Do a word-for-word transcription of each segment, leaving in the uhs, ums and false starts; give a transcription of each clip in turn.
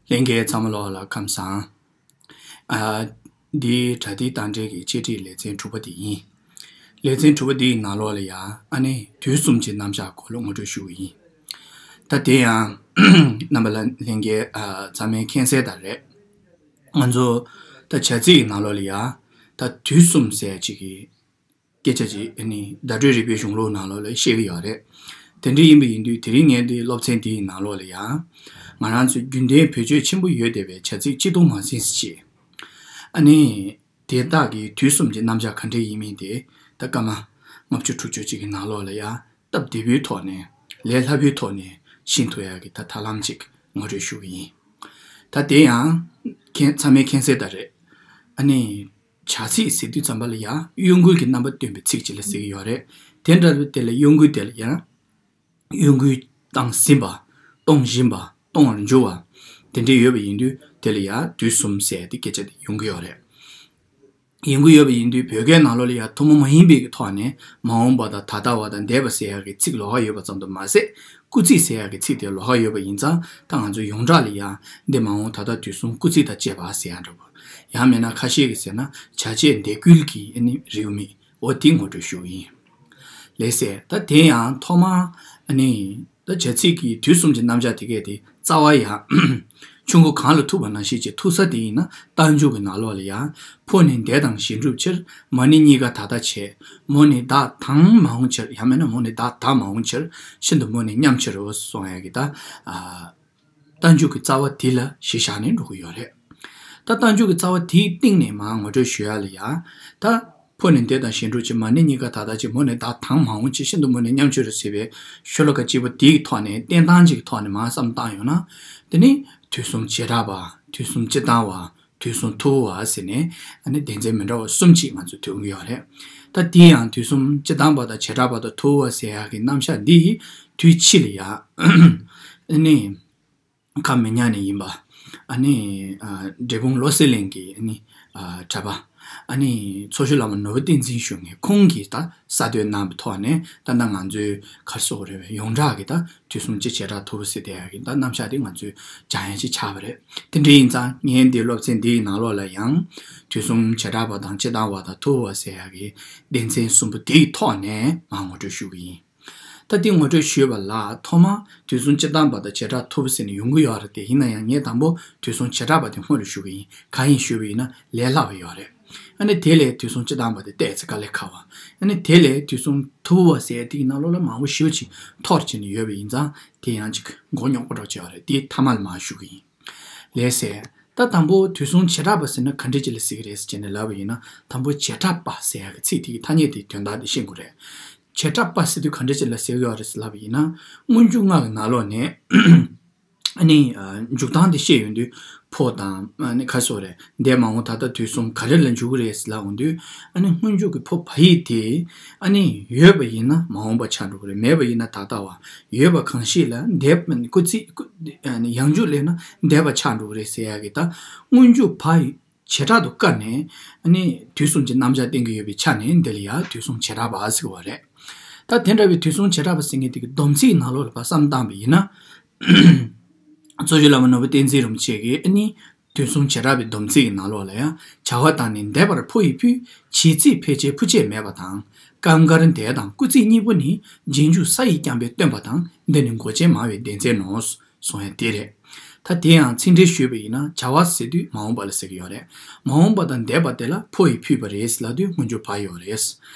ལྷན་རྒྱས་ཚང་མ་ལོགས་ལ་ཁམས་བཟང་། ཨ། འདི་དྲ་ཐིག་བཏང་འབྲེལ་གྱི་འཆད་ཁྲིད་ལེ་ཚན་དྲུག་པ་དེ་ཡིན། ལེ་ཚན་དྲུག་པ་འདིའི་ནང་ལོགས་ལ་ཡ། ཨ་ནི་དུས་གསུམ་གྱི་རྣམ་གཞག་སྐོར་ལ་ངོ་སྤྲོད་ཞུ་གི་ཡིན། ད་དེ་ཡང་རྣམ་པ་ལ་ལྷན་རྒྱས་ཨ་ཚང་མས་མཁྱེན་གསལ་ལྟར་རེད། ང་ཚོ་ད་བྱ་ཚིག་གི་ནང་ལོགས་ལ་ཡ། ད་དུས་གསུམ་ཟེར་ཅིག་གི་སྐད་ཆ་ཅིག་ཨ་ནི་བརྡ་སྤྲོད་རིག་པའི་གཞུང་ལུགས་ནང་ལོགས་ལ་བཤད་ཀྱི་ཡོད་རེད། དེ་འདྲ་ཡིན་པ་ཡིན་དུས་དེ་རིང་ངས་འདི་སློབ་ཚན་འདིའི་ནང་ལོགས་ལ་ཡང་། ང་རང་ཚོའི་རྒྱུན་ལྡན་བེད་སྤྱོད་ཆེན་པོ་ཡོད་བསྡད་པའི་བྱ་ཚིག་སྤྱི་སྟོང་མ་ཟིན་ཟེར་བྱས། ཨ་ནི་དེ་དག་གི་དུས་གསུམ་གྱི་རྣམ་གཞག་ག་འདྲ་ཡིན་མིན་དེ་ད་སྐར་མ་ལྔ་བཅུ་དྲུག་ཅུ་ཅིག་གི་ནང་ལོགས་ལ་ཡང་སྟབས་བདེ་པོའི་ཐོག་ནས་ལས་སླ་པོའི་ཐོག་ནས་ཤེས་ཐུབ་ཡག་གི་ད་ཐབས་ལམ་ཅིག་ངོ་སྤྲོད་ཞུ་གི་ཡིན། ད་དེ་ཡང་མཁྱེན་ཚང་མས་མཁྱེན་གསལ་ལྟར་རེད། ཨ་ནི། བྱ་ཚིག་ཟེར་དུས་ཙམ་པ་ལ་ཡང་གཡོ་འགུལ་གྱི་རྣམ་པ་སྟོན་པའི་ཚིག་ཅིག་ལ་ཟེར་གྱི་ཡོད་རེད། དེ་འདྲ་དེ་ལ་གཡོ་འགུལ་དེ་ལ་ཡང་གཡོ་འགུལ་བཏང་ཟིན་པ། གཏོང་བཞིན་པ། གཏོང་བར་འགྱུར་བ། དེ་འདྲ་ཡོད་པ་ཡིན་དུས་དེ་ལ་ཡང་དུས་གསུམ་ཟེར་ཏེ་སྐད་ཆ་དེ་ཡོང་གི་ཡོད་རེད། ཡོང་གི་ཡོད་པ་ཡིན་དུས་བོད་སྐད་ནང་ལོགས་ལ་ཡང་ཐུན་མོང་མ་ཡིན་པའི་གི་ཐོག་ནས་མ་འོངས་པ་དང་ད་ལྟ་བ་དང་འདས་པ་ཟེར་ཡག་གི་ཚིག་ལོགས་ཀ་ཡོད་པ་ཙམ་དུ་མ་ཟད། སྐུལ་ཚིག་ཟེར་ཡག་གི་ཚིག་དེ་ལོགས་ཀ་ཡོད་པ་ཡིན་ཙང་ད་ང་ཚོ་ཡོངས་གྲགས་ལ་ཡང་འདས་མ་འོངས་ད་ལྟ་དུས་གསུམ་སྐུལ་ཚིག་དང་བཅས་པ་ཟེར་ཡག་འདྲ་བོ། ཡང་མིན་ན་ཁ་ཤས་ཀྱིས་ཟེར་ན་བྱ་བྱེད་འདས་སྐུལ་གྱི་ཨ་ནི་རེའུ་མིག་འོ་དེ་ངོ་སྤྲོད་ཞུ་གི་ཡིན། ལགས་སེ། ད་དེ་ཡང་ཐོག་མར་ཨ་ནི་ད་བྱ་ཚིག་གི་དུས་གསུམ་གྱི་རྣམ་གཞག་དེ་གས་དེ་རྩ་བ་ཡང་ཆུང་ཀུ་གང་ལ་ཐུག་པ་ནང་བཞིན་གྱི་ཐུག་ས་དེ་ཡིན་ན་རྟགས་འཇུག་གི་ནང་ལོགས་ལ་ཡང་ཕོ་ནི་འདས་དང་གཞན་སྒྲུབ་ཕྱིར། མ་ནི་གཉིས་ཀ་ད་ལྟ་བྱས། མོ་ནི་བདག་དང་མ་འོངས་ཕྱིར། ཡང་མིན་ན་མོ་ནི་བདག་ད་མ་འོངས་ཕྱིར། ཤིན་ཏུ་མོ་ནི་མཉམ་ཕྱིར་རོ་གསུང་ཡག་གི་ད། ཨ། རྟགས་འཇུག་གི་རྩ་བ་དེ་ལ་གཞི་བཞག་ནས་འགྲོ་གི་ཡོད་རེད། ད་རྟགས་འཇུག་གི་རྩ་བ་དེའི་སྟེང་ནས་མར་ངོ་སྤྲོད་ཞུ་ཡ་ལ་ཡ། ད་ཕོ་ནི་འདས་དང་གཞན་སྒྲུབ་ཕྱིར། མ་ནི་གཉིས་ཀ་ད་ལྟ་བྱས། མོ་ནི་བདག་དང་མ་འོངས་ཕྱིར། ཤིན་ཏུ་མོ་ནི་མཉམ་ཕྱིར་རོ་ཟེར་བའི་ཤོ་ལོ་ཀ་གཅིག་པོ་དེའི་ཐོག་ནས་བསྟན་སྟངས་ཅིག་གི་ཐོག་ནས་མར་བསམ་བློ་བཏང་ཡོང་ན། དེ་ནི་དུས་གསུམ་བྱེ་བྲག་པ། དུས་གསུམ་སྤྱི་ལྡན་པ། དུས་གསུམ་ཐུ་བོ་བ་ཟེར་ནས་ཨ་ནི་སྡེ་ཚན་མི་འདྲ་བ་གསུམ་ཅིག་ང་ཚོས་ཐོན་གྱི་ཡོད་རེད། ད་དེ་ཡང་དུས་གསུམ་སྤྱི་ལྡན་པ་དང་བྱེ་བྲག་པ་དང་ཐུ་བོ་བ་ཟེར་ཡག་གི་རྣམ་གཞག་འདི་དུས་ཕྱིས་ལ་ཡ། ཨ་ནི། ཁ་མི་ཉག་ནས་ཡིན་པ། ཨ་ནི། ཨ། འབྲས་སྤུངས་བློ་གསལ་གླིང་གི་ཨ་ནི། ཨ། གྲྭ་པ། ཨ་ནི། མཚོ་བཞུགས་བླ་མ་ནོར་བུ་བསྟན་འཛིན་ཞུ་མཁན་ཁོང་གིས་ད་གསར་གཏོད་གནང་བའི་ཐོག་ནས་ད་ལྟ་ང་ཚོའི་ག་རེ་ཟེར་དགོས་རེད་པས། ཡོངས་གྲགས་ཀྱི་ད་དུས་གསུམ་སྤྱི་བྱེ་བྲག་ཐུ་བོ་ཟེར་བསྡད་ཡག་གི་ད་རྣམ་གཞག་དེ་ང་ཚོས་སྦྱང་ཡ་ཅིག་ཆགས་པ་རེད། དེ་འདྲ་ཡིན་ཙང་ངས་འདི་སློབ་ཚན་འདིའི་ནང་ལོགས་ལ་ཡང་དུས་གསུམ་བྱེ་བྲག་པ་དང་སྤྱི་ལྡན་པ་དང་ཐུ་བོ་བ་ཟེར་ཡག་གི་སྡེ་ཚན་གསུམ་པོ་དེའི་ཐོག་ནས་མར་ངོ་སྤྲོད་ཞུ་གི་ཡིན། ད་དེ་ངོ་སྤྲོད་ཞུས་པ་ལ་ཐོག་མར་དུས་གསུམ་སྤྱི་ལྡན་པ་དང་བྱེ་བྲག་ཐུ་བོ་ཟེར་ནས་ཡོང་གི་ཡོད་རེད་དེ། ཡིན་ན་ཡང་ངས་དང་པོ་དུས་གསུམ་བྱེ་བྲག་པ་དེ་སྔོན་ལ་ཞུ་གི་ཡིན། གང་ཡིན་ཞུས་པ་ཡིན་ན་ལས་སླ་བ་ཡོད་རེད། ཨ་ནི་དེ་ལས་དུས་གསུམ་སྤྱི་ལྡན་པ་དེ་ཏོག་ཙམ་དཀའ་ལས་ཁག་པ། ཨ་ནི་དེ་ལས་དུས་གསུམ་ཐུ་བོ་བ་ཟེར་དེའི་ནང་ལོགས་ལ་མང་པོ་ཞེ་པོ་ཅིག་འཐོར་བྱས་ནས་ཡོད་པ་ཡིན་ཙང་དེ་ཡང་ཅིག་མགོ་རྙོག་པོ་འདྲ་ཅིག་ཡོད་རེད། དེ་མཐའ་མ་ལ་མར་ཞུ་གི་ཡིན། ལགས་སེ། ད་དང་པོ་དུས་གསུམ་བྱེ་བྲག་པ་ཟེར་ན་ག་འདྲ་ཅིག་ལ་ཟེར་གི་རེད་ཟེར་བྱས་ནས་ལབ་པ་ཡིན་ན། དང་པོ་བྱེ་བྲག་པ་ཟེར་ཡག་གི་ཚིག་དེ་གི་ཐ་སྙད་དེ་དོན་དག་དེ་ཤེས་དགོས་རེད། བྱེ་བྲག་པ་ཟེར་དུས་ག་འདྲ་ཅིག་ལ་ཟེར་གི་ཡོད་རེད་ཟེར་ལབ་པ་ཡིན་ན། སྔོན་འཇུག་ལྔ་གི་ནང་ལོགས་ནས་ཨ་ནི། ཨ། འཇུག་སྟངས་དེ་བཤད་ཡོང་དུས་ཕོ་དང་ཨ་ནི་ག་རེ་ཟེར་དགོས་རེད། འདས་མ་འོངས་ད་ལྟ་དུས་གསུམ་ག་རེ་ལ་འཇུག་གི་རེད་ཟེར་ལབ་ཡོང་དུས། ཨ་ནི་སྔོན་འཇུག་གི་ཕོ་བ་ཡིག་དེ་ཨ་ནི་ཡོད་པ་ཡིན་ན་མ་འོངས་པ་ཆགས་འགྲོ་གི་རེད། མེད་པ་ཡིན་ན་ད་ལྟ་བ། ཡོད་པ་གང་ཞིག་ལ་འདས། སྐུལ་ཚིག་སྐུལ། ཨ་ནི་ཡང་འཇུག་སླེབས་ན་འདས་པ་ཆགས་འགྲོ་གི་རེད་ཟེར་ཡག་གི་ད་སྔོན་འཇུག་བ་ཡིག་བྱེ་བྲག་ཏུ་བཀར་ནས་ཨ་ནི་དུས་གསུམ་གྱི་རྣམ་གཞག་བསྟན་གྱི་ཡོད་པའི་ཆ་ནས་འདི་ལ་ཡང་དུས་གསུམ་བྱེ་བྲག་པ་ཟེར་བ་རེད། ད་དེ་འདྲ་བའི་དུས་གསུམ་བྱེ་བྲག་པ་ཟེར་མཁན་དེ་གི་སྡོམ་ཚིག་ནང་ལོགས་ལ་ཕར་བསམ་བཏང་བ་ཡིན་ན། མཚོ་བཞུགས་བླ་མ་ནོར་བུ་བསྟན་འཛིན་རིན་པོ་ཆེ་གིས་ཨ་ནི་དུས་གསུམ་བྱེ་བྲག་པའི་སྡོམ་ཚིག་གི་ནང་ལོགས་ལ་ཡང་། བྱ་བ་དང་ནི་འདས་པར་ཕོ་ཡིས་ཕུལ། བྱེད་ཚིག་ཕལ་ཆེར་ཕུ་ཆད་མེད་པ་དང་། སྐབས་འགར་འདས་དང་སྐུལ་ཚིག་གཉིས་པོ་ནི། རྗེས་འཇུག་ས་ཡིག་རྐྱང་པས་སྟོན་པ་དང་། འདི་ནི་མགོ་ཅན་མང་བའི་སྡེ་ཚན་ནོ། གསུང་ཡ་དེ་རེད། ད་དེ་ཡང་ཚིག་འགྲེལ་ཞུས་པ་ཡིན་ན། བྱ་བ་ཟེར་དུས་མ་འོངས་པ་ལ་ཟེར་གྱི་ཡོད་རེད། མ་འོངས་པ་དང་འདས་པ་དེ་ལ་ཕོ་ཡིས་ཕུལ་བ་རེད་ཟེར་ལབ་དུས་སྔོན་འཇུག་བ་ཡོད་རེད།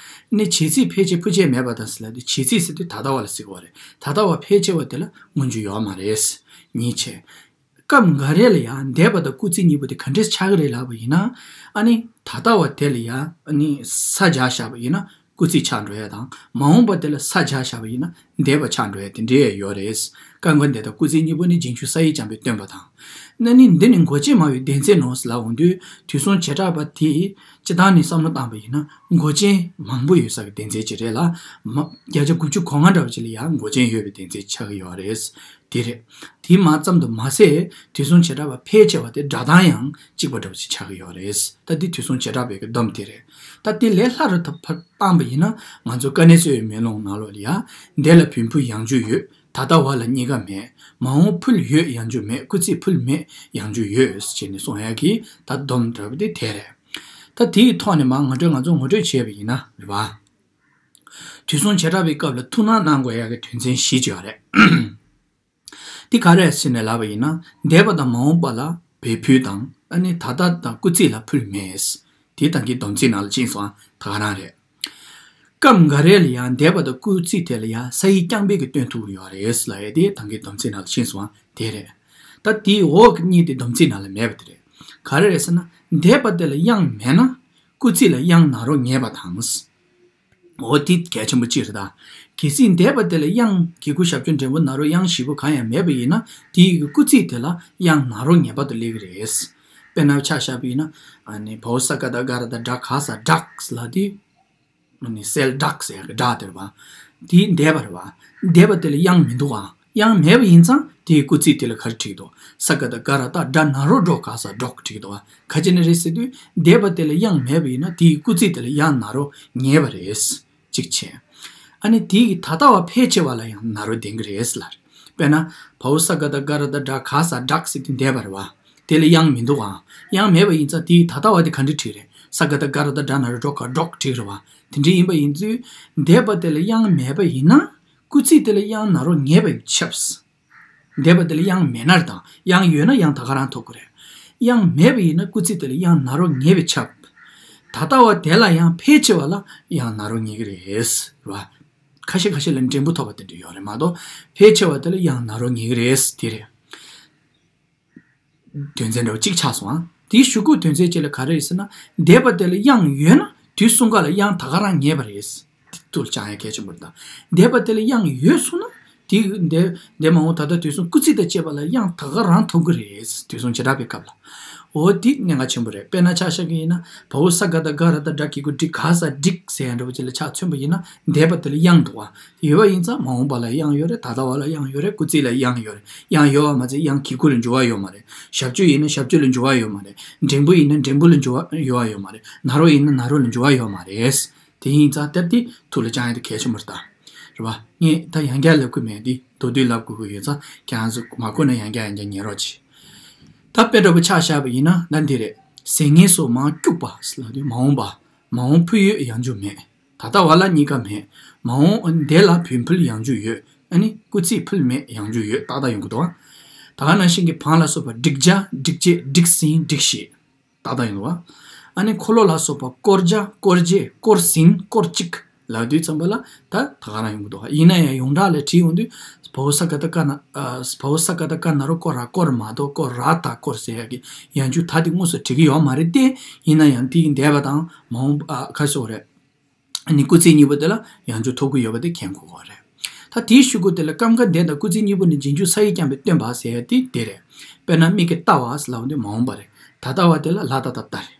ནི་བྱེད་ཚིག་ཕལ་ཆེར་ཕུ་ཆད་མེད་པ་དང་ཟེར་ལབ་དུས་བྱེད་ཚིག་ཟེར་དུས་ད་ལྟ་བ་ལ་ཟེར་གྱི་ཡོད་རེད། ད་ལྟ་བ་ཕལ་ཆེ་བ་དེ་ལ་སྔོན་འཇུག་ཡོད་མ་རེད། གཉིས་བྱས། སྐབས་འགའ་རེ་ལ་ཡང་འདས་པ་དང་སྐུལ་ཚིག་གཉིས་པོ་དེ་ག་འདྲས་ཆགས་ཀྱི་རེད་ལབ་པ་ཡིན་ན། ཨ་ནི་ད་ལྟ་བ་དེ་ལ་ཡང་ཨ་ནི་ས་སྦྱར་བཞག་པ་ཡིན་ན་སྐུལ་ཚིག་ཆགས་འགྲོ་ཡ་དང་། མ་འོངས་པ་དེ་ལ་ས་སྦྱར་བཞག་པ་ཡིན་ན་འདས་པ་ཆགས་འགྲོ་ཡ་དེ་འདྲས་ཡོད་རེད། སྐབས་འགའ་འདས་དང་སྐུལ་ཚིག་གཉིས་པོ་ནི་རྗེས་འཇུག་ས་ཡིག་རྐྱང་པས་སྟོན་པ་དང་། ཨ་ནི་འདི་ནི་མགོ་ཅན་མང་བའི་སྡེ་ཚན་ནོ་ཟེར་ལབ་འོང་དུས། དུས་གསུམ་བྱེ་བྲག་པ་དེ་སྤྱིར་བཏང་ནས་བསམ་བློ་བཏང་པ་ཡིན་ན་མགོ་ཅན་མང་པོ་ཡོད་ས་གི་སྡེ་ཚན་ཅིག་རེད་ལ། མ། བརྒྱ་ཆ་དགུ་བཅུ་གོ་ལྔ་འདྲ་བ་ཅིག་ལ་ཡང་མགོ་ཅན་ཡོད་པའི་སྡེ་ཚན་ཆགས་ཀྱི་ཡོད་རེད། དེ་རེད། དེ་མ་ཙམ་དུ་མ་ཟད་དུས་གསུམ་བྱེ་བྲག་པ་ཕལ་ཆེ་བ་དེ་སྒྲ་གདངས་ཡང་གཅིག་པ་འདྲ་བ་ཞིག་ཆགས་ཀྱི་ཡོད་རེད། ད་འདི་དུས་གསུམ་བྱེ་བྲག་པའི་གི་སྡོམ་དེ་རེད། ད་དེ་ལས་སླ་རུ་ད་ཕར་བཏང་པ་ཡིན་ན་ང་ཚོ་དཀའ་གནད་གསོ་བའི་མེ་ལོང་ནང་ལོགས་ལ་ཡ། འདས་ལ་བོད་ཕུ་ཡང་འཇུག་ཡོད། ད་ལྟ་བ་ལ་གཉིས་ཀ་མེད། མ་འོངས་ཕུལ་ཡོད་ཡང་རྒྱུ་མེད། སྐུལ་ཚིག་ཕུལ་མེད་ཡང་རྒྱུ་ཡོད་ཅེས་ནས་གསུང་ཡག་གི་ད་སྡོམ་འདྲ་བོ་དེ་དེ་རེད། ད་དེའི་ཐོག་ནས་མ་ངོ་སྤྲོད་ང་ཚོ་ངོ་སྤྲོད་བྱས་པ་ཡིན་ན་རེད་བ། དུས་གསུམ་བྱེ་བྲག་པའི་སྐབས་ལ་ཐུགས་སྣང་གནང་དགོས་ཡག་གི་དོན་ཚན་བཞི་ཅིག་ཡོད་རེད། འདི་ག་རེ་ཟེར་ནས་ལབ་པ་ཡིན་ན། འདས་པ་དང་མ་འོངས་པ་ལ་བས་ཕུལ་དང་། ཨ་ནི་ད་ལྟ་དང་སྐུལ་ཚིག་ལ་ཕུལ་མེད། དེ་ད་གིན་སྡོམ་ཚིག་ནང་ལ་ཕྱིན་སོང་ད་ག་རང་རེད། སྐབས་འགའ་རེ་ལ་ཡང་འདས་པ་དང་སྐུལ་ཚིག་དེ་ལ་ཡང་ས་ཡིག་རྐྱང་པའི་གི་སྟོན་ཐུབ་ཀྱི་ཡོད་རེད་ལབ་ཡ་དེ་ད་གིན་སྡོམ་ཚིག་ནང་ལ་ཕྱིན་སོང་དེ་རེད། ད་དེའི་འོག་གི་གཉིས་དེ་སྡོམ་ཚིག་ནང་ལ་མེད་པ་དེ་རེད། ག་རེ་རེད་ཟེར་ན། འདས་པ་དེ་ལ་དབྱངས་མེད་ན། སྐུལ་ཚིག་ལ་དབྱངས་ན་རོ་ངེས་པ་དང་། འོ་དེ་གལ་ཆེན་པོ་གཅིག་རེད་ད། གལ་སྲིད་འདས་པ་དེ་ལ་དབྱངས་གི་གུ་ཞབས་ཀྱུ་འགྲེང་བུ་ན་རོ་དབྱངས་བཞི་པོ་གང་ཡང་མེད་པ་ཡིན་ན། དེའི་གི་སྐུལ་ཚིག་དེ་ལ་དབྱངས་ན་རོ་ངེས་པར་དུ་སླེབས་ཀྱི་རེད། དཔེར་ན་ཆ་བཞག་པ་ཡིན་ན། ཨ་ནི་བའོ་ས་ག་ད་ག་ར་ད་སྒྲ་ག་ས་སྒྲགས་ལ་དེ། ཨ་ནི་གསལ་སྒྲགས་ཟེར་ཡག་གི་སྒྲ་དེ་རེད་བ། དེ་འདས་པ་རེད་བ། འདས་པ་དེ་ལ་དབྱངས་མི་འདུག་ཨང་། དབྱངས་མེད་པ་ཡིན་ཙང་དེའི་སྐུལ་ཚིག་དེ་ལ་ག་རེ་བྲིས་འདུག་ས་ག་ད་ག་ར་ད་སྒྲ་ན་རོ་སྒྲོ་ག་ས་སྒྲོག་བྲིས་འདུག་བ། ག་ཅི་ནས་རེད་ཟེར་དུས། འདས་པ་དེ་ལ་དབྱངས་མེད་པ་ཡིན་ན་དེའི་སྐུལ་ཚིག་དེ་ལ་དབྱངས་ན་རོ་ངེས་པ་རེད། གཅིག་བྱས། ཨ་ནི་དེའི་ད་ལྟ་བ་ཕལ་ཆེ་བ་ལ་ཡང་ན་རོ་ལྡན་གྱི་རེད་ལབ། དཔེར་ན། བའོ་ས་ག་ད་ག་ར་ད་སྒྲ་ག་ས་སྒྲགས་ཟེར་དུས་འདས་པ་རེད་བ། དེ་ལ་དབྱངས་མི་འདུག་ཨང་། དབྱངས་མེད་པ་ཡིན་ཙང་དེའི་ད་ལྟ་བ་དེ་ག་འདྲ་བྲིས་རེད། ས་ག་ད་ག་ར་ད་སྒྲ་ན་རོ་སྒྲོ་ག་སྒྲོག་བྲིས་རེད་བ། དེ་འདྲ་ཡིན་པ་ཡིན་དུས། འདས་པ་དེ་ལ་དབྱངས་མེད་པ་ཡིན་ན། སྐུལ་ཚིག་དེ་ལ་དབྱངས་ན་རོ་ངེས་པ་ཡིན་ཆབས། འདས་པ་དེ་ལ་དབྱངས་མེད་ན་རེད་དང་། དབྱངས་ཡོད་ན་དབྱངས་ད་ག་རང་ཐོབ་ཀྱི་རེད། དབྱངས་མེད་པ་ཡིན་ན་སྐུལ་ཚིག་དེ་ལ་དབྱངས་ན་རོ་ངེས་པ་ཆབས། ད་ལྟ་བ་དེ་ལ་ཡང་ཕལ་ཆེ་བ་ལ་དབྱངས་ན་རོ་ངེས་ཀྱི་རེད། རེད་བ། ཁ་ཤས་ཁ་ཤས་ལ་འགྲེང་བུ་ཐོབ་པ་དེ་འདྲ་ཡོད་རེད་མ་གཏོགས། ཕལ་ཆེ་བ་དེ་ལ་དབྱངས་ན་རོ་ངེས་ཀྱི་རེད། དེ་རེད། དོན་ཚན་འདྲ་བོ་གཅིག་ཆགས་སོང་ཨ། དེའི་གཞུག་གུ་དོན་ཚན་གཅིག་ལ་ག་རེ་རེད་ཟེར་ན། འདས་པ་དེ་ལ་དབྱངས་ཡོད་ན་དུས་གསུམ་ཀ་ལ་དབྱངས་ད་ག་རང་ངེས་པ་རེད། དེ་ཐུགས་ལ་བཅངས་ཡ་གལ་ཆེན་པོ་རེད་ད། འདས་པ་དེ་ལ་དབྱངས་ཡོད་སོང་ན། དེ་འདས་འདས་མ་འོངས་ད་ལྟ་དུས་གསུམ་སྐུལ་ཚིག་དང་བཅས་པ་ལ་དབྱངས་ད་ག་རང་ཐོབ་ཀྱི་རེད། དུས་གསུམ་བྱེ་བྲག་པའི་སྐབས་ལ། འོ་དེ་གནད་འགག་ཆེན་པོ་རེད། དཔེར་ན་ཆ་བཞག་གི་ཡིན་ན། བའོ་ས་ག་ད་ག་ར་ད་སྒྲ་གི་གུ་སྒྲི་ག་ས་སྒྲིག་ཟེར་ཡ་འདྲ་བོ་ཅིག་ལ་ཆ་མཚོན་པ་ཡིན་ན། འདས་པ་དེ་ལ་དབྱངས་འདུག་བ། ཡོད་པ་ཡིན་ཙང་མ་འོངས་པ་ལ་དབྱངས་ཡོད་རེད། ད་ལྟ་བ་ལ་དབྱངས་ཡོད་རེད། སྐུལ་ཚིག་ལ་དབྱངས་ཡོད་རེད། དབྱངས་ཡོད་པ་མ་ཚད་དབྱངས་གི་གུ་ལ་འགྱུར་བ་ཡོད་མ་རེད། ཞབས་ཀྱུ་ཡིན་ན་ཞབས་ཀྱུ་ལ་འགྱུར་བ་ཡོད་མ་རེད། འགྲེང་བུ་ཡིན་ན་འགྲེང་བུ་ལ་འགྱུར་བ་ཡོད་པ་ཡོད་མ་རེད། ན་རོ་ཡིན་ན་ན་རོ་ལ་འགྱུར་བ་ཡོད་མ་རེད། དེ་ཡིན་ཙང་དེབ་འདི་ཐུགས་ལ་བཅངས་ཡ་དེ་གལ་ཆེན་པོ་རེད་ད། རེད་བ། ངས་ད་ཡང་བསྐྱར་ལབ་ཀྱི་མེད་འདི། མདོར་བསྡུས་ལབ་དགོས་ཀྱི་ཡོད་ཙང་ཁྱེད་རང་ཚོ་མ་གོ་ན་ཡང་བསྐྱར་ཡང་བསྐྱར་ཉན་རོགས་གྱིས། ད་དཔེ་འདྲ་པོ་ཆ་བཞག་པ་ཡིན་ན་ད་འདི་རེད། ཟས་ངན་སོགས་མར་སྐྱུག་པ་ལབ་དུས་མ་འོངས་པ། མ་འོངས་ཕུལ་ཡོད་ཡང་རྒྱུ་མེད། ད་ལྟ་བ་ལ་གཉིས་ཀ་མེད། མ་འོངས་འདས་ལ་བས་ཕུལ་ཡང་རྒྱུ་ཡོད། ཨ་ནི་སྐུལ་ཚིག་ཕུལ་མེད་ཡང་རྒྱུ་ཡོད་ཏག་ཏག་ཡོང་གི་འདུག་ཨ། ད་ག་ནང་བཞིན་གྱི་བང་ལ་སོགས་པ་བསྒྲིགས་བྱ་བསྒྲིགས་བྱེད་བསྒྲིགས་ཟིན་བསྒྲིགས་ཤིག་ཏག་ཏག་ཡིན་འདུག་བ། ཨ་ནི་འཁོར་ལོ་ལ་སོགས་པ་བསྐོར་བྱ་བསྐོར་བྱེད་བསྐོར་ཟིན་བསྐོར་གཅིག་ལབ་དུས་ཙམ་པ་ལ་ད་ད་ག་རང་ཡོང་གི་འདུག་བ། ཡིན་ན་ཡང་ཡོངས་གྲགས་ལ་བྲིས་ཡོང་དུས། བའོ་ས་ག་ད་ཀ་ན་ཨ། བའོ་ས་ག་ད་ཀ་ན་རོ་སྐོ་ར་སྐོར་མ་གཏོགས་སྐོ་ར་ད་སྐོར་ཟེར་ཡག་གི་ཡང་རྒྱུ་ད་དེ་དངོས་སུ་བྲི་གི་ཡོད་མ་རེད་དེ། ཡིན་ན་ཡང་དེའི་འདས་པ་དང་མ་འོངས་པ་ཨ་ཁ་སོགས་རེད། ནི་སྐུལ་ཚིག་གཉིས་པོ་དེ་ལ་ཡང་རྒྱུ་ཐོབ་ཀྱི་ཡོད་པ་དེ་མཁྱེན་དགོས་པ་རེད། ད་དེའི་གཞུག་གུ་དེ་ལ་སྐབས་འགའ་འདས་དང་སྐུལ་ཚིག་གཉིས་པོ་ནི་རྗེས་འཇུག་ས་ཡིག་རྐྱང་པས་སྟོན་པ་ཟེར་ཡ་དེ་དེ་རེད། དཔེར་ན་མིག་གིས་ལྟ་བ་ཟེར་ལབ་དུས་མ་འོངས་པ་རེད། ད་ལྟ་བ་དེ་ལ་ལ་ད་ད་ལྟ་རེད།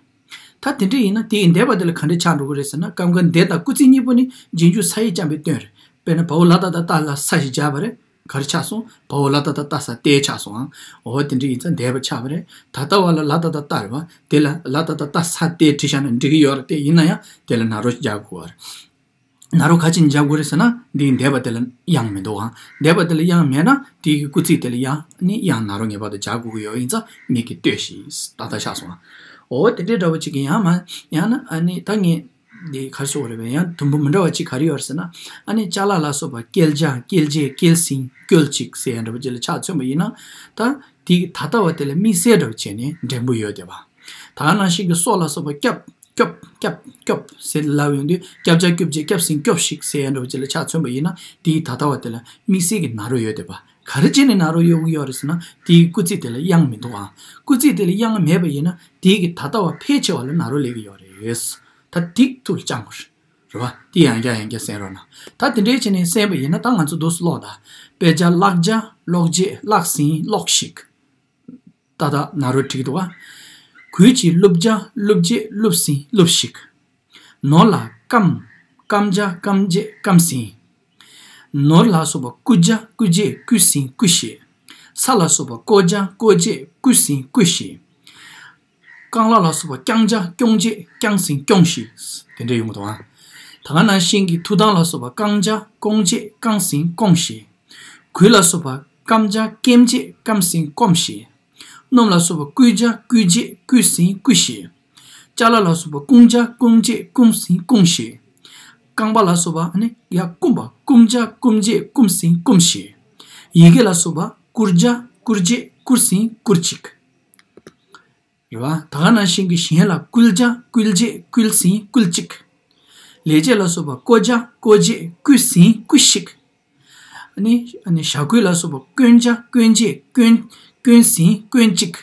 ད་དེ་འདྲ་ཡིན་ན་དེའི་འདས་པ་དེ་ལ་ག་འདྲ་ཆགས་འགྲོ་གི་རེད་ཟེར་ན། སྐབས་འགའ་འདས་དང་སྐུལ་ཚིག་གཉིས་པོ་ནི་རྗེས་འཇུག་ས་ཡིག་རྐྱང་པས་སྟོན་རེད། དཔེར་ན་བའོ་ལ་ད་ད་ལྟ་ལ་ས་ཞེས་བྱ་བ་རེད། ག་རེ་ཆགས་སོང་། བའོ་ལ་ད་ད་ལྟ་ས་ཏེ་ཆགས་སོང་ཨང་། འོ་དེ་འདྲ་ཡིན་ཙང་འདས་པ་ཆགས་པ་རེད། ད་ལྟ་བ་ལ་ལ་ད་ད་ལྟ་རེད་བ། དེ་ལ་ལ་ད་ད་ལྟ་ས་ཏེ་བྲིས་བཞག་ན་འགྲིག་གི་ཡོད་རེད་དེ། ཡིན་ན་ཡང་དེ་ལ་ན་རོ་རྒྱག་དགོས་པ་རེད། ན་རོ་ག་ཅི་ནས་རྒྱག་དགོས་རེད་ཟེར་ན། འདིའི་འདས་པ་དེ་ལ་དབྱངས་མི་འདུག་ཨང་། འདས་པ་དེ་ལ་དབྱངས་མེད་ན་དེའི་སྐུལ་ཚིག་དེ་ལ་ཡང་ནི་དབྱངས་ན་རོ་ངེས་པར་དུ་རྒྱག་དགོས་ཀྱི་ཡོད། ཡིན་ཙང་མིག་གིས་ལྟོས་ཤིག་ཏག་ཏག་ཆགས་སོང་ཨང་། འོ་དེ་འདྲའི་འདྲ་བོ་ཅིག་གི་ཡང་མ་ཡང་ན་ཨ་ནི་ད་ངས། འདི་ག་རེ་ཟེར་དགོས་རེད་པས། ཡང་དུམ་བུ་མི་འདྲ་བ་གཅིག་ག་རེ་ཡོད་རེད་ཟེར་ན། ཨ་ནི་ཅ་ལག་ལ་སོགས་པ་བསྐྱལ་བྱ་བསྐྱལ་བྱེད་བསྐྱལ་ཟིན་བསྐྱོལ་ཅིག་ཟེར་ཡ་འདྲ་བོ་ཅིག་ལ་ཆ་མཚོན་པ་ཡིན་ན། ད་དེའི་ད་ལྟ་བ་དེ་ལ་དམིགས་བསལ་འདྲ་བོ་བྱས་ནས་འགྲེང་བུ་ཡོད་བསྡད་པ། ད་ག་ནང་བཞིན་གྱི་སྲོག་ལ་སོགས་པ་སྐྱབས་སྐྱོབ་སྐྱབས་སྐྱོབ་ཟེར་ལབ་ཡོང་དུས། བསྐྱབ་བྱ་བསྐྱོབ་བྱེད་བསྐྱབས་ཟིན་བསྐྱོབས་ཤིག་ཟེར་ཡ་འདྲ་བོ་ཅིག་ལ་ཆ་མཚོན་པ་ཡིན་ན། དེའི་ད་ལྟ་བ་དེ་ལ་དམིགས་བསལ་གྱི་ན་རོ་ཡོད་བསྡད་པ། ག་རེ་བྱས་ནས་ན་རོ་ཡོང་གི་ཡོད་རེད་ཟེར་ན། དེའི་སྐུལ་ཚིག་དེ་ལ་དབྱངས་མི་འདུག་ཨང་། སྐུལ་ཚིག་དེ་ལ་དབྱངས་མེད་པ་ཡིན་ན། དེའི་གི་ད་ལྟ་བ་ཕལ་ཆེ་བ་ལ་ན་རོ་སླེབས་ཀྱི་ཡོད་རེད། ད་དེ་ཐུགས་ལ་བཅངས་དགོས་རེད། རེད་བ། དེ་ཡང་བསྐྱར་ཡང་བསྐྱར་གསན་རོགས་གནང་། ད་དེ་འདྲའི་བྱས་ནས་གསན་པ་ཡིན་ན། ད་ང་ཚོ་འདུག་སེ་ཀློག་དང་། དཔེ་ཆ་བཀླག་བྱ་ཀློག་བྱེད་བཀླགས་ཟིན་ཀློགས་ཤིག་ཏག་ཏག་ན་རོ་བྲིས་འདུག་ག་གོས་ཀྱི་བཀླུབས་བྱ་བཀླུབས་བྱེད་བཀླུབས་ཟིན་བཀླུབས་ཤིག་ནོར་ལ་སྐམ། སྐམ་བྱ་སྐམ་བྱེད་སྐམ་ཟིན། ནོར་ལ་སོགས་པ་བརྐུ་བྱ་བརྐུ་བྱེད་བརྐུས་ཟིན་བརྐུས་ཤིག་ས་ལ་སོགས་པ་བརྐོ་བྱ་བརྐོ་བྱེད་བརྐུས་ཟིན་བརྐུས་ཤིག་རྐང་ལག་ལ་སོགས་པ་བརྐྱང་བྱ་བརྐྱོང་བྱེད་བརྐྱངས་ཟིན་བརྐྱོངས་ཤིག་དེ་འདྲ་ཡོང་གི་འདུག་ཨ། ད་ག་ནང་བཞིན་གྱི་ཐུག་ཐང་ལ་སོགས་པ་བཀང་བྱ་བཀོང་བྱེད་བཀངས་ཟིན་བཀོངས་ཤིག་གུས་ལ་སོགས་པ་སྐམ་བྱ་སྐེམ་བྱེད་སྐམ་ཟིན་སྐོམ་ཞེས། སྣུམ་ལ་སོགས་པ་བསྐུས་བྱ་བསྐུས་བྱེད་བསྐུས་ཟིན་བསྐུས་ཞེས། ཅ་ལ་ལ་སོགས་པ་སྐུང་བྱ་སྐུང་བྱེད་སྐུང་ཟིན་སྐུང་ཞེས། རྐང་པ་ལ་སོགས་པ་ནི་ཡ་སྐུམ་པ་སྐུམ་བྱ་སྐུམ་བྱེད་སྐུམ་ཟིན་སྐུམ་ཞེས། ཡི་གེ་ལ་སོགས་པ་བསྐུར་བྱ་བསྐུར་བྱེད་བསྐུར་ཟིན་བསྐུར་ཅིག་རེད་བ། ད་ག་ནང་བཞིན་གྱི་གཞན་ལ་བསྐུལ་བྱ་བསྐུལ་བྱེད་བསྐུལ་ཟིན་བསྐུལ་ཅིག་ལས་བྱེད་ལ་སོགས་པ་བསྐོ་བྱ་བསྐོ་བྱེད་བསྐུལ་ཟིན་བསྐུལ་ཞིག་ཨ་ནི། ཨ་ནི་བྱ་བསྐུལ་ལ་སོགས་པ་བསྐོན་བྱ་བསྐོན་བྱེད་བསྐོན་བསྐོན་ཟིན་བསྐོན་ཅིག་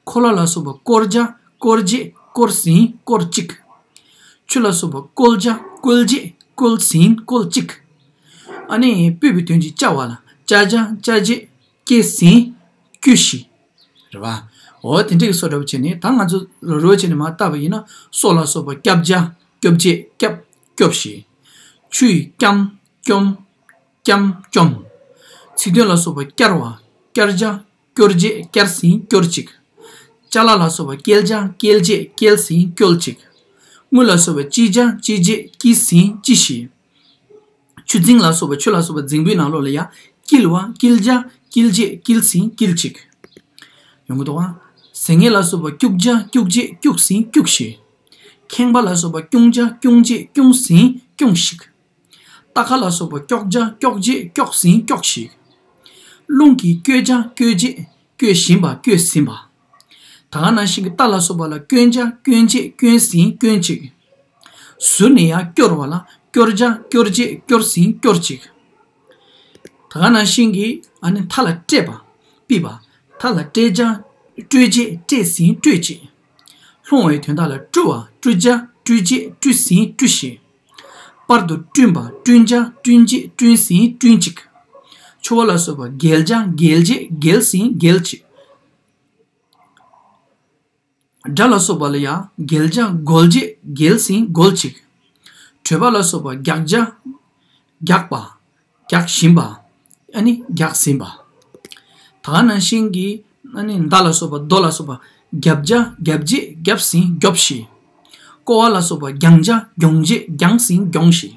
འཁོར་ལོ་ལ་སོགས་པ་བསྐོར་བྱ་བསྐོར་བྱེད་བསྐོར་ཟིན་བསྐོར་ཅིག་ཆུ་ལ་སོགས་པ་བསྐོལ་བྱ་བསྐོལ་བྱེད་བསྐོལ་ཟིན་བསྐོལ་ཅིག་ཨ་ནི་སྤོས་པའི་དོན་གྱི་བཅའ་བ་ལ་བཅའ་བྱ་བཅའ་བྱེད་བསྐྱེད་ཟིན་བསྐྱུར་ཞིག་རེད་བ། འོ་དེ་འདྲ་གི་བཟོ་འདྲ་པོ་བྱས་ནས་ད་ང་ཚོ་རོ་རོ་བྱས་ནས་མར་བཏབ་པ་ཡིན་ན། སོ་ལ་སོགས་པ་སྐྱབ་བྱ་སྐྱོབ་བྱེད་སྐྱབ་སྐྱོབ་ཞེས། ཆུ་ཡི་སྐྱམ་སྐྱོམ་སྐྱམ་སྐྱོམ། ཚིག་དོན་ལ་སོགས་པ་བསྐྱར་བ་བསྐྱར་བྱ་སྐྱོར་བྱེད་བསྐྱར་ཟིན་སྐྱོར་ཅིག་ཅ་ལ་ལ་སོགས་པ་བསྐྱལ་བྱ་བསྐྱལ་བྱེད་བསྐྱལ་ཟིན་སྐྱོལ་ཅིག་དངུལ་ལ་སོགས་པ་ལྕི་བྱ་ལྕི་བྱེད་ལྕི་ཟིན་ལྕི་ཞེས། ཆུ་རྫིང་ལ་སོགས་པ་ཆུ་ལ་སོགས་པ་རྫིང་བུའི་ནང་ལོགས་ལ་ཡ་བསྐྱིལ་བ་བསྐྱིལ་བྱ་བསྐྱིལ་བྱེད་བསྐྱིལ་ཟིན་བསྐྱིལ་ཅིག་ཡོང་གི་འདུག་ཨ། ཟེར་མཁན་ལ་སོགས་པ་སྐྱུག་བྱ་སྐྱུག་བྱེད་སྐྱུག་ཟིན་སྐྱུག་ཞེས། ཁེངས་པ་ལ་སོགས་པ་སྐྱུང་བྱ་སྐྱུང་བྱེད་སྐྱུང་ཟིན་སྐྱུང་ཞིག་རྟ་ཁ་ལ་སོགས་པ་སྐྱོག་བྱ་སྐྱོག་བྱེད་སྐྱོག་ཟིན་སྐྱོག་ཞིག་རླུང་གིས་བསྐྱོད་བྱ་བསྐྱོད་བྱེད་བསྐྱོད་བཞིན་པ་བསྐྱོད་ཟིན་པ། ད་ག་ནང་བཞིན་གྱི་རྟ་ལ་སོགས་པ་ལ་སྐྱོན་བྱ་སྐྱོན་བྱེད་སྐྱོན་ཟིན་སྐྱོན་ཅིག་ཟུར་ནས་ཡར་སྐྱོར་བ་ལ་སྐྱོར་བྱ་སྐྱོར་བྱེད་སྐྱོར་ཟིན་སྐྱོར་ཅིག་ད་ག་ནང་བཞིན་གྱི་ཨ་ནི་མཐའ་ལ་སྤྲད་པ་པི་པ། མཐའ་ལ་སྤྲད་བྱ་སྤྲོད་བྱེད་སྤྲད་ཟིན་སྤྲོད་ཅིག་ལྷུང་བའི་དོན་དག་ལ་བཀྲུ་བ་བཀྲུ་བྱ་བཀྲུ་བྱེད་བཀྲུ་ཟིན་བཀྲུ་ཞིག་བར་དུ་བསྐྲུན་པ་བསྐྲུན་བྱ་བསྐྲུན་བྱེད་བསྐྲུན་ཟིན་བསྐྲུན་ཅིག་ཆུ་བ་ལ་སོགས་པ་བརྒལ་བྱ་བརྒལ་བྱེད་བརྒལ་ཟིན་བརྒལ་ཅིག་སྒྲ་ལ་སོགས་པ་ལ་ཡང་བརྒལ་བྱ་བརྒོལ་བྱེད་བརྒལ་ཟིན་བརྒོལ་ཅིག་གྲོད་པ་ལ་སོགས་པ་རྒྱག་བྱ་རྒྱག་པ། རྒྱག་བཞིན་པ། ཨ་ནི་རྒྱག་ཟིན་པ། ད་ག་ནང་བཞིན་གྱི་ཨ་ནི་མདའ་ལ་སོགས་པ་རྡོ་ལ་སོགས་པ་རྒྱབ་བྱ་རྒྱབ་བྱེད་རྒྱབ་ཟིན་རྒྱོབ་ཞེས། ཀོ་བ་ལ་སོགས་པ་རྒྱང་བྱ་རྒྱོང་བྱེད་རྒྱང་ཟིན་རྒྱོང་ཞེས།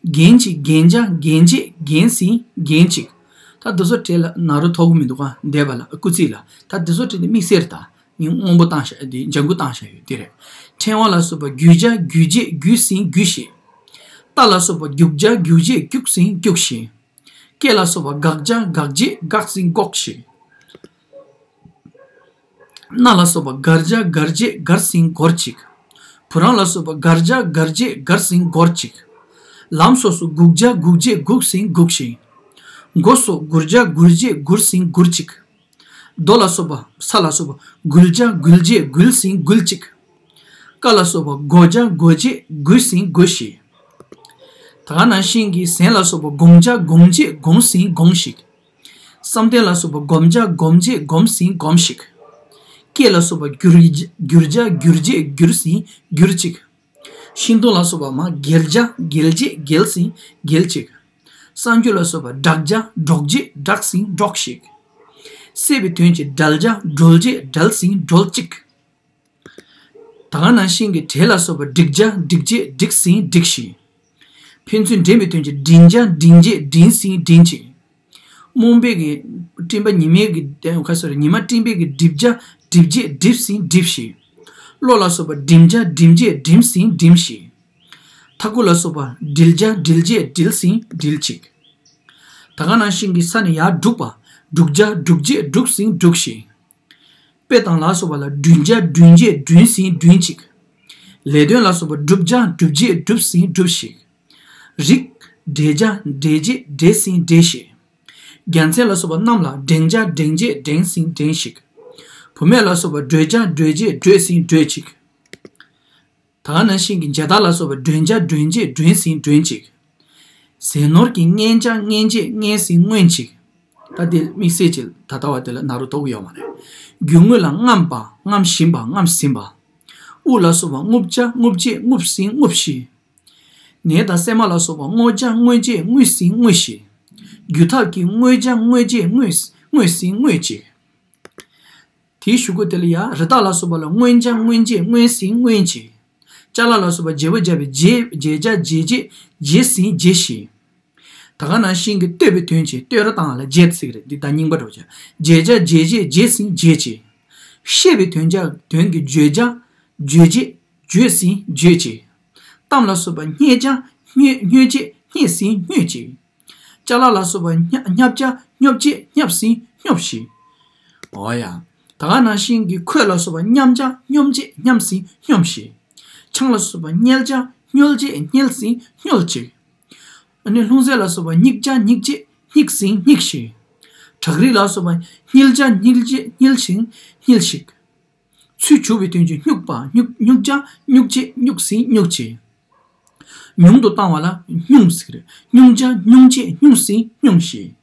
རྒྱན་གྱི་རྒྱན་བྱ་རྒྱན་བྱེད་རྒྱན་ཟིན་རྒྱན་ཅིག་ད་འདི་ཚོ་བྲིས་ལ་ན་རུ་ཐོགས་གི་མི་འདུག་ག་འདས་པ་ལ་སྐུ་ཚིག་ལ། ད་འདི་ཚོ་བྲིས་ནས་དམིགས་བསལ་ད་ངས་སྔོན་པོ་བཏང་བཞག་དེ་ལྗང་གུ་བཏང་བཞག་ཡོད་དེ་རེད། ཕྲེང་བ་ལ་སོགས་པ་རྒྱུ་བྱ་རྒྱུ་བྱེད་རྒྱུ་ཟིན་རྒྱུ་ཞེས། རྟ་ལ་སོགས་པ་རྒྱུག་བྱ་རྒྱུག་བྱེད་རྒྱུག་ཟིན་རྒྱུག་ཞེས། སྐེ་ལ་སོགས་པ་འགག་བྱ་འགག་བྱེད་འགག་ཟིན་འགག་ཞེས། སྣ་ལ་སོགས་པ་འགར་བྱ་འགར་བྱེད་འགར་ཟིན་འགོར་ཅིག་བུ་རམ་ལ་སོགས་པ་འགར་བྱ་འགར་བྱེད་འགར་ཟིན་འགོར་ཅིག་ལམ་སོགས་སུ་སྒུག་བྱ་སྒུག་བྱེད་སྒུག་ཟིན་སྒུག་ཞིག་མགོ་སོགས་སྒུར་བྱ་སྒུར་བྱེད་སྒུར་ཟིན་སྒུར་ཅིག་རྡོ་ལ་སོགས་པ་ས་ལ་སོགས་པ་འགུལ་བྱ་འགུལ་བྱེད་འགུལ་ཟིན་འགུལ་ཅིག་ཀ་ལ་སོགས་པ་སྒོ་བྱ་སྒོ་བྱེད་སྒུལ་ཟིན་སྒུལ་ཞིག་ད་ག་ནང་བཞིན་གྱི་ཟན་ལ་སོགས་པ་སྒོམ་བྱ་སྒོམ་བྱེད་སྒོམ་ཟིན་སྒོམ་ཞིག་བསམ་གཏན་ལ་སོགས་པ་སྒོམ་བྱ་སྒོམ་བྱེད་སྒོམ་ཟིན་སྒོམ་ཞིག་སྐད་ལ་སོགས་པ་བསྒྱུར་བསྒྱུར་བྱ་བསྒྱུར་བྱེད་བསྒྱུར་ཟིན་བསྒྱུར་ཅིག་ཤིང་སྡོང་ལ་སོགས་པ་མར་འགེལ་བྱ་འགེལ་བྱེད་འགེལ་ཟིན་འགེལ་ཅིག་གསང་རྒྱུད་ལ་སོགས་པ་བསྒྲག་བྱ་སྒྲོག་བྱེད་སྒྲོག་ཞིག་སྲེད་པའི་དོན་གྱི་བསྒྲལ་བྱ་བསྒྲོལ་བྱེད་བསྒྲལ་ཟིན་བསྒྲོལ་ཅིག་ད་ག་ནང་བཞིན་གྱི་བྲེ་ལ་སོགས་པ་འགྲིག་བྱ་འགྲིག་བྱེད་འགྲིག་ཟིན་འགྲིག་ཞིག་ཕན་ཚུན་འགྲན་པའི་དོན་གྱི་འགྲན་བྱ་འགྲན་བྱེད་འགྲན་ཟིན་འགྲན་ཅིག་རྨོངས་པའི་གི་སྤྲིན་པ་ཉི་མའི་གི་ཁ་སོ་རེ་ཉི་མ་སྤྲིན་པའི་གི་སྒྲིབ་བྱ་སྒྲིབ་བྱེད་སྒྲིབ་ཟིན་སྒྲིབ་ཞིག་བློ་ལ་སོགས་པ་འགྲིམ་བྱ་འགྲིམ་བྱེད་འགྲིམ་ཟིན་འགྲིམ་ཞིག་མཐའ་ཁུག་ལ་སོགས་པ་འགྲིལ་བྱ་འགྲིལ་བྱེད་འགྲིལ་ཟིན་འགྲིལ་ཅིག་ད་ག་ནང་བཞིན་གྱི་ས་ནས་ཡར་སྒྲུག་པ་སྒྲུག་བྱ་སྒྲུག་བྱེད་སྒྲུག་ཟིན་སྒྲུག་ཞིག་དཔེ་དང་ལ་སོགས་པ་ལ་བསྒྲུན་བྱ་བསྒྲུན་བྱེད་བསྒྲུན་ཟིན་བསྒྲུན་ཅིག་ལས་དོན་ལ་སོགས་པ་བསྒྲུབ་བྱ་བསྒྲུབ་བྱེད་བསྒྲུབ་ཟིན་བསྒྲུབས་ཤིག་རིགས་འགྲེ་བྱ་འགྲེ་བྱེད་འགྲེ་ཟིན་འགྲེ་ཞིག་རྒྱལ་མཚན་ལ་སོགས་པ་རྣམས་ལ་འགྲེང་བྱ་འགྲེང་བྱེད་འགྲེང་ཟིན་འགྲེང་ཞིག་བུད་མེད་ལ་སོགས་པ་བགྲོད་བྱ་བགྲོད་བྱེད་བགྲོད་ཟིན་བགྲོད་ཅིག་ད་ག་ནང་བཞིན་གྱི་མཇལ་དར་ལ་སོགས་པ་སྒྲོན་བྱ་སྒྲོན་བྱེད་སྒྲོན་ཟིན་སྒྲོན་ཅིག་ཟས་ནོར་གྱི་རྔན་བྱ་རྔན་བྱེད་རྔན་ཟིན་རྔོན་ཅིག་ད་དེ་དམིགས་བསལ་གྱི་ད་ལྟ་བ་དེ་ལ་ན་རུ་དོགས་ཡོད་མ་རེད། རྒྱུ་དངོས་ལ་རྔམ་པ་རྔམ་བཞིན་པ་རྔམ་ཟིན་པ། དབུགས་ལ་སོགས་པ་རྔུབ་བྱ་རྔུབ་བྱེད་རྔུབ་ཟིན་རྔུབ་ཞིག་ནད་དང་སྲན་མ་ལ་སོགས་པ་རྔོ་བྱ་རྔོ་བྱེད་རྔོ་ཟིན་རྔོ་ཞིག་རྒྱུ་ཐབས་ཀྱིས་རྔོ་བྱ་རྔོ་བྱེད་རྔོ་རྔོ་ཟིན་རྔོ་ཅིག་དེའི་གཞུག་གུ་དེ་ལ་ཡང་རི་དྭགས་ལ་སོགས་པ་ལ་རྔོན་བྱ་རྔོན་བྱེད་རྔོན་ཟིན་རྔོན་ཅིག་ཅ་ལག་ལ་སོགས་པ་བརྗེ་པོ་བརྒྱབ་པའི་བརྗེ་བརྗེ་བྱ་བརྗེ་བྱེད་བརྗེ་ཟིན་བརྗེ་ཞིག་ད་ག་ནང་བཞིན་གྱི་བསྟོད་པའི་དོན་གྱི་བསྟོད་ར་བཏང་བ་ལ་བརྗེད་ཟེར་གྱི་རེད། འདི་ད་རྙིང་པ་འགྲོ་བྱ། བརྗེད་བྱ་བརྗེད་བྱེད་བརྗེད་ཟིན་བརྗེད་བྱེད། བཤད་པའི་དོན་བྱ་དོན་གྱི་བརྗོད་བྱ་བརྗོད་བྱེད་བརྗོད་ཟིན་བརྗོད་བྱེད། གཏམ་ལ་སོགས་པ་སྙད་བྱ་སྙོད་སྙོད་བྱེད་སྙད་ཟིན་སྙོད་བྱེད། ཅ་ལག་ལ་སོགས་པ་སྙ་སྙབ་བྱ་སྙོབ་བྱེད་སྙབ་ཟིན་སྙོབ་བྱེད། འོ་ཡ། ད་ག་ནང་བཞིན་གྱི་ཁོད་ལ་སོགས་པ་སྙམ་བྱ་སྙོམ་བྱེད་སྙམ་ཟིན་སྙོམ་བྱེད། ཆང་ལ་སོགས་པ་སྙལ་བྱ་སྙོལ་བྱེད་སྙལ་ཟིན་སྙོལ་བྱེད། ཨ་ནི་ལྷུང་བཟེད་ལ་སོགས་པ་སྙིགས་བྱ་སྙིགས་བྱེད་སྙིགས་ཟིན་སྙིགས་བྱེད། བྲག་རི་ལ་སོགས་པ་སྙིལ་བྱ་སྙིལ་བྱེད་སྙིལ་ཞིང་སྙིལ་ཞིག། ཚུར་བྱུག་པའི་དོན་གྱི་སྙུག་པ་སྙུག་སྙུག་བྱ་སྙུག་བྱེད་སྙུག་ཟིན་སྙུག་བྱེད། ཉུང་དུ་བཏང་བ་ལ་སྙུང་ཟེར། སྙུང་བྱ་སྙུང་བྱེད་སྙུང་ཟིན་སྙུང་བྱེད།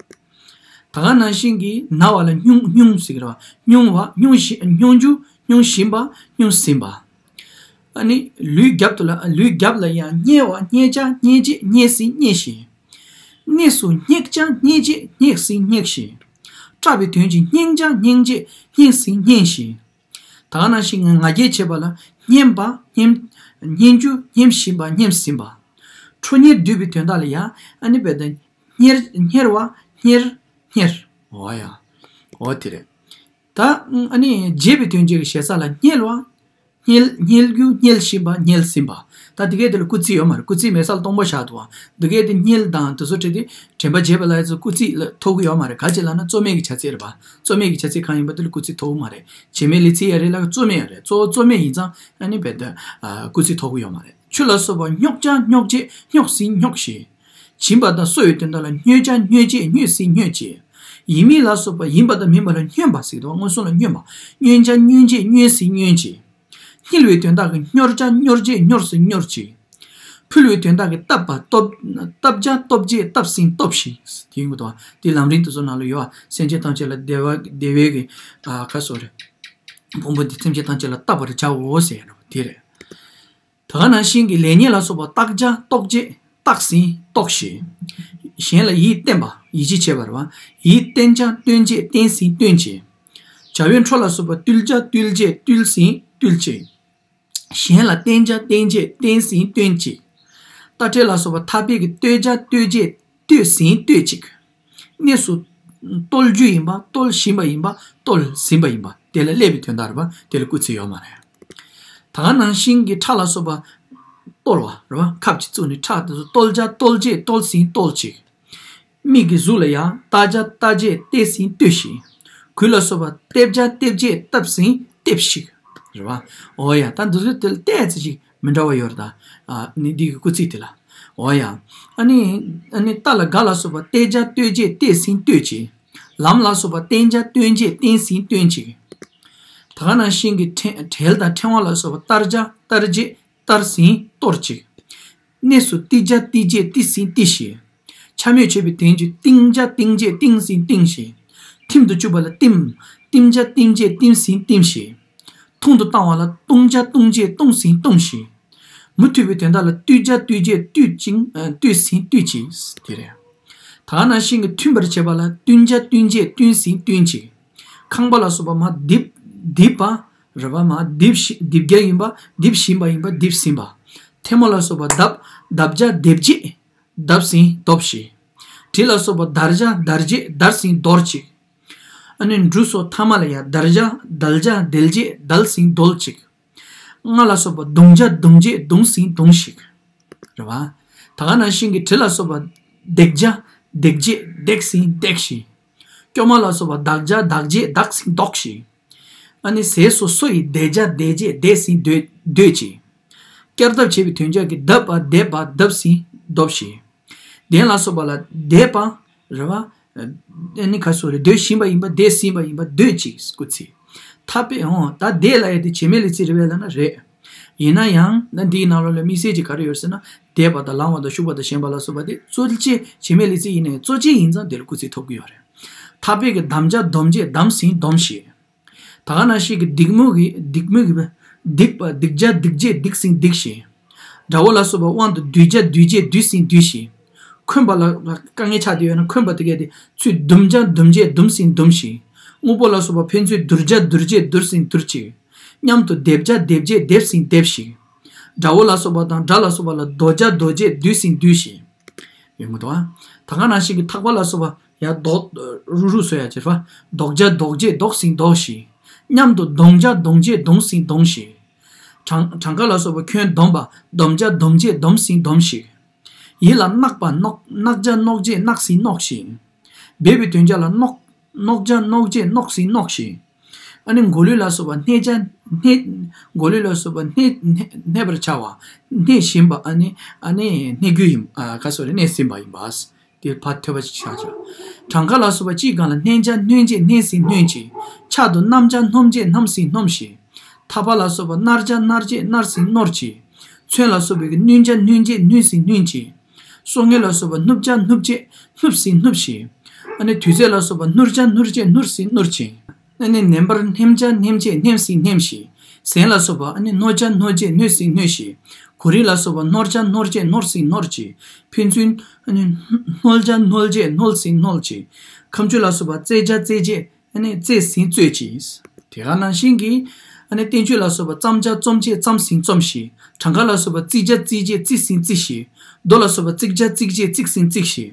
ད་ག་ནང་བཞིན་གྱི་ན་བ་ལ་སྙུང་སྙུང་ཟེར་བ། སྙུང་བ་སྙུང་བཞི་སྙུང་རྒྱུ་སྙུང་བཞིན་པ་སྙུང་ཟིན་པ། ཨ་ནི་ལུས་རྒྱབ་ཏུ་ལ་ལུས་རྒྱབ་ལ་ཡང་མཉེ་བ་མཉེ་བྱ་མཉེ་བྱེད་མཉེ་ཟིན་མཉེ་ཞིང་། གནས་སུ་སྙེག་བྱ་སྙེག་བྱེད་སྙེག་ཟིན་སྙེག་ཞིང་། སྐྲག་པའི་དོན་གྱི་སྙེག་བྱ་སྙེག་བྱེད་སྙེག་ཟིན་སྙེག་ཞིང་། ད་ག་ནང་བཞིན་ང་རྒྱལ་བྱེད་པ་ལ་སྙེམས་པ་སྙེམས་སྙེམས་རྒྱུ་སྙེམས་བཞིན་པ་སྙེམས་ཟིན་པ། ཁྲོ་གཉེར་བསྡུས་པའི་དོན་དག་ལ་ཡང་ཨ་ནི་བས་ཏེ་སྙེར་སྙེར་བ་སྙེར་སྙེར། འོ་ཡ། འོ་དེ་རེད། ད་ཨ་ནི་བརྗེད་པའི་དོན་བརྗེད་ཀྱི་ཞེ་ས་ལ་སྙེལ་བ། སྙེལ་སྙེལ་རྒྱུ་སྙེལ་བཞིན་པ་སྙེལ་ཟིན་པ། ད་དེ་གས་དེ་ལ་སྐུལ་ཚིག་ཡོད་མ་རེད། སྐུལ་ཚིག་མེད་ས་ལ་སྟོང་པ་བཞག་འདུག་བ། འདི་གས་དེ་སྙེལ་དང་དེ་ཚོ་བྲིས་ཏེ་དྲན་པ་བརྗེད་པ་ལ་ཡ་ཚོ་སྐུལ་ཚིག་ལ་ཐོབ་ཀྱི་ཡོད་མ་རེད། ག་ཅི་ལབ་ན་རྩོད་མེད་ཀྱི་བྱ་ཚིག་རེད་པ། རྩོད་མེད་ཀྱི་བྱ་ཚིག་གང་ཡིན་པ་དེ་ལ་སྐུལ་ཚིག་ཐོབ་ཀྱི་མ་རེད། བྱེད་མེད་ལས་ཚིག་ཡ་རེད་ལ་རྩོད་མེད་ཡ་རེད། གཙོ་བོ་རྩོད་མེད་ཡིན་ཙང་ཨ་ནི་བས་ད་སྐུལ་ཚིག་ཐོབ་ཀྱི་ཡོད་མ་རེད། ཆུ་ལ་སོགས་པ་སྙོག་བྱ་སྙོག་བྱེད་སྙོག་ཟིན་སྙོག་ཞིང་། བྱིན་པ་དང་གསོ་བའི་དོན་དག་ལ་སྙོད་བྱ་སྙོད་བྱེད་སྙོད་ཟིན་སྙོད་བྱེད། ཡིན་མིན་ལ་སོགས་པ་ཡིན་པ་དང་མིན་པ་ལ་སྙོན་པ་ཟེར་གྱི་འདུག་མངོན་སུམ་ལ་སྙོན་པ། སྙོན་བྱ་སྙོན་བྱེད་སྙོན་ཟིན་སྙོན་བྱེད། སྙིལ་བའི་དོན་དག་གི་སྙོར་བྱ་སྙོར་བྱེད་སྙོར་ཟིན་སྙོར་བྱེད། ཕུལ་བའི་དོན་དག་གི་བཏབ་པ་བཏབ་བཏབ་བྱ་བཏབ་བྱེད་བཏབ་ཟིན་བཏབ་ཞིང་། དེ་ཡིན་པ་དང་དེ་ལམ་རིམ་དེ་ཚོ་ནང་ལ་ཡོད་པ། སེམས་ཅན་ཐམས་ཅད་ལ་བདེ་བ་བདེ་བའི་གི་ཨ་ཁ་སོ་རེད། ཕུང་པོ་འདི་སེམས་ཅན་ཐམས་ཅད་ལ་བཏབ་པར་བྱའོ་ཟེར་ཡ་རེད་པ། དེ་རེད། ད་ག་ནང་བཞིན་གྱི་ལེགས་ཉེས་ལ་སོགས་པ་བརྟག་བྱ་རྟོག་བྱེད་བརྟག་ཟིན་རྟོག་བྱེད། གཞན་ལ་ཡིད་བརྟན་པ་ཡིད་ཆེས་བྱེད་པ་རེད་པ། ཡིད་བརྟན་བྱ་བརྟན་བྱེད་བརྟན་ཟིན་བརྟན་བྱེད། བྱ་བའི་འཕྲོ་ལ་སོགས་པ་བརྟུལ་བྱ་བརྟུལ་བྱེད་བརྟུལ་ཟིན་བརྟུལ་བྱེད། གཞན་ལ་བརྟེན་བྱ་བརྟེན་བྱེད་བརྟེན་ཟིན་བརྟེན་བྱེད། རྟ་དྲེལ་ལ་སོགས་པ་ཐག་པས་ཀྱི་བརྟོད་བྱ་བརྟོད་བྱེད་བརྟོད་ཟིན་བརྟོད་བྱེད། གནས་སུ་བརྟོལ་རྒྱུ་ཡིན་པ་བརྟོལ་བཞིན་པ་ཡིན་པ་བརྟོལ་ཟིན་པ་ཡིན་པ་དེ་ལ་སླེབས་པའི་དོན་དག་རེད་པ། དེ་ལ་སྐུལ་ཚིག་ཡོད་མ་རེད། ད་ག་ནང་བཞིན་གྱི་ཁྲག་ལ་སོགས་པ་བརྟོལ་བ་རེད་པ། ཁབ་ཅིག་བཙུགས་ནས་ཁྲག་དེ་ཚོ་བརྟོལ་བྱ་བརྟོལ་བྱེད་བརྟོལ་ཟིན་བརྟོལ་བྱེད། མིག་གི་གཟུགས་ལ་ཡང་བལྟ་བྱ་བལྟ་བྱེད་བལྟས་ཟིན་ལྟོས་ཤིག། གོས་ལ་སོགས་པ་བལྟ་བྱ་བལྟ་བྱེད་བལྟས་ཟིན་ལྟོས་ཤིག། རེད་པ། འོ་ཡ། ད་འདི་ཚོ་དེ་ལ་ཏོག་ཙམ་ཞིག་མི་འདྲ་བ་ཡོད་རེད་ད། ཨ་ནི་འདི་གི་སྐུལ་ཚིག་དེ་ལ། འོ་ཡ། ཨ་ནི་ཨ་ནི་རྟ་ལ་སྒ་ལ་སོགས་པ་བལྟ་བྱ་བལྟ་བྱེད་བལྟས་ཟིན་ལྟོས་བྱེད། ལམ་ལ་སོགས་པ་བརྟེན་བྱ་བརྟེན་བྱེད་བརྟེན་ཟིན་བརྟེན་བྱེད། ད་ག་ནང་བཞིན་གྱི་ཕྲེང་བྲེལ་དང་ཕྲེང་བ་ལ་སོགས་པ་བསྟར་བྱ་བསྟར་བྱེད་བསྟར་ཟིན་གཏོར་བྱེད། གནས་སུ་ཏི་བྱ་ཏི་བྱེད་ཏི་ཟིན་ཏི་ཞེས། ཆ་མེད་བྱེད་པའི་དོན་གྱི་ཏིང་བྱ་ཏིང་བྱེད་ཏིང་ཟིན་ཏིང་ཞེས། ཐིམ་དུ་བཅུག་པ་ལ་ཏིམ། ཏིམ་བྱ་ཏིམ་བྱེད་ཏིམ་ཟིན་ཏིམ་ཞེས། ཐུང་དུ་བཏང་བ་ལ་ཏུང་བྱ་ཏུང་བྱེད་ཏུང་ཟིན་ཏུང་ཞེས། མུ་མཐུད་པའི་དོན་དག་ལ་ཏུས་བྱ་ཏུས་བྱེད་ཏུས་ཅིང་ཏུས་ཟིན་ཏུས་ཅེས། དེ་རེད། ད་ག་ནང་བཞིན་གྱི་མཐུན་པར་བྱེད་པ་ལ་བསྟུན་བྱ་བསྟུན་བྱེད་བསྟུན་ཟིན་བསྟུན་ཅིང་། ཁང་པ་ལ་སོགས་པ་མ་རྡིབ་རྡིབ་པ་རེད་པ། མ་རྡིབ་ཞི་རྡིབ་རྒྱག་ཡིན་པ་རྡིབ་བཞིན་པ་ཡིན་པ་རྡིབ་ཟིན་པ། ཐལ་མོ་ལ་སོགས་པ་བརྡབ་བརྡབ་བྱ་བརྡེབ་བྱེད་བརྡབ་ཟིན་བརྡོབ་ཞིང་། གྲི་ལ་སོགས་པ་བརྡར་བྱ་བརྡར་བྱེད་བརྡར་ཟིན་བརྡོར་ཅིང་། ཨ་ནི་འབྲུ་སོགས་ཐ་མ་ལ་ཡང་བརྡར་བྱ་བརྡལ་བྱ་བརྡལ་བྱེད་བརྡལ་ཟིན་བརྡོལ་ཅིང་། རྔ་ལ་སོགས་པ་བརྡུང་བྱ་བརྡུང་བྱེད་བརྡུང་ཟིན་བརྡུངས་ཤིག། རེད་པ། ད་ག་ནང་བཞིན་གྱི་གྲི་ལ་སོགས་པ་བརྡེག་བྱ་བརྡེག་བྱེད་བརྡེག་ཟིན་བརྡེགས་ཤིག། སྐྱོ་མ་ལ་སོགས་པ་བརྡག་བྱ་བརྡག་བྱེད་བརྡག་ཟིན་བརྡོགས་ཤིག། ཨ་ནི་ཟས་སུ་སོ་ཡི་བདེ་བྱ་བདེ་བྱེད་བདེ་ཟིན་བདོད་བདོད་ཅིག། བསྐྱར་ལྡབ་བྱེད་པའི་དོན་བྱ་གི་བརྡབ་པ་བརྡེབ་པ་བརྡབ་ཟིན་བརྡོབས་ཤིག། གདན་ལ་སོགས་པ་ལ་བརྡེབ་པ་རེད་པ། ཨ་ནི་ཁ་སོ་རེ་བརྡོལ་བཞིན་པ་ཡིན་པ་བརྡེབ་ཟིན་པ་ཡིན་པ་བརྡོད་ཅིག་སྐུལ་ཚིག། ཐ་དཔེ་འོང་ད་བརྡེབ་ལ་ཡ་དེ་བྱེད་མེད་ལས་ཚིག་རེད་པས་ལབ་ན་རེད། ཡིན་ན་ཡང་ན་འདིའི་ནང་ལོགས་ལ་དམིགས་བསལ་གྱི་ག་རེ་ཡོད་ཟེར་ན་བརྡེབ་པ་དང་ལངས་པ་དང་ཞུགས་པ་དང་ཞེན་པ་ལ་སོགས་པ་དེ་གཙོ་ཆེ་བྱེད་མེད་ལས་ཚིག་ཡིན་ནའི་གཙོ་ཆེ་ཡིན་ཙང་དེ་ལ་སྐུལ་ཚིག་ཐོབ་ཀྱི་ཡོད་རེད། ཐ་དཔེ་གི་བསྡམ་བྱ་བསྡོམ་བྱེད་བསྡམས་ཟིན་བསྡོམས་ཤིག། ད་ག་ནང་བཞིན་གྱི་སྡིགས་མོ་གི་སྡིགས་མོ་གི་སྡིགས་པ་སྡིགས་བྱ་སྡིགས་བྱེད་སྡིགས་ཟིན་སྡིགས་ཤིག། དགྲ་བོ་ལ་སོགས་པ་དབང་དུ་སྡུད་བྱ་སྡུད་བྱེད་སྡུད་ཟིན་སྡུད་ཤིག། འཁོན་པ་ལ་དཀའ་ངལ་ཆགས་བསྡད་ཡོད་ན་འཁོན་པ་དེ་གས་དེ་ཚུར་འདུམ་བྱ་འདུམ་བྱེད་འདུམ་ཟིན་འདུམ་ཤིག། དངོས་པོ་ལ་སོགས་པ་ཕན་ཚུན་བསྡུར་བྱ་བསྡུར་བྱེད་བསྡུར་ཟིན་བསྡུར་ཅིག། མཉམ་དུ་སྡེབ་བྱ་སྡེབ་བྱེད་སྡེབ་ཟིན་སྡེབས་ཤིག། དགྲ་བོ་ལ་སོགས་པ་དང་དགྲ་ལ་སོགས་པ་ལ་བསྡོ་བྱ་བསྡོ་བྱེད་བསྡོས་ཟིན་བསྡོས་ཤིག། ཡོང་གི་འདུག་ཨ། ད་ག་ནང་བཞིན་གྱི་ཐག་པ་ལ་སོགས་པ་ཡ་རྡོག་རུ་རུ་བཟོ་ཡ་བྱེད་པ། རྡོག་བརྒྱ་རྡོག་བརྒྱད་རྡོག་ཟིན་རྡོག་བཞི། མཉམ་དུ་གདོང་བརྒྱ་གདོང་བརྒྱད་གདོང་ཟིན་གདོང་བཞི། བྲང་བྲང་ཁ་ལ་སོགས་པ་ཁྱོན་བསྡོམས་པ། བསྡོམས་བརྒྱ་བསྡོམས་བརྒྱད་བསྡོམས་ཟིན་བསྡོམས་བཞི། ཡིད་ལ་བརྣག་པ། རྣོག་རྣག་བརྒྱ་རྣོག་བརྒྱད་རྣག་ཟིན་རྣོག་བཞི། སྦས་པའི་དོན་བརྒྱ་ལ་རྣོག་རྣོག་བརྒྱ་རྣོག་བརྒྱད་རྣོག་ཟིན་རྣོག་བཞི། ཨ་ནི་མགོ་ལུས་ལ་སོགས་པ་སྣེ་བརྒྱ་སྣེ། མགོ་ལུས་ལ་སོགས་པ་སྣེ་སྣེ་སྣེ་བར་བྱ་བ། སྣེ་བཞིན་པ། ཨ་ནི་ཨ་ནི་སྣེ་རྒྱུ་ཡིན། ཨ་ག་སོ་རེ་སྣེ་ཟིན་པ་ཡིན་པ། དེ་ཕར་ཐོད་པ་ཅིག་ཆགས་བྱ། བྲང་ཁ་ལ་སོགས་པ་གཅིག་སྒང་ལ་སྣན་བརྒྱ་སྣོན་བརྒྱད་སྣན་ཟིན་སྣོན་བཞི། ཕྱག་ཏུ་བསྣམས་བརྒྱ་བསྣོམས་བརྒྱད་བསྣམས་ཟིན་བསྣོམས་བཞི། ཐག་པ་ལ་སོགས་པ་སྣར་བརྒྱ་སྣར་བརྒྱད་སྣར་ཟིན་སྣོར་བཞི། ཚོན་ལ་སོགས་པའི་གི་བསྣུན་བརྒྱ་བསྣུན་བརྒྱད་བསྣུན་ཟིན་བསྣུན་བཞི། སོ་ངལ་ལ་སོགས་པ་བསྣུབ་བརྒྱ་བསྣུབ་བརྒྱད་བསྣུབས་ཟིན་བསྣུབས་བཞི། ཨ་ནི་དུས་ཚོད་ལ་སོགས་པ་སྣུར་བརྒྱ་སྣུར་བརྒྱད་སྣུར་ཟིན་སྣུར་བཞི། ཨ་ནི་ནེམ་པར་ནེམ་བརྒྱ་ནེམ་བརྒྱད་ནེམ་ཟིན་ནེམ་བཞི། ཟན་ལ་སོགས་པ་ཨ་ནི་སྣོལ་བརྒྱ་སྣོལ་བརྒྱད་སྣོལ་ཟིན་སྣོལ་བཞི། གོ་རིམ་ལ་སོགས་པ་སྣོར་བརྒྱ་སྣོར་བརྒྱད་སྣོར་ཟིན་སྣོར་བཞི། ཕན་ཚུན་ཨ་ནི་སྣོལ་བརྒྱ་སྣོལ་བརྒྱད་སྣོལ་ཟིན་སྣོལ་བཞི། ཁ་མཆུ་ལ་སོགས་པ་རྩེ་བརྒྱ་རྩེ་བརྒྱད་ཨ་ནི་རྩེ་ཟིན་རྩོད་ཅིང་། དེ་ག་ནང་བཞིན་གྱི་ཨ་ནི་བསྟན་བཅོས་ལ་སོགས་པ་རྩོམ་བྱ་རྩོམ་བྱེད་རྩོམ་ཟིན་རྩོམ་བཞི། བྲང་ཁ་ལ་སོགས་པ་རྩིས་བྱ་རྩིས་བྱེད་རྩིས་ཟིན་རྩིས་བཞི། རྡོ་ལ་སོགས་པ་རྩིག་བྱ་རྩིག་བྱེད་རྩིག་ཟིན་རྩིག་བཞི།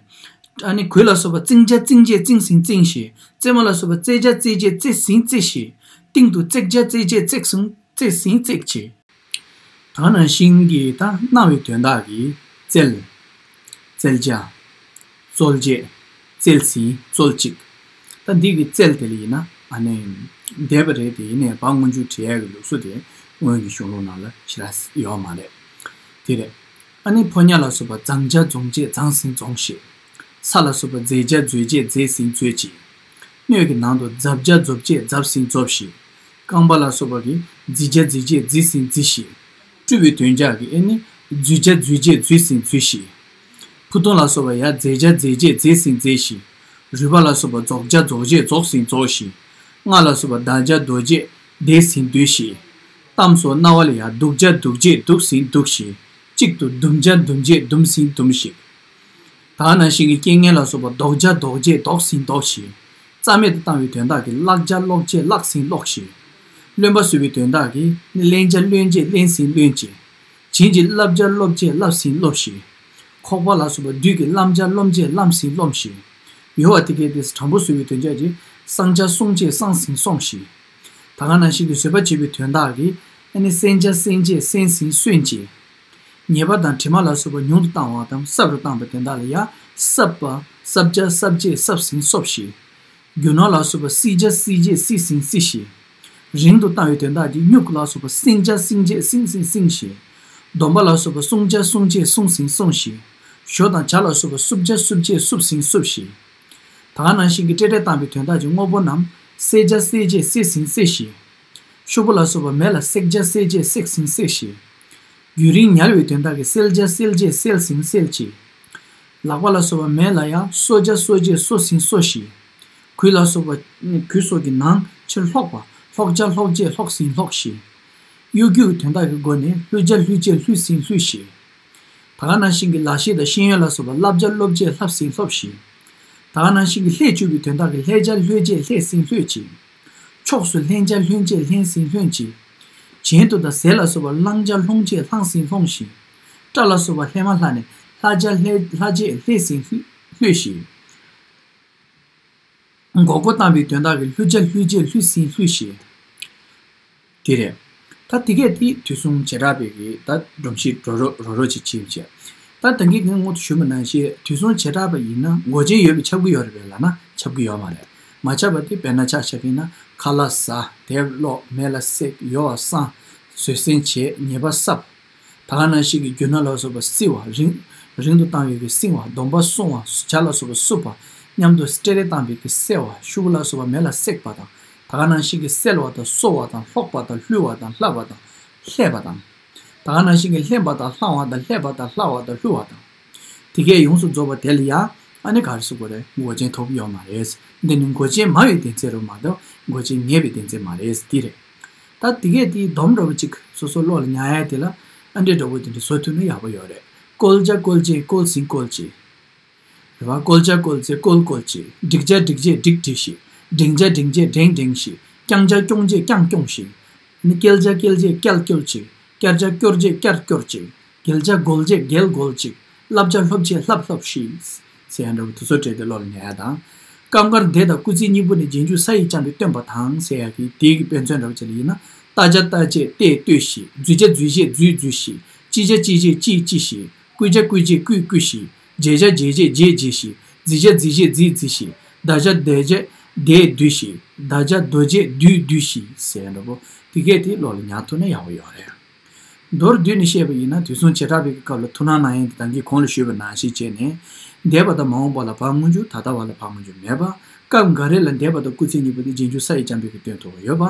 ཨ་ནི་གོས་ལ་སོགས་པ་རྩིང་བྱ་རྩིང་བྱེད་རྩིང་ཟིན་རྩིང་བཞི། རྩེ་མོ་ལ་སོགས་པ་རྩེ་བྱ་རྩེ་བྱེད་རྩེ་ཟིན་རྩེ་བཞི། སྟེང་དུ་བརྩེག་བྱ་རྩེ་བྱེད་བརྩེག་ཟིན་རྩེ་ཟིན་རྩེ་བཞི། ད་ག་ནང་བཞིན་གྱི་ད་སྣང་བའི་དོན་དག་གི་རྩལ། རྩལ་བྱ། རྩོལ་བྱེད། རྩེ་ཟིན་རྩོལ་གཅིག། ད་འདི་གི་རྩལ་དེ་ལ་ཡིན་ན་ཨ་ནི་འདས་པ་རེད། དེ་ཡིན་ནའི་བ་སྔོན་འཇུག་བྲི་ཡས་ཀྱི་ལུགས་སྲོལ་དེ་སྔོན་གྱི་གཞུང་ལུགས་ནང་ལ་ཞེ་དྲག་ཡོད་མ་རེད། དེ་རེད། ཨ་ནི་ཕོ་ཉ་ལ་སོགས་པ་རྫང་བྱ་རྫོང་བྱེད་རྫང་ཟིན་རྫོང་བྱེད། ས་ལ་སོགས་པ་རྫས་བྱ་རྫོས་བྱེད་རྫས་ཟིན་རྫོས་བྱེད། སྣོད་ཀྱི་ནང་དུ་རྫབ་བྱ་རྫོབ་བྱེད་རྫབ་ཟིན་རྫོབ་བྱེད། རྐང་པ་ལ་སོགས་པ་གི་རྫི་བྱ་རྫི་བྱེད་རྫི་ཟིན་རྫི་བྱེད། སྤྲུལ་པའི་དོན་བྱ་གི་ཨེ་ནི་རྫུས་བྱ་རྫུས་བྱེད་རྫུས་ཟིན་རྫུས་བྱེད། ཕུ་ཐུང་ལ་སོགས་པ་ཡ་རྫས་བྱ་རྫས་བྱེད་རྫས་ཟིན་རྫས་བྱེད། རུས་པ་ལ་སོགས་པ་རྫོགས་བྱ་རྫོགས་བྱེད་རྫོགས་ཟིན་རྫོགས་བྱེད། རྔ་ལ་སོགས་པ་ལྡག་བྱ་ལྡོག་བྱེད་ལྡད་ཟིན་ལྡོད་བྱེད། གཏམ་སོགས་རྣ་བ་ལ་ཡ་སྡུག་བྱ་སྡུག་བྱེད་སྡུག་ཟིན་སྡུག་བྱེད། གཅིག་ཏུ་འདུམ་བྱ་འདུམ་བྱེད་འདུམ་ཟིན་འདུམ་བྱེད། ད་ག་ནང་བཞིན་གྱི་རྐྱེན་ངན་ལ་སོགས་པ་ལྡོག་བྱ་ལྡོག་བྱེད་ལྡོག་ཟིན་ལྡོག་བྱེད། རྩ་མེད་དུ་བཏང་བའི་དོན་དག་གི་བརླག་བྱ་བརློག་བྱེད་བརླག་ཟིན་བརློག་བྱེད། རློན་པ་བཟོ་བའི་དོན་དག་གི་རླན་བྱ་རློན་བྱེད་རླན་ཟིན་རློན་བྱེད། བྱིན་གྱིས་བརླབ་བྱ་རློབ་བྱེད་བརླབ་ཟིན་རློབ་བྱེད། ཁོག་པ་ལ་སོགས་པ་བདུད་ཀྱིས་བརླམ་བྱ་རློམ་བྱེད་རླམ་ཟིན་རློམ་བྱེད། ཡོལ་བ་དེ་གའི་དེ་དྲང་པོ་བཟོ་བའི་དོན་དག་གི་བསྲང་བྱ་བསྲུང་བྱེད་བསྲང་ཟིན་བསྲུང་བྱེད། ད་ག་ནང་བཞིན་གྱི་བཟོད་པ་བྱེད་པའི་དོན་དག་གི་ཨ་ནི་གསན་བྱ་གསན་བྱེད་གསན་ཟིན་གསོན་བྱེད། ཉེས་པ་དང་དྲི་མ་ལ་སོགས་པ་ཉུང་དུ་བཏང་བ་དང་སྲབ་རུ་བཏང་བའི་དོན་དག་ལ་ཡ་སྲབ་པ། སྲབ་བྱ་སྲབ་བྱེད་སྲབ་ཟིན་སྲོབ་བྱེད། རྒྱུ་ནོར་ལ་སོགས་པ་སྲིད་བྱ་སྲིད་བྱེད་སྲིད་ཟིན་སྲིད་བྱེད། རིང་དུ་བཏང་བའི་དོན་དག་གི་སྨྱུག་ལ་སོགས་པ་སྲིང་བྱ་སྲིང་བྱེད་སྲིང་ཟིན་སྲིང་བྱེད། སྡོམ་པ་ལ་སོགས་པ་སྲུང་བྱ་སྲུང་བྱེད་སྲུང་ཟིན་སྲུང་བྱེད། ཞོ་དང་བྱ་ལ་སོགས་པ་སྲུབ་བྱ་སྲུབ་བྱེད་སྲུབ་ཟིན་སྲུབ་བྱེད། ད་ག་ནང་བཞིན་གྱི་བསྲེག་བསྲེག་བཏང་བའི་དོན་དག་གི་དངོས་པོ་རྣམས་བསྲེག་བྱ་བསྲེག་བྱེད་བསྲེག་ཟིན་བསྲེག་བྱེད། ཤོག་བུ་ལ་སོགས་པ་མེ་ལ་བསྲེག་བྱ་བསྲེག་བྱེད་བསྲེག་ཟིན་བསྲེག་བྱེད། རྒྱུན་རིང་ཉལ་བའི་དོན་དག་གི་བསལ་བྱ་བསལ་བྱེད་བསལ་ཟིན་བསལ་བྱེད། ལག་པ་ལ་སོགས་པ་མེ་ལ་ཡང་གསོ་བྱ་གསོ་བྱེད་གསོ་ཟིན་གསོ་བྱེད། གོས་ལ་སོགས་པ་གོས་སོགས་ཀྱི་ནང་ཕྱིར་ལྷོག་པ་ལྷོག་བྱ་ལྷོག་བྱེད་ལྷོག་ཟིན་ལྷོག་བྱེད། གཡོ་སྒྱུའི་དོན་དག་གི་སྒོ་ནས་བསླུ་བྱ་བསླུ་བྱེད་བསླུ་ཟིན་བསླུ་བྱེད། ད་ག་ནང་བཞིན་གྱི་ལག་ཤེས་དང་ཤེས་ཡོན་ལ་སོགས་པ་བསླབ་བྱ་བསློབ་བྱེད་བསླབ་ཟིན་བསླབ་བྱེད། ད་ག་ནང་བཞིན་གྱི་ལྷད་བཅུག་པའི་དོན་དག་གི་ལྷད་བྱ་ལྷོད་བྱེད་ལྷད་ཟིན་ལྷོད་བྱེད། ཕྱོགས་སུ་ལྷན་བྱ་ལྷོན་བྱེད་ལྷན་ཟིན་ལྷོན་བྱེད། གྱེན་དུ་དང་ཟེར་ལ་སོགས་པ་བསླང་བྱ་བསློང་བྱེད་བསླང་ཟིན་བསློང་བྱེད། སྐྲ་ལ་སོགས་པ་ལྷས་མ་ལྷ་ནས་ལྷ་བྱ་ལྷས་ལྷ་བྱེད་ལྷས་ཟིན་ལྷོད་བྱེད། མགོ་སྐོར་བཏང་བའི་དོན་དག་གི་བསླུ་བྱ་བསླུ་བྱེད་བསླུ་ཟིན་བསླུ་བྱེད། དེ་རེད། ད་དེ་གས་དེ་དུས་གསུམ་བྱེ་བྲག་པའི་གི་ད་སྒྲོམ་གཞི་རོ་རོ་རོ་རོ་ཅིག་ཕྱིན་བྱས། ད་ད་གིན་ངས་སྔོན་དུ་ཞུས་པ་ནང་བཞིན་དུས་གསུམ་བྱེ་བྲག་པ་ཡིན་ན་མགོ་ཅན་ཡོད་པས་ཁྱབ་ཀྱི་ཡོད་རེད་པས་ལབ་ན་ཁྱབ་ཀྱི་ཡོད་མ་རེད། མ་ཁྱབ་པ་དེ་དཔེར་ན་ཆ་བཞག་གི་ཡིན་ན་ཁ་ལག་ཟ། དེབ་ཀློག་མེ་ལ་བསྲེག་ཡོལ་བ་བསྲང་། བཟོད་བསྲན་བྱེད། ཉེས་པ་བསྲབ། ད་ག་ནང་བཞིན་གྱི་རྒྱུ་ནོར་ལ་སོགས་པ་བསྲི་བ། རིང་རིང་དུ་བཏང་བའི་གི་བསྲིང་བ། སྡོམ་པ་བསྲུང་བ། བྱ་ལ་སོགས་པ་བསྲུབ་པ། མཉམ་དུ་བསྲེག་བསྲེག་བཏང་བའི་གི་བསྲེག་པ། ཤོག་བུ་ལ་སོགས་པ་མེ་ལ་བསྲེག་པ་དང་། ད་ག་ནང་བཞིན་གྱི་བསལ་བ་དང་གསོ་བ་དང་སློག་པ་དང་བསླུ་བ་དང་བསླབ་པ་དང་བསླད་པ་དང་། ད་ག་ནང་བཞིན་གྱི་བསླན་པ་དང་བསླང་བ་དང་བསླད་པ་དང་བསླབ་པ་དང་བསླུ་བ་དང་། དེ་གས་ཡོངས་སུ་རྫོགས་པ་དེ་ལ་ཡང་ཨ་ནི་ག་རེ་ཟེར་དགོས་རེད། མགོ་ཅན་ཐོབ་ཡོད་མ་རེད། འདི་ནི་མགོ་ཅན་མང་བའི་སྡེ་ཚན་རེད་མ་གཏོགས་མགོ་ཅན་ངེས་པའི་སྡེ་ཚན་མ་རེད། འདི་རེད། ད་དེ་གས་དེའི་སྡོམ་འདྲ་བོ་གཅིག་སོ་སོ་བློ་ལ་ཉར་ཡ་དེ་ལ་ཨ་འདྲེ་འདྲ་བོ་དེ་འདྲ་བཟོ་ཐུབ་ན་ཡག་པོ་ཡོད་རེད། བཀོལ་བྱ་བཀོལ་བྱེད་བཀོལ་ཟིན་བཀོལ་བྱེད། རེད་བ། བཀོལ་བྱ་བཀོལ་ཚེ་བཀོལ་བཀོལ་བྱེད། བསྒྲིག་བྱ་སྒྲིག་བྱེད་སྒྲིག་སྒྲིག་བྱེད། འགྲེང་བྱ་འགྲེང་བྱེད་འགྲེང་འགྲེང་བྱེད། བརྐྱང་བྱ་བརྐྱོང་བྱེད་བརྐྱང་བརྐྱོང་བྱེད། ཨ་ནི་བསྐྱལ་བྱ་བསྐྱལ་བྱེད་བསྐྱལ་བསྐྱོལ་བྱེད། བསྐྱར་བྱ་བསྐྱོར་བྱེད་བསྐྱར་བསྐྱོར་བྱེད། འགེལ་བྱ་འགོལ་བྱེད་འགེལ་འགོལ་བྱེད། བསླབ་བྱ་སློབ་བྱེད་བསླབ་སློབ་བྱེད། ཟེར་ཡ་འདྲ་བོ་དེ་ཚོ་བྲིས་ཏེ་བློ་ལ་ཉར་ཡ་དང་། སྐབས་འགར་འདས་དང་སྐུལ་ཚིག་གཉིས་པོ་ནི་རྗེས་འཇུག་ས་ཡིས་རྐྱང་པས་སྟོན་པ་དང་ཟེར་ཡ་གི་དེའི་གི་དཔེ་མཚོན་འདྲ་བོ་ཅིག་ལ་ཡིན་ན། ལྟ་བྱ་ལྟ་བྱེད་ལྟས་ལྟོས་ཤིག་འཛུད་བྱ་འཛུད་བྱེད་འཛུད་འཛུས་ཤིག་ཅི་བྱ་ཅི་བྱེད་ཅི་ཅི་ཤིག་བསྐུལ་བྱ་བསྐུལ་བྱེད་བསྐུལ་བསྐུལ་ཤིག་བརྗེད་བྱ་བརྗེད་བྱེད་བརྗེད་བརྗེས་ཤིག་འཛིན་བྱ་འཛིན་བྱེད་འཛིན་འཛིས་ཤིག་བསྡད་བྱ་བསྡད་བྱེད་བསྡད་བསྡུས་ཤིག་བསྡད་བྱ་བསྡོད་བྱེད་བསྡུས་བསྡུས་ཤིག་ཟེར་ཡ་འདྲ་པོ་དེ་གས་དེ་བློ་ལ་ཉར་ཐུབ་ན་ཡག་པོ་ཡོད་རེད། མདོར་བསྡུས་ནས་བཤད་པ་ཡིན་ན། དུས་གསུམ་བྱེ་བྲག་པའི་སྐབས་ལ་ཐུགས་སྣང་གནང་ཡས་དེ་ད་གིན་གོང་ལ་ཞུས་པ་ནང་བཞིན་བྱས་ནས། འདས་པ་དང་མ་འོངས་པ་ལ་བག་སྔོན་འཇུག་ད་ལྟ་བ་ལ་བག་སྔོན་འཇུག་མེད་པ། སྐབས་འགའ་རེ་ལ་འདས་པ་དང་སྐུལ་ཚིག་གཉིས་པོ་དེ་རྗེས་འཇུག་ས་ཡིས་རྐྱང་པའི་གི་སྟོན་ཐུབ་པ་ཡོད་པ།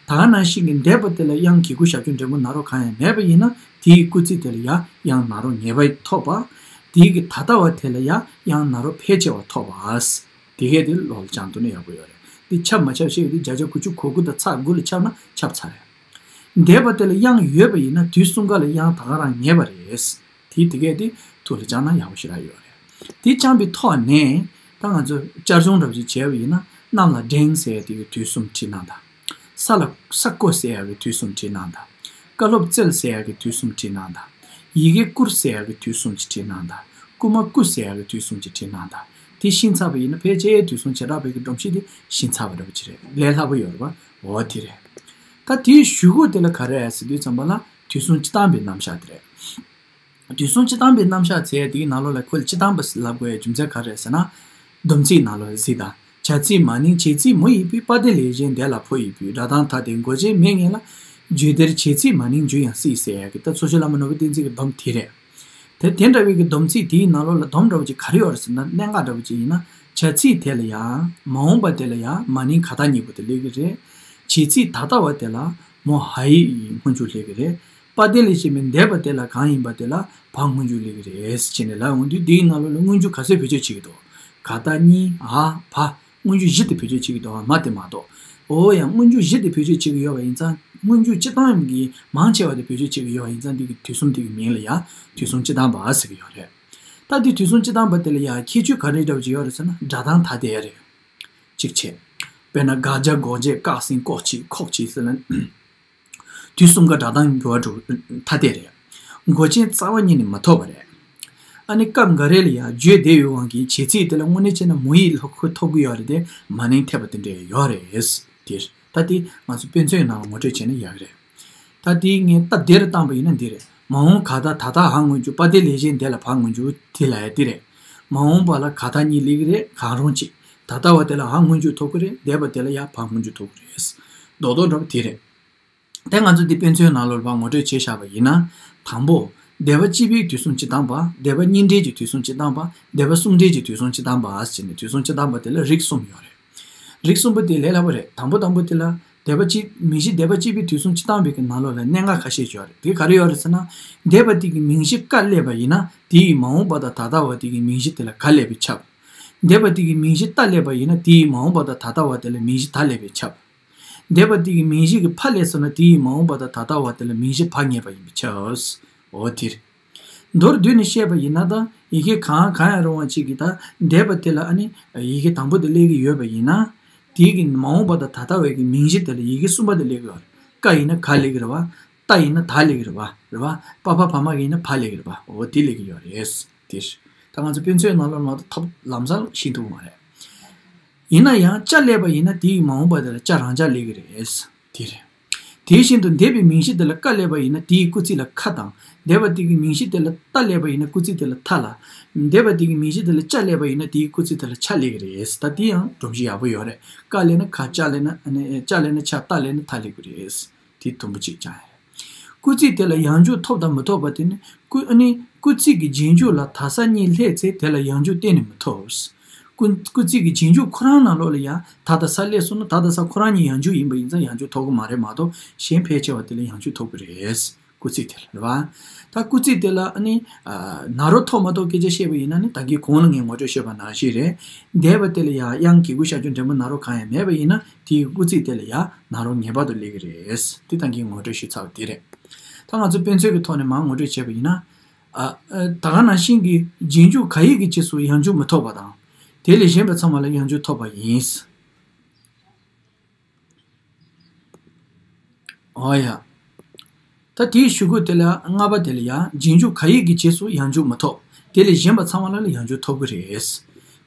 ད་ག་ནང་བཞིན་གྱི་འདས་པ་དེ་ལ་དབྱངས་གི་གུ་ཞབས་ཀྱུ་འགྲེང་བུ་ན་རོ་གང་ཡང་མེད་པ་ཡིན་ན། དེའི་སྐུལ་ཚིག་དེ་ལ་ཡང་དབྱངས་ན་རོ་ངེས་པ་ཐོབ་པ། དེའི་གི་ད་ལྟ་བ་དེ་ལ་ཡང་དབྱངས་ན་རོ་ཕལ་ཆེ་བ་ཐོབ་པ། དེ་གས་དེ་བློ་ལ་སྦྱང་ཐུབ་ན་ཡག་པོ་ཡོད་རེད། འདི་ཁྱབ་མ་ཁྱབ་བཤད་ཡོད་དུས་བརྒྱ་ཆ་དགུ་བཅུ་གོ་དགུ་དང་ཚེག་དགུ་ལ་ཁྱབ་ན་ཁྱབ་ཚར་རེད། འདས་པ་དེ་ལ་དབྱངས་ཡོད་པ་ཡིན་ན་དུས་གསུམ་ཀ་ལ་དབྱངས་ད་ག་རང་ངེས་པ་རེད། དེ་དེ་གས་དེ་ཐུགས་ལ་བཅངས་ན་ཡག་པོ་ཞེ་དྲག་ཡོད་རེད། དེ་བཅངས་པའི་ཐོག་ནས་ད་ང་ཚོ་བསྐྱར་སྦྱོང་འདྲ་པོ་ཅིག་བྱས་པ་ཡིན་ན། གནམ་ལ་འགྲེང་ཟེར་ཡ་དེ་གི་དུས་གསུམ་བྲིས་གནང་དང་། ས་ལ་ས་བརྐོ་ཟེར་ཡ་གི་དུས་གསུམ་བྲིས་གནང་དང་། བཀའ་སློབ་སྩལ་ཟེར་ཡ་གི་དུས་གསུམ་བྲིས་གནང་དང་། ཡི་གེ་བསྐུར་ཟེར་ཡ་གི་དུས་གསུམ་ཅིག་བྲིས་གནང་དང་། རྐུ་མ་རྐུ་ཟེར་ཡ་གི་དུས་གསུམ་ཅིག་བྲིས་གནང་དང་། དེ་ཤེས་ཚར་བ་ཡིན་ན་ཕལ་ཆེར་དུས་གསུམ་བྱེ་བྲག་པའི་གི་སྒྲོམ་གཞི་དེ་ཤེས་ཚར་བ་འདྲ་པོ་ཅིག་རེད། ལས་སླ་པོ་ཡོད་རེད་པ། འོ་དེ་རེད། ད་དེའི་གཞུག་གུ་དེ་ལ་ག་རེ་ཟེར་དུས་ཙམ་པ་ལ་དུས་གསུམ་སྤྱི་བཏང་པའི་རྣམ་གཞག་དེ་རེད། དུས་གསུམ་སྤྱི་བཏང་པའི་རྣམ་གཞག་ཟེར་དེའི་ནང་ལོགས་ལ་ཁོ་ལ་སྤྱི་བཏང་པ་ལབ་དགོས་ཡའི་རྒྱུ་མཚན་ག་རེ་ཟེར་ན། སྡོམ་ཚིག་ནང་ལོགས་ལ་གཟིགས་དང་། བྱ་ཚིག་མ་ནིང་བྱེད་ཚིག་མུ་ཡིན་པས། པ་སྡེ་ལས་གཞན་འདས་ལ་ཕོ་ཡིན་པས། སྒྲ་གདངས་ཐ་དད་མགོ་ཅན་མེད་ངེས་ལ། རྒྱུད་སྡེར་བྱེད་ཚིག་མ་ནིང་རྒྱུ་ཡང་སྲིད་ཟེར་ཡ་གི་ད་ཚོགས་ཞུགས་བླ་མ་ནོར་བུ་བསྟན་འཛིན་གྱི་སྡོམ་དེ་རེད། དེ་དེ་འདྲ་བའི་གི་སྡོམ་ཚིག་དེའི་ནང་ལོགས་ལ་སྡོམ་འདྲ་བོ་ཅིག་ག་རེ་ཡོད་རེད་ཟེར་ན། གནད་འགག་འདྲ་བོ་ཅིག་ཡིན་ན། བྱ་ཚིག་དེ་ལ་ཡང་མ་འོངས་པ་དེ་ལ་ཡང་མ་ནིང་ག་ད་གཉིས་པོ་དེ་སླེབས་ཀྱི་རེད། བྱེད་ཚིག་ད་ལྟ་བ་དེ་ལ་མོ་ཧ་ཡིག་ཡིན་སྔོན་འཇུག་སླེབས་ཀྱི་རེད། པ་སྡེ་ལས་གཞན་མིན་འདས་པ་དེ་ལ་གང་ཡིན་པ་དེ་ལ་བ་སྔོན་འཇུག་སླེབས་ཀྱི་རེད་ཟེར་ནས་ལབ་ཡོང་དུས། འདིའི་ནང་ལོགས་ལ་སྔོན་འཇུག་ག་ཚོད་བེད་སྤྱོད་བྱེད་ཀྱི་འདུག་ག་ད་གཉིས་ཨ་བ། སྔོན་འཇུག་བཞི་དེ་བེད་སྤྱོད་བྱེད་ཀྱི་འདུག་ག་མ་དེ་མ་གཏོགས། འོ་ཡང་སྔོན་འཇུག་བཞི་དེ་བེད་སྤྱོད་བྱེད་ཀྱི་ཡོད་པ་ཡིན་ཙང་། སྔོན་འཇུག་སྤྱི་བཏང་གི་མང་ཆེ་བ་དེ་བེད་སྤྱོད་བྱེད་ཀྱི་ཡོད་པ་ཡིན་ཙང་། འདི་གི་དུས་གསུམ་དེ་གི་མིང་ལ་ཡང་དུས་གསུམ་སྤྱི་བཏང་པ་ཟེར་གྱི་ཡོད་རེད། ད་འདི་དུས་གསུམ་སྤྱི་བཏང་པ་དེ་ལ་ཡང་ཁྱད་ཆོས་ག་རེ་འདྲ་བོ་ཅིག་ཡོད་རེད་ཟེར་ན། སྒྲ་གདངས་ཐ་དད་རེད། གཅིག་བྱས། དཔེར་ན་དགག་བྱ་དགོངས་བྱེད་བཀག་ཟིན་ལྐོག་བྱེད་ཁོག་བྱེད་ཟེར་ན། དུས་གསུམ་ཀ་སྒྲ་གདངས་འགྱུར་བ་འགྲོ་ཐ་དད་རེད། མགོ་ཅན་རྩ་བ་ཉིད་ནས་མི་ཐོབ་པ་རེད། ཨ་ནི་སྐབས་འགའ་རེ་ལ་ཡང་བརྗོད་བདེ་བའི་དབང་གིས་བྱེད་ཚིག་དེ་ལ་དངོས་གནས་བྱས་ན་མུ་ཡིག་ལྷག་ཁུ་ཐོབ་ཀྱི་ཡོད་རེད་དེ། མ་ནིང་ཐེབས་པ་དེ་འདྲ་ཡོད་རེད། དེ་ད་དེ་ང་ཚོ་དཔེ་མཚོན་ནང་ལ་ངོ་སྤྲོད་བྱས་ན་ཡག་རེད། ད་དེ་ངས་སྟབས་བདེ་རུ་བཏང་པ་ཡིན་ན་འདི་རེད། མ་འོངས་ག་ད་ད་ད་ཧ་སྔོན་འཇུག་པ་སྡེ་ལས་གཞན་འདས་ལ་བ་སྔོན་འཇུག་དེ་ལ་ཡ་དེ་རེད། མ་འོངས་པ་ལ་ག་ད་གཉིས་སླེབས་ཀྱི་རེད། གང་རུང་གཅིག་ད་ལྟ་བ་དེ་ལ་ཧ་སྔོན་འཇུག་ཐོབ་ཀྱི་རེད། འདས་པ་དེ་ལ་ཡ་བ་སྔོན་འཇུག་ཐོབ་ཀྱི་རེད། རྡོག་རྡོག་འདྲ་པོ་དེ་རེད། དེ་ང་ཚོ་འདི་དཔེ་མཚོན་ནང་ལོགས་ལ་ངོ་སྤྲོད་བྱས་བཞག་པ་ཡིན་ན། དང་པོ། སྡེ་པ་གཅིག་པའི་དུས་གསུམ་སྤྱི་བཏང་པ། སྡེ་པ་གཉིས་འབྲེལ་གྱི་དུས་གསུམ་སྤྱི་བཏང་པ། སྡེ་པ་གསུམ་འབྲེལ་གྱི་དུས་གསུམ་སྤྱི་བཏང་པ་ཟེར་ནས་དུས་གསུམ་སྤྱི་བཏང་པ་དེ་ལ་རིགས་གསུམ་ཡོད་རེད། རིགས་གསུམ་པོ་དེ་ལས་སླ་པོ་རེད། དང་པོ་དང་པོ་དེ་ལ་སྡེ་པ་གཅིག་མིང་གཞི་སྡེ་པ་གཅིག་པའི་དུས་གསུམ་སྤྱི་བཏང་པའི་གི་ནང་ལོགས་ལ་གནད་འགག་ཁ་ཤས་ཡོད་རེད། དེ་ག་རེ་ཡོད་རེད་ཟེར་ན། སྡེ་པ་དེ་གི་མིང་གཞི་ཀ་སླེབས་པ་ཡིན་ན་དེ་ཡི་མ་འོངས་པ་དང་ད་ལྟ་བ་དེ་གི་མིང་གཞི་དེ་ལ་ག་སླེབས་པས་ཁྱབ། སྡེ་པ་དེ་གི་མིང་གཞི་ཏ་སླེབས་པ་ཡིན་ན་དེ་ཡི་མ་འོངས་པ་དང་ད་ལྟ་བ་དེ་ལ་མིང་གཞི་ད་སླེབས་པས་ཁྱབ། སྡེ་པ་དེ་གི་མིང་གཞི་གི་ཕ་སླེབས་སོང་ན་དེ་ཡི་མ་འོངས་པ་དང་ད་ལྟ་བ་དེ་ལ་མིང་གཞི་བ་ངེས་པ་ཡིན་པས་ཁྱབ། འོ་དེ་རེད། མདོར་བསྡུས་ནས་བཤད་པ་ཡིན་ན་ད་ཡི་གེ་གང་གང་ཡང་རུང་བ་གཅིག་གིས་ད་འདས་པ་དེ་ལ་ཨ་ནི་ཡི་གེ་དང་པོ་དེ་སླེབས་ཀྱི་ཡོད་པ་ཡིན་ན། དེའི་གི་མ་འོངས་པ་དང་ད་ལྟ་བའི་གི་མིང་གཞི་དེ་ལ་ཡི་གེ་གསུམ་པ་དེ་སླེབས་ཀྱི་ཡོད་རེད། ཀ་ཡིན་ན་ག་སླེབས་ཀྱི་རེད་བ། ཏ་ཡིན་ན་ད་སླེབས་ཀྱི་རེད་བ། རེད་བ། པ་ཕ་བ་མ་ཡིན་ན་བ་སླེབས་ཀྱི་རེད་བ། འོ་དེ་སླེབས་ཀྱི་ཡོད་རེད། དེ་ད་ང་ཚོ་དཔེ་མཚོན་ནང་ལོགས་མ་གཏོགས་ཐོབ་ལམ་སང་ཤེས་ཐུབ་ཀྱི་མ་རེད། ཡིན་ན་ཡང་ཅ་སླེབས་པ་ཡིན་ན་དེའི་མ་འོངས་པ་དེ་ལ་ཅ་རང་ཅ་སླེབས་ཀྱི་རེད། དེ་རེད། དེ་བཞིན་དུ་འདས་པའི་མིང་གཞི་དེ་ལ་ཀ་སླེབས་པ་ཡིན་ན་དེའི་སྐུལ་ཚིག་ལ་ཁ་དང་། འདས་པ་དེ་གི་མིང་གཞི་དེ་ལ་ཏ་སླེབས་པ་ཡིན་ན་སྐུལ་ཚིག་དེ་ལ་ཐ་ལ། འདས་པ་དེ་གི་མིང་གཞི་དེ་ལ་ཅ་སླེབས་པ་ཡིན་ན་དེའི་སྐུལ་ཚིག་དེ་ལ་ཆ་སླེབས་ཀྱི་རེད། ད་དེ་ཡང་སྒྲོམ་གཞི་ཡག་པོ་ཡོད་རེད། ཀ་སླེབས་ན་ཁ། ཅ་སླེབས་ན་ཨ་ནི་ཅ་སླེབས་ན་ཆ། ཏ་སླེབས་ན་ཐ་སླེབས་ཀྱི་རེད། དེ་དུམ་བུ་གཅིག་བཅངས་ཡོད། སྐུལ་ཚིག་དེ་ལ་ཡང་འཇུག་ཐོབ་དང་མི་ཐོབ་པ་དེ་ནི་སྐུལ་ཨ་ནི་སྐུལ་ཚིག་གི་རྗེས་འཇུག་ལ་ད་ས་གཉིས་སླེབས་ཚེ་དེ་ལ་ཡང་འཇུག་གཏན་ནས་མི་ཐོབ། སྐུལ་སྐུལ་ཚིག་གི་རྗེས་འཇུག་ཁོ་རང་ནང་ལོགས་ལ་ཡང་ད་དང་ས་སླེབས་སོང་ན་ད་དང་ས་ཁོ་རང་གཉིས་ཡང་འཇུག་ཡིན་པ་ཡིན་ཙང་ཡང་འཇུག་ཐོབ་ཀྱི་མ་རེད་མ་གཏོགས། གཞན་ཕལ་ཆེ་བ་དེ་ལ་ཡང་འཇུག་ཐོབ་ཀྱི་རེད། སྐུལ་ཚིག་དེ་ལ་རེད་བ། ད་སྐུལ་ཚིག་དེ་ལ་ཨ་ནི་ན་རོ་ཐོབ་མ་ཐོབ་སྐད་ཆ་བཤད་པ་ཡིན་ན་ནི་ད་གིན་གོང་ལ་ངས་ངོ་སྤྲོད་ཞུས་པ་ནང་བཞིན་རེད། འདས་པ་དེ་ལ་ཡང་དབྱངས་གི་གུ་ཞབས་ཀྱུ་འགྲེང་བུ་ན་རོ་གང་ཡང་མེད་པ་ཡིན་ན་དེའི་སྐུལ་ཚིག་དེ་ལ་ཡང་ན་རོ་ངེས་པར་དུ་སླེབས་ཀྱི་རེད། དེ་ད་གིན་ངོ་སྤྲོད་ཞུས་ཚར་བ་དེ་རེད། ད་ང་ཚོ་དཔེ་མཚོན་གྱི་ཐོག་ནས་མར་ངོ་སྤྲོད་བྱས་པ་ཡིན་ན། ཨ་ཨ་ད་ག་ནང་བཞིན་གྱི་རྗེས་འཇུག་ག་ཡིག་གི་རྗེས་སུ་ཡང་འཇུག་མི་ཐོབ་པ་དང་། དེ་ལས་གཞན་པ་ཚང་མ་ལ་ཡང་འཇུག་ཐོབ་པ་ཡིན། ཨོ་ཡ། ད་དེའི་གཞུག་གུ་དེ་ལ་ལྔ་པ་དེ་ལ་ཡང་རྗེས་འཇུག་ག་ཡིག་གི་རྗེས་སུ་ཡང་འཇུག་མི་ཐོབ། དེ་ལས་གཞན་པ་ཚང་མ་ལ་ལ་ཡང་འཇུག་ཐོབ་ཀྱི་རེད།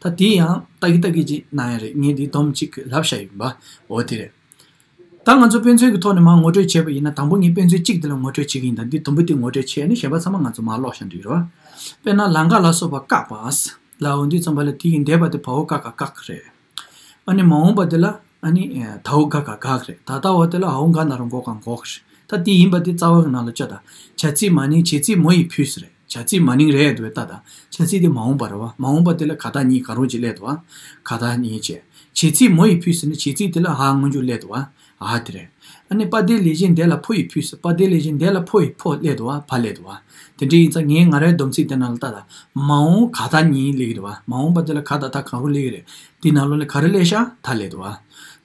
ད་དེ་ཡང་ལྟ་གི་ལྟ་གི་ཅིག་གནང་ཡ་རེད། ངས་འདི་སྡོམ་གཅིག་ལབ་བཞག་ཡིན་པ། འོ་དེ་རེད། ད་ང་ཚོ་དཔེ་མཚོན་གྱི་ཐོག་ནས་མར་ངོ་སྤྲོད་བྱས་པ་ཡིན་ན། དང་པོ་ངས་དཔེ་མཚོན་གཅིག་དེ་ལ་ངོ་སྤྲོད་བྱེད་ཀྱི་ཡིན། ད་འདི་དུམ་བུ་དེ་ངོ་སྤྲོད་བྱས་ནས་གཞན་པ་ཚང་མ་ང་ཚོ་མར་ཀློག་བཞག་འགྲིག་རེད་བ། དཔེར་ན་ལང་ཀ་ལ་སོགས་པ་བཀག་པ་ལ་འོ་འདི་ཙམ་པ་ལ་དེ་ཡི་འདས་པ་དེ་བའོ་ཀ་ག་བཀག་རེད། ཨ་ནི་མ་འོངས་པ་དེ་ལ་ཨ་ནི་དའོ་ག་ག་དགག་རེད། ད་ལྟ་བ་དེ་ལ་འའོ་ག་ན་རོ་འགོག་ག་འགོག་རེད། ད་དེ་ཡིན་པ་དེ་རྩ་བ་གི་ནང་ལ་བཅོ་ད། བྱ་ཚིག་མ་ནིང་བྱེད་ཚིག་མོ་ཡི་ཕུད་ཟེར་རེད། བྱ་ཚིག་མ་ནིང་རེད་འདུག་བས་ལྟ་ད། བྱ་ཚིག་དེ་མ་འོངས་པ་རེད་བ། མ་འོངས་པ་དེ་ལ་ག་དག་གཉིས་གང་རུང་ཅིག་སླེབས་འདུག་བ། ག་དག་གཉིས་བྱས། བྱེད་ཚིག་མོ་ཡི་ཕུད་ཟེར་ན་བྱེད་ཚིག་དེ་ལ་འ་སྔོན་འཇུག་སླེབས་འདུག་བ། འ་དེ་རེད། ཨ་ནི་པ་དེ་ལས་གཞན་འདས་ལ་ཕོ་ཡི་ཕུད་ཟེར། པ་དེ་ལས་གཞན་འདས་ལ་ཕོ་ཡི་ཕོ་སླེབས་འདུག་བ། བ་སླེབས་འདུག་བ། དེ་འདྲ་ཡིན་ཙང་ངས་ང་རའི་སྡོམ་ཚིག་དེ་ནང་ལ་ལྟ་ད། མ་འོངས་ག་དག་གཉིས་སླེབས་ཀྱི་འདུག་བ། མ་འོངས་པ་དེ་ལ་ག་དང་ད་གང་རུང་སླེབས་ཀྱི་རེད། དེ་ནང་ལོགས་ལ་ག་རེ་སླེབས་ཤག་ད་སླེབས་འདུག་བ།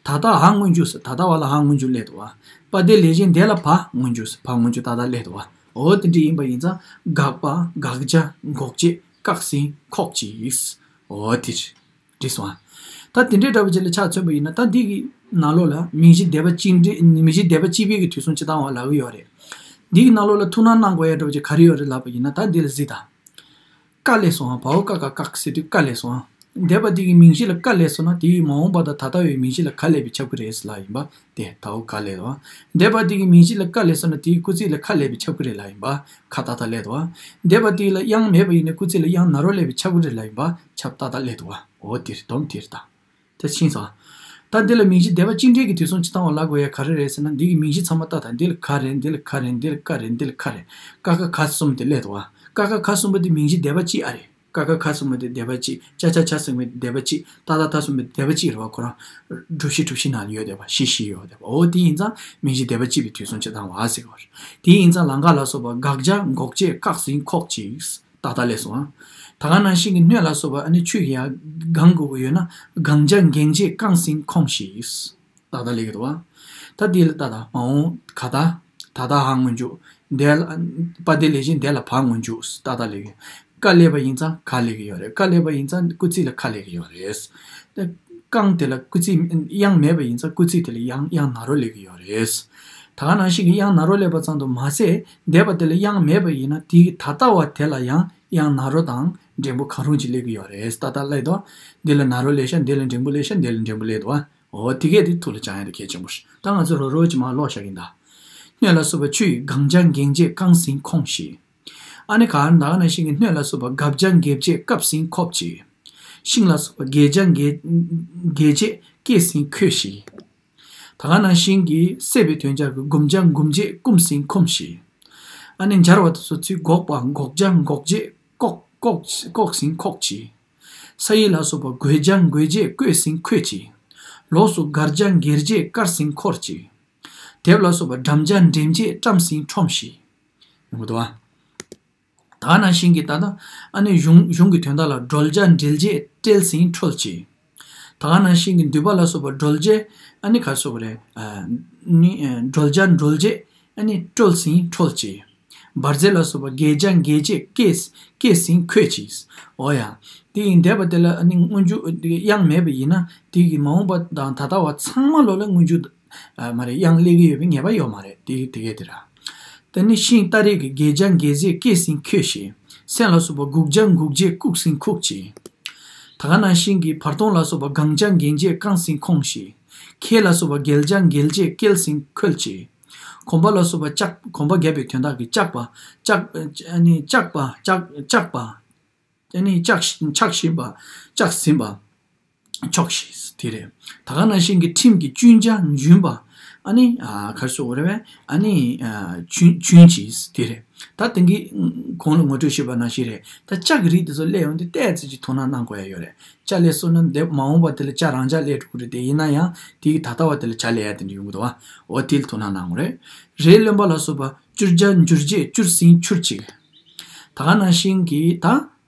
ད་ལྟ་འ་སྔོན་འཇུག་ཟེར། ད་ལྟ་བ་ལ་འ་སྔོན་འཇུག་སླེབས་འདུག་བ། པ་དེ་ལས་གཞན་འདས་ལ་བ་སྔོན་འཇུག་ཟེར། བ་སྔོན་འཇུག་ད་ལྟ་སླེབས་འདུག་བ། འོ་དེ་འདྲ་ཡིན་པ་ཡིན་ཙང་དགག་པ་དགག་བྱ་འགོག་བྱེད་བཀག་ཟིན་འགོག་བྱེད། འོ་དེ་རེད། འགྲིག་སོང་ཨ། ད་དེ་འདྲའི་འདྲ་བོ་ཅིག་ལ་ཆ་མཚོན་པ་ཡིན་ན། ད་འདི་གི་ནང་ལོགས་ལ་མིང་གཞི་འདས་པ་གཅིག་འདྲེས། མིང་གཞི་འདས་པ་གཅིག་པའི་གི་དུས་གསུམ་སྤྱི་བཏང་བ་ལབ་ཀྱི་ཡོད་རེད། འདི་གི་ནང་ལོགས་ལ་ཐུགས་སྣང་གནང་དགོས་ཡ་འདྲ་བོ་ཅིག་ག་རེ་ཡོད་རེད་ལབ་པ་ཡིན་ན། ད་འདི་ལ་གཟིགས་དང་། ཀ་སླེབས་སོང་ཨ། བའོ་ཀ་ག་བཀག་ཟེར་དུས་ཀ་སླེབས་སོང་ཨ། འདས་པ་དེ་གི་མིང་གཞི་ལ་ཀ་སླེབས་སོང་ན་དེ་ཡི་མ་འོངས་པ་དང་ད་ལྟ་བའི་མིང་གཞི་ལ་ག་སླེབས་པའི་ཁྱབ་ཀྱི་རེད་ལབ་ཡིན་པ། དེ་དའོ་ག་སླེབས་སོང་། འདས་པ་དེ་གི་མིང་གཞི་ལ་ཀ་སླེབས་སོང་ན་དེ་ཡི་སྐུལ་ཚིག་ལ་ག་སླེབས་པའི་ཁྱབ་ཀྱི་རེད་ལབ་ཡིན་པ། ཁ་ཏག་ཏག་སླེབས་འདུག་བ། འདས་པ་དེ་ལ་དབྱངས་མེད་པ་ཡིན་ན་སྐུལ་ཚིག་ལ་དབྱངས་ན་རོ་སླེབས་པའི་ཁྱབ་ཀྱི་རེད་ལབ་ཡིན་པ། ཁྱབ་ཏག་ཏག་སླེབས་འདུག་བ། འོ་དེ་རེད། སྡོམ་དེ་རེད་ད། དེ་ཕྱིན་སོང་། ད་འདི་ལ་མིང་གཞི་འདས་པ་གཅིག་འདྲེས་ཀྱི་དུས་གསུམ་སྤྱི་བཏང་བ་ལབ་དགོས་ཡ་ག་རེ་རེད་ཟེར་ན། འདི་གི་མིང་གཞི་ཚང་མ་ལྟ་དང་། འདི་ལ་ག་རེད། འདི་ལ་ག་རེད། འདི་ལ་ཀ་རེད། འདི་ལ་ཀ་རེད། ཀ་ཁ་ག་གསུམ་དེ་སླེབས་འདུག་བ། ཀ་ཁ་ག་གསུམ་པོ་དེ་མིང་གཞི་འདས་པ་གཅིག་ཨ་རེད། ཀ་ཁ་ག་གསུམ་པོ་དེ་འདས་པ་གཅིག་ཅ་ཆ་ཆ་གསུམ་པོ་དེ་འདས་པ་གཅིག་ཏ་ཏ་ཏ་གསུམ་པོ་དེ་འདས་པ་གཅིག་རེད་བ། ཁོ་རང་གྲུ་བཞི་གྲུ་བཞི་ནང་ཡོད་བསྡད་པ། བཞི་བཞི་ཡོད་བསྡད་པ། འོ་དེ་ཡིན་ཙང་མིང་གཞི་འདས་པ་གཅིག་པའི་དུས་གསུམ་སྤྱི་བཏང་བ་ཟེར་གྱི་ཡོད་རེད། དེ་ཡིན་ཙང་ལང་ཀ་ལ་སོགས་པ་དགག་བྱ་འགོག་བྱེད་བཀག་ཟིན་འགོག་བྱེད། ཏག་ཏག་སླེབས་སོང་ཨ། ད་ག་ནང་བཞིན་གྱི་སྣོད་ལ་སོགས་པ་ཨ་ནི་ཆུ་ཡིས་ཡར་གང་དགོས་ཀྱི་ཡོད་ན། གང་བྱ་འགེངས་བྱེད་བཀང་ཟིན་འཁོངས་ཤིག་ཏག་ཏག་སླེབས་ཀྱི་འདུག་བ། ད་འདི་ལ་ལྟ་དང་། མ་འོངས་ག་ད། ད་ལྟ་འ་སྔོན་འཇུག་འདས་ལ། པ་དེ་ལས་གཞན་འདས་ལ་བ་སྔོན་འཇུག་ཏག་ཏག་སླེབས་ཀྱི། ཀ་སླེབས་པ་ཡིན་ཙང་ག་སླེབས་ཀྱི་ཡོད་རེད། ཀ་སླེབས་པ་ཡིན་ཙང་སྐུལ་ཚིག་ལ་ག་སླེབས་ཀྱི་ཡོད་རེད། ད་བཀང་དེ་ལ་སྐུལ་ཚིག་དབྱངས་མེད་པ་ཡིན་ཙང་སྐུལ་ཚིག་དེ་ལ་དབྱངས་དབྱངས་ན་རོ་སླེབས་ཀྱི་ཡོད་རེད། ད་ག་ནང་བཞིན་གྱི་དབྱངས་ན་རོ་སླེབས་པ་ཙམ་དུ་མ་ཟད། འདས་པ་དེ་ལ་དབྱངས་མེད་པ་ཡིན་ན་དེའི་ད་ལྟ་བ་དེ་ལ་ཡང་དབྱངས་ན་རོ་དང་འགྲེང་བུ་གང་རུང་ཅིག་སླེབས་ཀྱི་ཡོད་རེད། ཏག་ཏག་སླེབས་འདུག་འདི་ལ་ན་རོ་སླེབས་ཤག་འདི་ལ་འགྲེང་བུ་སླེབས་ཤག་འདི་ལ་འགྲེང་བུ་སླེབས་འདུག་བ། འོ་དེ་གས་དེ་ཐུགས་ལ་བཅངས་ཡ་དེ་གལ་ཆེན་པོ་རེད། ད་ང་ཚོ་རོ་རོ་ཅིག་མར་ཀློག་བཞག་གི་ཡིན་ད། སྣོད་ལ་སོགས་པ་ཆུ་ཡིས་གང་བྱ་འགེངས་བྱེད་བཀང་ཟིན་འཁོངས་ཤིག་ཨ་ནི་ག་ད་ག་ནང་བཞིན་གྱི་སྣོད་ལ་སོགས་པ་དགག་བྱ་འགེབས་བྱེད་བཀབ་ཟིན་འཁོབ་ཅིག་ཤིང་ལ་སོགས་པ་འགེལ་བྱ་འགེལ་འགེལ་བྱེད་བཀེས་ཟིན་འཁོས་ཤིག་ད་ག་ནང་བཞིན་གྱི་སྲེད་པའི་དོན་སྦྱར་གྱི་སྒོམ་བྱ་འགུམ་བྱེད་བསྐུམ་ཟིན་འཁུམས་ཤིག་ཨ་ནི་སྦྱར་བ་དེ་ཚོ་ཚུར་འགོག་པ་འགོག་བྱ་འགོག་བྱེད་བཀོག་བཀོག་བཀོག་ཟིན་འཁོག་ཅིག་ས་ཡི་ལ་སོགས་པ་གོས་བྱ་གོས་བྱེད་བཀོས་ཟིན་འཁོས་ཅིག་ལོགས་སུ་སྒར་བྱ་སྒེར་བྱེད་བཀར་ཟིན་འཁོར་ཅིག་དེབ་ལ་སོགས་པ་འགྲམ་བྱ་འགྲེམ་བྱེད་བཀྲམ་ཟིན་ཁྲོམ་ཞིག་ཡོང་གི་འདུག་བ། ད་ག་ནང་བཞིན་གྱི་ད་ལྟ་ཨ་ནི་གཞུང་གཞུང་གི་དོན་དག་ལ་སྒྲོལ་བྱ་འགྲེལ་བྱེད་བཀྲོལ་ཟིན་འཁྲོལ་ཅིག་ད་ག་ནང་བཞིན་གྱི་འདུས་པ་ལ་སོགས་པ་སྒྲོལ་བྱེད་ཨ་ནི་ག་སོགས་རེད། ཨ་ནི་ཨ་སྒྲོལ་བྱ་འགྲོལ་བྱེད་ཨ་ནི་བཀྲོལ་ཟིན་འཁྲོལ་ཅིག་འབར་རྫས་ལ་སོགས་པ་འགེལ་བྱ་འགེལ་བྱེད་བཀེས་བཀེས་ཟིན་འཁོས་ཅིག་འོ་ཡ། དེ་ཡིན་འདས་པ་དེ་ལ་ཨ་ནི་སྔོན་འཇུག་དབྱངས་མེད་པ་ཡིན་ན་དེ་གི་མ་འོངས་པ་དང་ད་ལྟ་བ་ཚང་མ་ལོ་ལ་སྔོན་འཇུག་ཨ་མ་རེད། དབྱངས་སླེབས་ཀྱི་ཡོད་པའི་ངེས་པ་ཡོད་མ་རེད། དེ་དེ་གས་དེ་ར། དེ་ནི་ཤིང་སྟ་རེ་གི་འགེལ་བྱ་འགེལ་བྱེད་བཀེས་ཟིན་འཁོས་ཤིག་སེམས་ལ་སོགས་པ་འགུག་བྱ་འགུག་བྱེད་བཀུག་ཟིན་ཁུག་ཅིག་ད་ག་ནང་བཞིན་གྱི་བར་སྟོང་ལ་སོགས་པ་གང་བྱ་འགེངས་བྱེད་བཀང་ཟིན་ཁོང་ཞིག་ཁེལ་ལ་སོགས་པ་འགེལ་བྱ་འགེལ་བྱེད་བཀལ་ཟིན་ཁོལ་ཅིག་གོམ་པ་ལ་སོགས་པ་ལྕགས་གོམ་པ་བརྒྱབ་པའི་དོན་དག་གི་ལྕགས་པ་ལྕགས་ཨ་ནི་ལྕགས་པ་ལྕགས་ལྕགས་པ། ཨ་ནི་ལྕགས་ལྕགས་བཞིན་པ་ལྕགས་ཟིན་པ། ཆོག་ཤིག་དེ་རེད། ད་ག་ནང་བཞིན་གྱི་ཁྲིམས་ཀྱི་བཅུན་བྱ་འཇུན་པ། ཨ་ནི་ཨ་ག་རེ་ཟེར་དགོས་རེད་པས། ཨ་ནི་ཨ་འཇུན་འཇུན་ཅིག་དེ་རེད། ད་དེང་གི་གོང་ལ་ངོ་སྤྲོད་ཞུས་པ་ནང་བཞིན་རེད། ད་ལྕགས་ཀྱི་རིགས་དེ་ཚོ་སླེབས་ཡོང་དུས་ཏོག་ཙམ་ཅིག་ཐུགས་སྣང་གནང་དགོས་ཡ་ཡོད་རེད། ལྕགས་སླེབས་སོང་ན་འདི་མ་འོངས་པ་དེ་ལ་ལྕགས་རང་འཇགས་སླེབས་འགྲོ་གི་རེད་དེ། ཡིན་ན་ཡང་དེ་གི་ད་ལྟ་བ་དེ་ལ་ལྕགས་སླེབས་ཡ་དེ་འདྲ་ཡོང་གི་འདུག་བ། འོ་དེ་ལ་ཐུགས་སྣང་གནང་དགོས་རེད། རས་རློན་པ་ལ་སོགས་པ་བསྐྱུར་བྱ་འགྱུར་བྱེད་བསྐྱུར་ཟིན་འཁྱུར་ཅིག་ད་ག་ནང་བཞིན་གྱི་ད།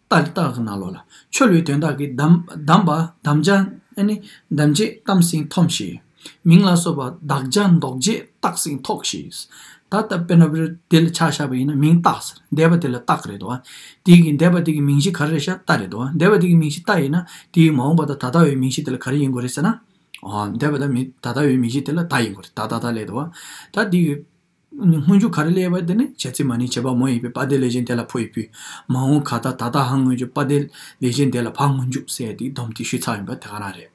རྟ་རྟགས་ཀྱི་ནང་ལོགས་ལ། འཆོལ་བའི་དོན་དག་གིས་གདམས་གདམས་པ་གདམས་བྱ་ཨ་ནི་གདམས་བྱེད་གཏམས་ཟིན་འཐོམས་ཤིག་མིང་ལ་སོགས་པ་བཏགས་བྱ་འདོགས་བྱེད་བཏགས་ཟིན་འཐོགས་ཤིག་ད་ལྟ་དཔེར་ན་དེ་ལ་ཆ་བཞག་པ་ཡིན་ན་མིང་རྟགས་ཟེར། འདས་པ་དེ་ལ་རྟགས་རེད་དོ། དེ་གི་འདས་པ་དེ་གི་མིང་གཞི་ག་རེ་རེད་ཤག་རྟ་རེད་དོ། འདས་པ་དེ་གི་མིང་གཞི་རྟ་ཡིན་ན་དེ་གི་མ་འོངས་པ་དང་ད་ལྟ་བའི་མིང་གཞི་དེ་ལ་ག་རེ་ཡིན་དགོས་རེད་ཟེར་ན། འོ་འདས་པ་དང་མི་ད་ལྟ་བའི་མིང་གཞི་དེ་ལ་རྟ་ཡིན་དགོས་རེད། ད་ད་ད་ལས་དོ། ད་དེ་གི་སྔོན་འཇུག་ག་རེ་སླེབས་པ་དེ་ནི་བྱ་ཚིག་མ་ནིང་བྱེད་པ་མོ་ཡིན་པས་པ་དེ་ལས་གཞན་དེ་ལ་ཕོ་ཡི་ཕུལ། མ་འོངས་ག་ད་ད་ལྟ་ཧ་སྔོན་འཇུག་པ་དེ་ལས་གཞན་དེ་ལ་བ་སྔོན་འཇུག་ཟེར་ཏེ་སྡོམ་དེ་ཞུས་ཚར་ཡིན་པ་དེ་ག་རང་རེད།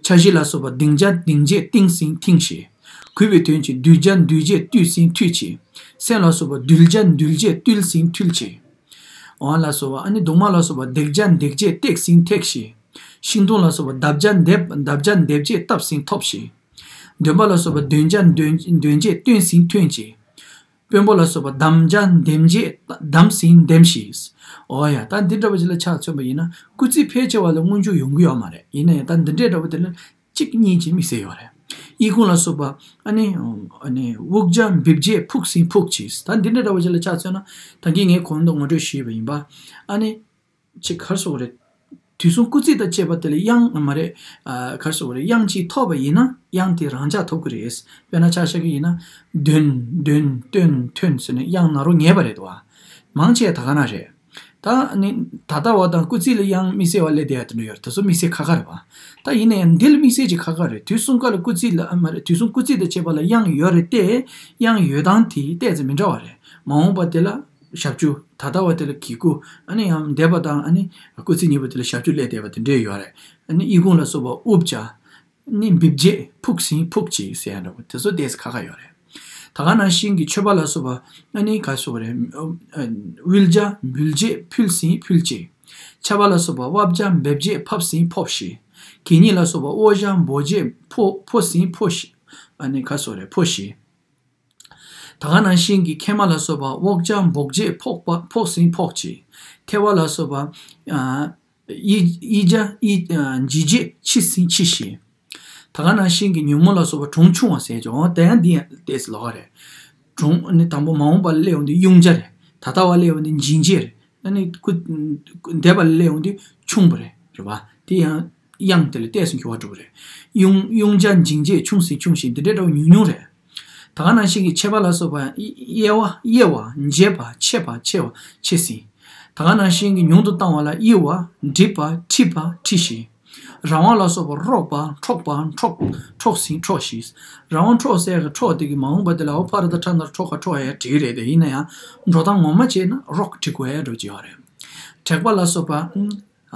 འཆར་གཞི་ལ་སོགས་པ་དིང་བྱ་དིང་བྱས་དིང་ཟིན་དིང་ཞེས། གུས་པའི་དོན་གྱི་བསྡུས་བྱ་འདུས་བྱས་བསྡུས་ཟིན་བསྡུས་ཀྱི། སེམས་ལ་སོགས་པ་འདུལ་བྱ་འདུལ་བྱས་བསྡུས་ཟིན་བསྡུས་ཀྱི། འོ་ལ་སོགས་པ་ཨ་ནི་གདུང་མ་ལ་སོགས་པ་འདེགས་བྱ་འདེགས་བྱས་འདེགས་ཟིན་འདེགས་ཀྱི། ཤིང་སྡོང་ལ་སོགས་པ་བརྡབ་བྱ་འདེབས་བརྡབ་བྱ་འདེབས་བྱས་བརྡབས་ཟིན་བརྡབས་ཀྱི། འདོན་པ་ལ་སོགས་པ་འདོན་བྱ་འདོན་འདོན་བྱས་འདོན་ཟིན་འདོན་གྱི། དཔོན་པོ་ལ་སོགས་པ་གདམ་བྱ་འདེམས་བྱས་གདམས་ཟིན་འདེམས་ཤིང་། འོ་ཡ། ད་འདི་འདྲ་བ་ཅིག་ལ་ཆ་མཚོན་པ་ཡིན་ན་སྐུལ་ཚིག་ཕལ་ཆེ་བ་ལ་སྔོན་འཇུག་ཡོང་གི་ཡོད་མ་རེད། ཡིན་ན་ཡང་ད་འདི་འདྲའི་འདྲ་བ་དེ་ལ་གཅིག་གཉིས་ཀྱིས་དམིགས་བསལ་ཡོད་རེད། ཨི་ཁུང་ལ་སོགས་པ་ཨ་ནི་ཨ་ནི་དབུགས་བྱ་འབིབས་བྱས་ཕུག་ཟིན་ཕུག་གྱིས། ད་འདི་འདྲ་འདྲ་བ་ཅིག་ལ་ཆ་མཚོན་ན་ད་གིན་ངས་གོང་དུ་ངོ་སྤྲོད་ཞུས་པ་ཡིན་པ། ཨ་ནི་ཅིག་ག་རེ་ཟེར་དགོས་རེད། དུས་གསུམ་སྐུལ་ཚིག་དང་བཅས་པ་དེ་ལ་དབྱངས་མ་རེད། ཨ་ག་རེ་ཟེར་དགོས་རེད། དབྱངས་གཅིག་ཐོབ་པ་ཡིན་ན་དབྱངས་དེ་རང་འཇགས་ཐོབ་ཀྱི་རེད། དཔེར་ན་ཆ་བཞག་གི་ཡིན་ན། འདོན། འདོན། སྟོན། ཐོན་ཟེར་ནས་དབྱངས་ན་རོ་ངེས་པ་རེད་དོ། མང་ཆེ་ད་ག་ན་རེད། ད་ནི་ད་ལྟ་བ་དང་སྐུལ་ཚིག་ལ་དབྱངས་དམིགས་བསལ་བ་སླེབས་བསྡད་ཡ་དེ་འདྲ་ཡོད་རེད། དེ་ཚོ་དམིགས་བསལ་ཁག་ཁག་རེད་པ། ད་ཡིན་ན་ཡང་འདི་ལ་དམིགས་བསལ་གྱི་ཁག་ཁག་རེད། དུས་གསུམ་ཀ་ལ་སྐུལ་ཚིག་ལ་ཨ་མ་རེད། དུས་གསུམ་སྐུལ་ཚིག་དང་བཅས་པ་ལ་དབྱངས་ཡོད་རེད་དེ། དབྱངས་ཡོད་སྟངས་དེ་ཏོག་ཙམ་མི་འདྲ་བ་རེད། མ་འོངས་པ་དེ་ལ་ཞབས་ཀྱུ། ད་ལྟ་བ་དེ་ལ་གི་གུ། ཨ་ནི་ཡང་འདས་པ་དང་ཨ་ནི་སྐུལ་ཚིག་གཉིས་པོ་དེ་ལ་ཞབས་ཀྱུ་སླེབས་བསྡད་པ་དེ་འདྲས་ཡོད་རེད། ཨ་ནི་ཨི་ཁུང་ལ་སོགས་པ་དབུ་བྱ། ནི་འབིབས་བྱས་ཕུག་ཟིན་ཕུག་གྱིས་ཟེར་ཡ་འདྲ་པོ་དེ་ཚོ་ཏོག་ཙམ་ཁག་ཁག་ཡོད་རེད། ད་ག་ནང་བཞིན་གྱི་མཆོད་པ་ལ་སོགས་པ་ཨ་ནི་ག་སོགས་རེད། དབུལ་བྱ་འབུལ་བྱས་ཕུལ་ཟིན་ཕུལ་གྱིས། ཆབ་པ་ལ་སོགས་པ་དབབ་བྱ་འབེབས་བྱས་ཕབ་ཟིན་ཕོབ་ཤིག། གད་སྙིགས་ལ་སོགས་པ་དབོ་བྱ་འབོ་བྱས་ཕོ་ཕོ་ཟིན་ཕོ་ཤིག། ཨ་ནི་ག་སོགས་རེད། ཕོ་ཤིག། ད་ག་ནང་བཞིན་གྱི་མཁལ་མ་ལ་སོགས་པ་འབོག་བྱ་འབོག་བྱས་ཕོག་པ་ཕོག་ཟིན་ཕོག་ཅིག། ཐལ་བ་ལ་སོགས་པ་ཨ་ཡི་ཡི་བྱ་ཡི་ཨ་འཇི་བྱས་འཆི་ཟིན་འཆི་ཞིག། ད་ག་ནང་བཞིན་གྱི་ཉུང་མོ་ལ་སོགས་པ་གྲོང་ཆུང་བ་ཟེར་ཀྱང་ད་ཡང་འདི་ཡང་ཏོག་ཙམ་ལོགས་ཀ་རེད། གྲོང་ནི་དང་པོ་མ་འོངས་པ་ལ་སླེབས་ཡོང་དུས་དབྱུང་བྱ་རེད། ད་ལྟ་བ་སླེབས་ཡོང་དུས་འབྱིན་བྱེད་རེད། ཨ་ནི་སྐུ་འདས་པ་ལ་སླེབས་ཡོང་དུས་ཆུང་བ་རེད། རེད་པ། དེ་ཡང་དབྱངས་དེ་ལ་ཏོག་ཙམ་འགྱུར་བ་འགྲོ་གི་རེད། དབྱུང་དབྱུང་བྱ་འབྱིན་བྱེད་ཆུང་ཟིན་ཆུང་ཞིང་འདི་འདྲའི་འདྲ་བོ་ཉུང་ཉུང་རེད། ད་ག་ནང་བཞིན་གྱི་ཆད་པ་ལ་སོགས་པ་དབྱེ་བ་དབྱེ་བ་འབྱེད་པ་ཆད་པ་ཆེ་བ་ཆེ་ཟིན། ད་ག་ནང་བཞིན་གྱི་ཉུང་དུ་བཏང་བ་ལ་དབྱི་བ་འབྲི་བ་འབྲི་བ་འབྲི་ཞིང་། རང་དབང་ལ་སོགས་པ་རོགས་པ་འཕྲོག་པ་འཕྲོག་འཕྲོག་ཟིན་འཕྲོག་ཞིང་། རང་དབང་འཕྲོག་ཟེར་གི་འཕྲོག་དེ་གི་མ་འོངས་པ་དེ་ལ་འོ་ཕ་ར་ད་ཁྲ་ན་ར་འཕྲོག་ག་འཕྲོག་ཡ་བྲིས་རེད་དེ། ཡིན་ན་ཡང་འགྲོ་སྟངས་ངོ་མ་བྱས་ན་རོགས་བྲིས་དགོས་ཡ་འགྲོ་གི་ཡོད་རེད། དྲེགས་པ་ལ་སོགས་པ་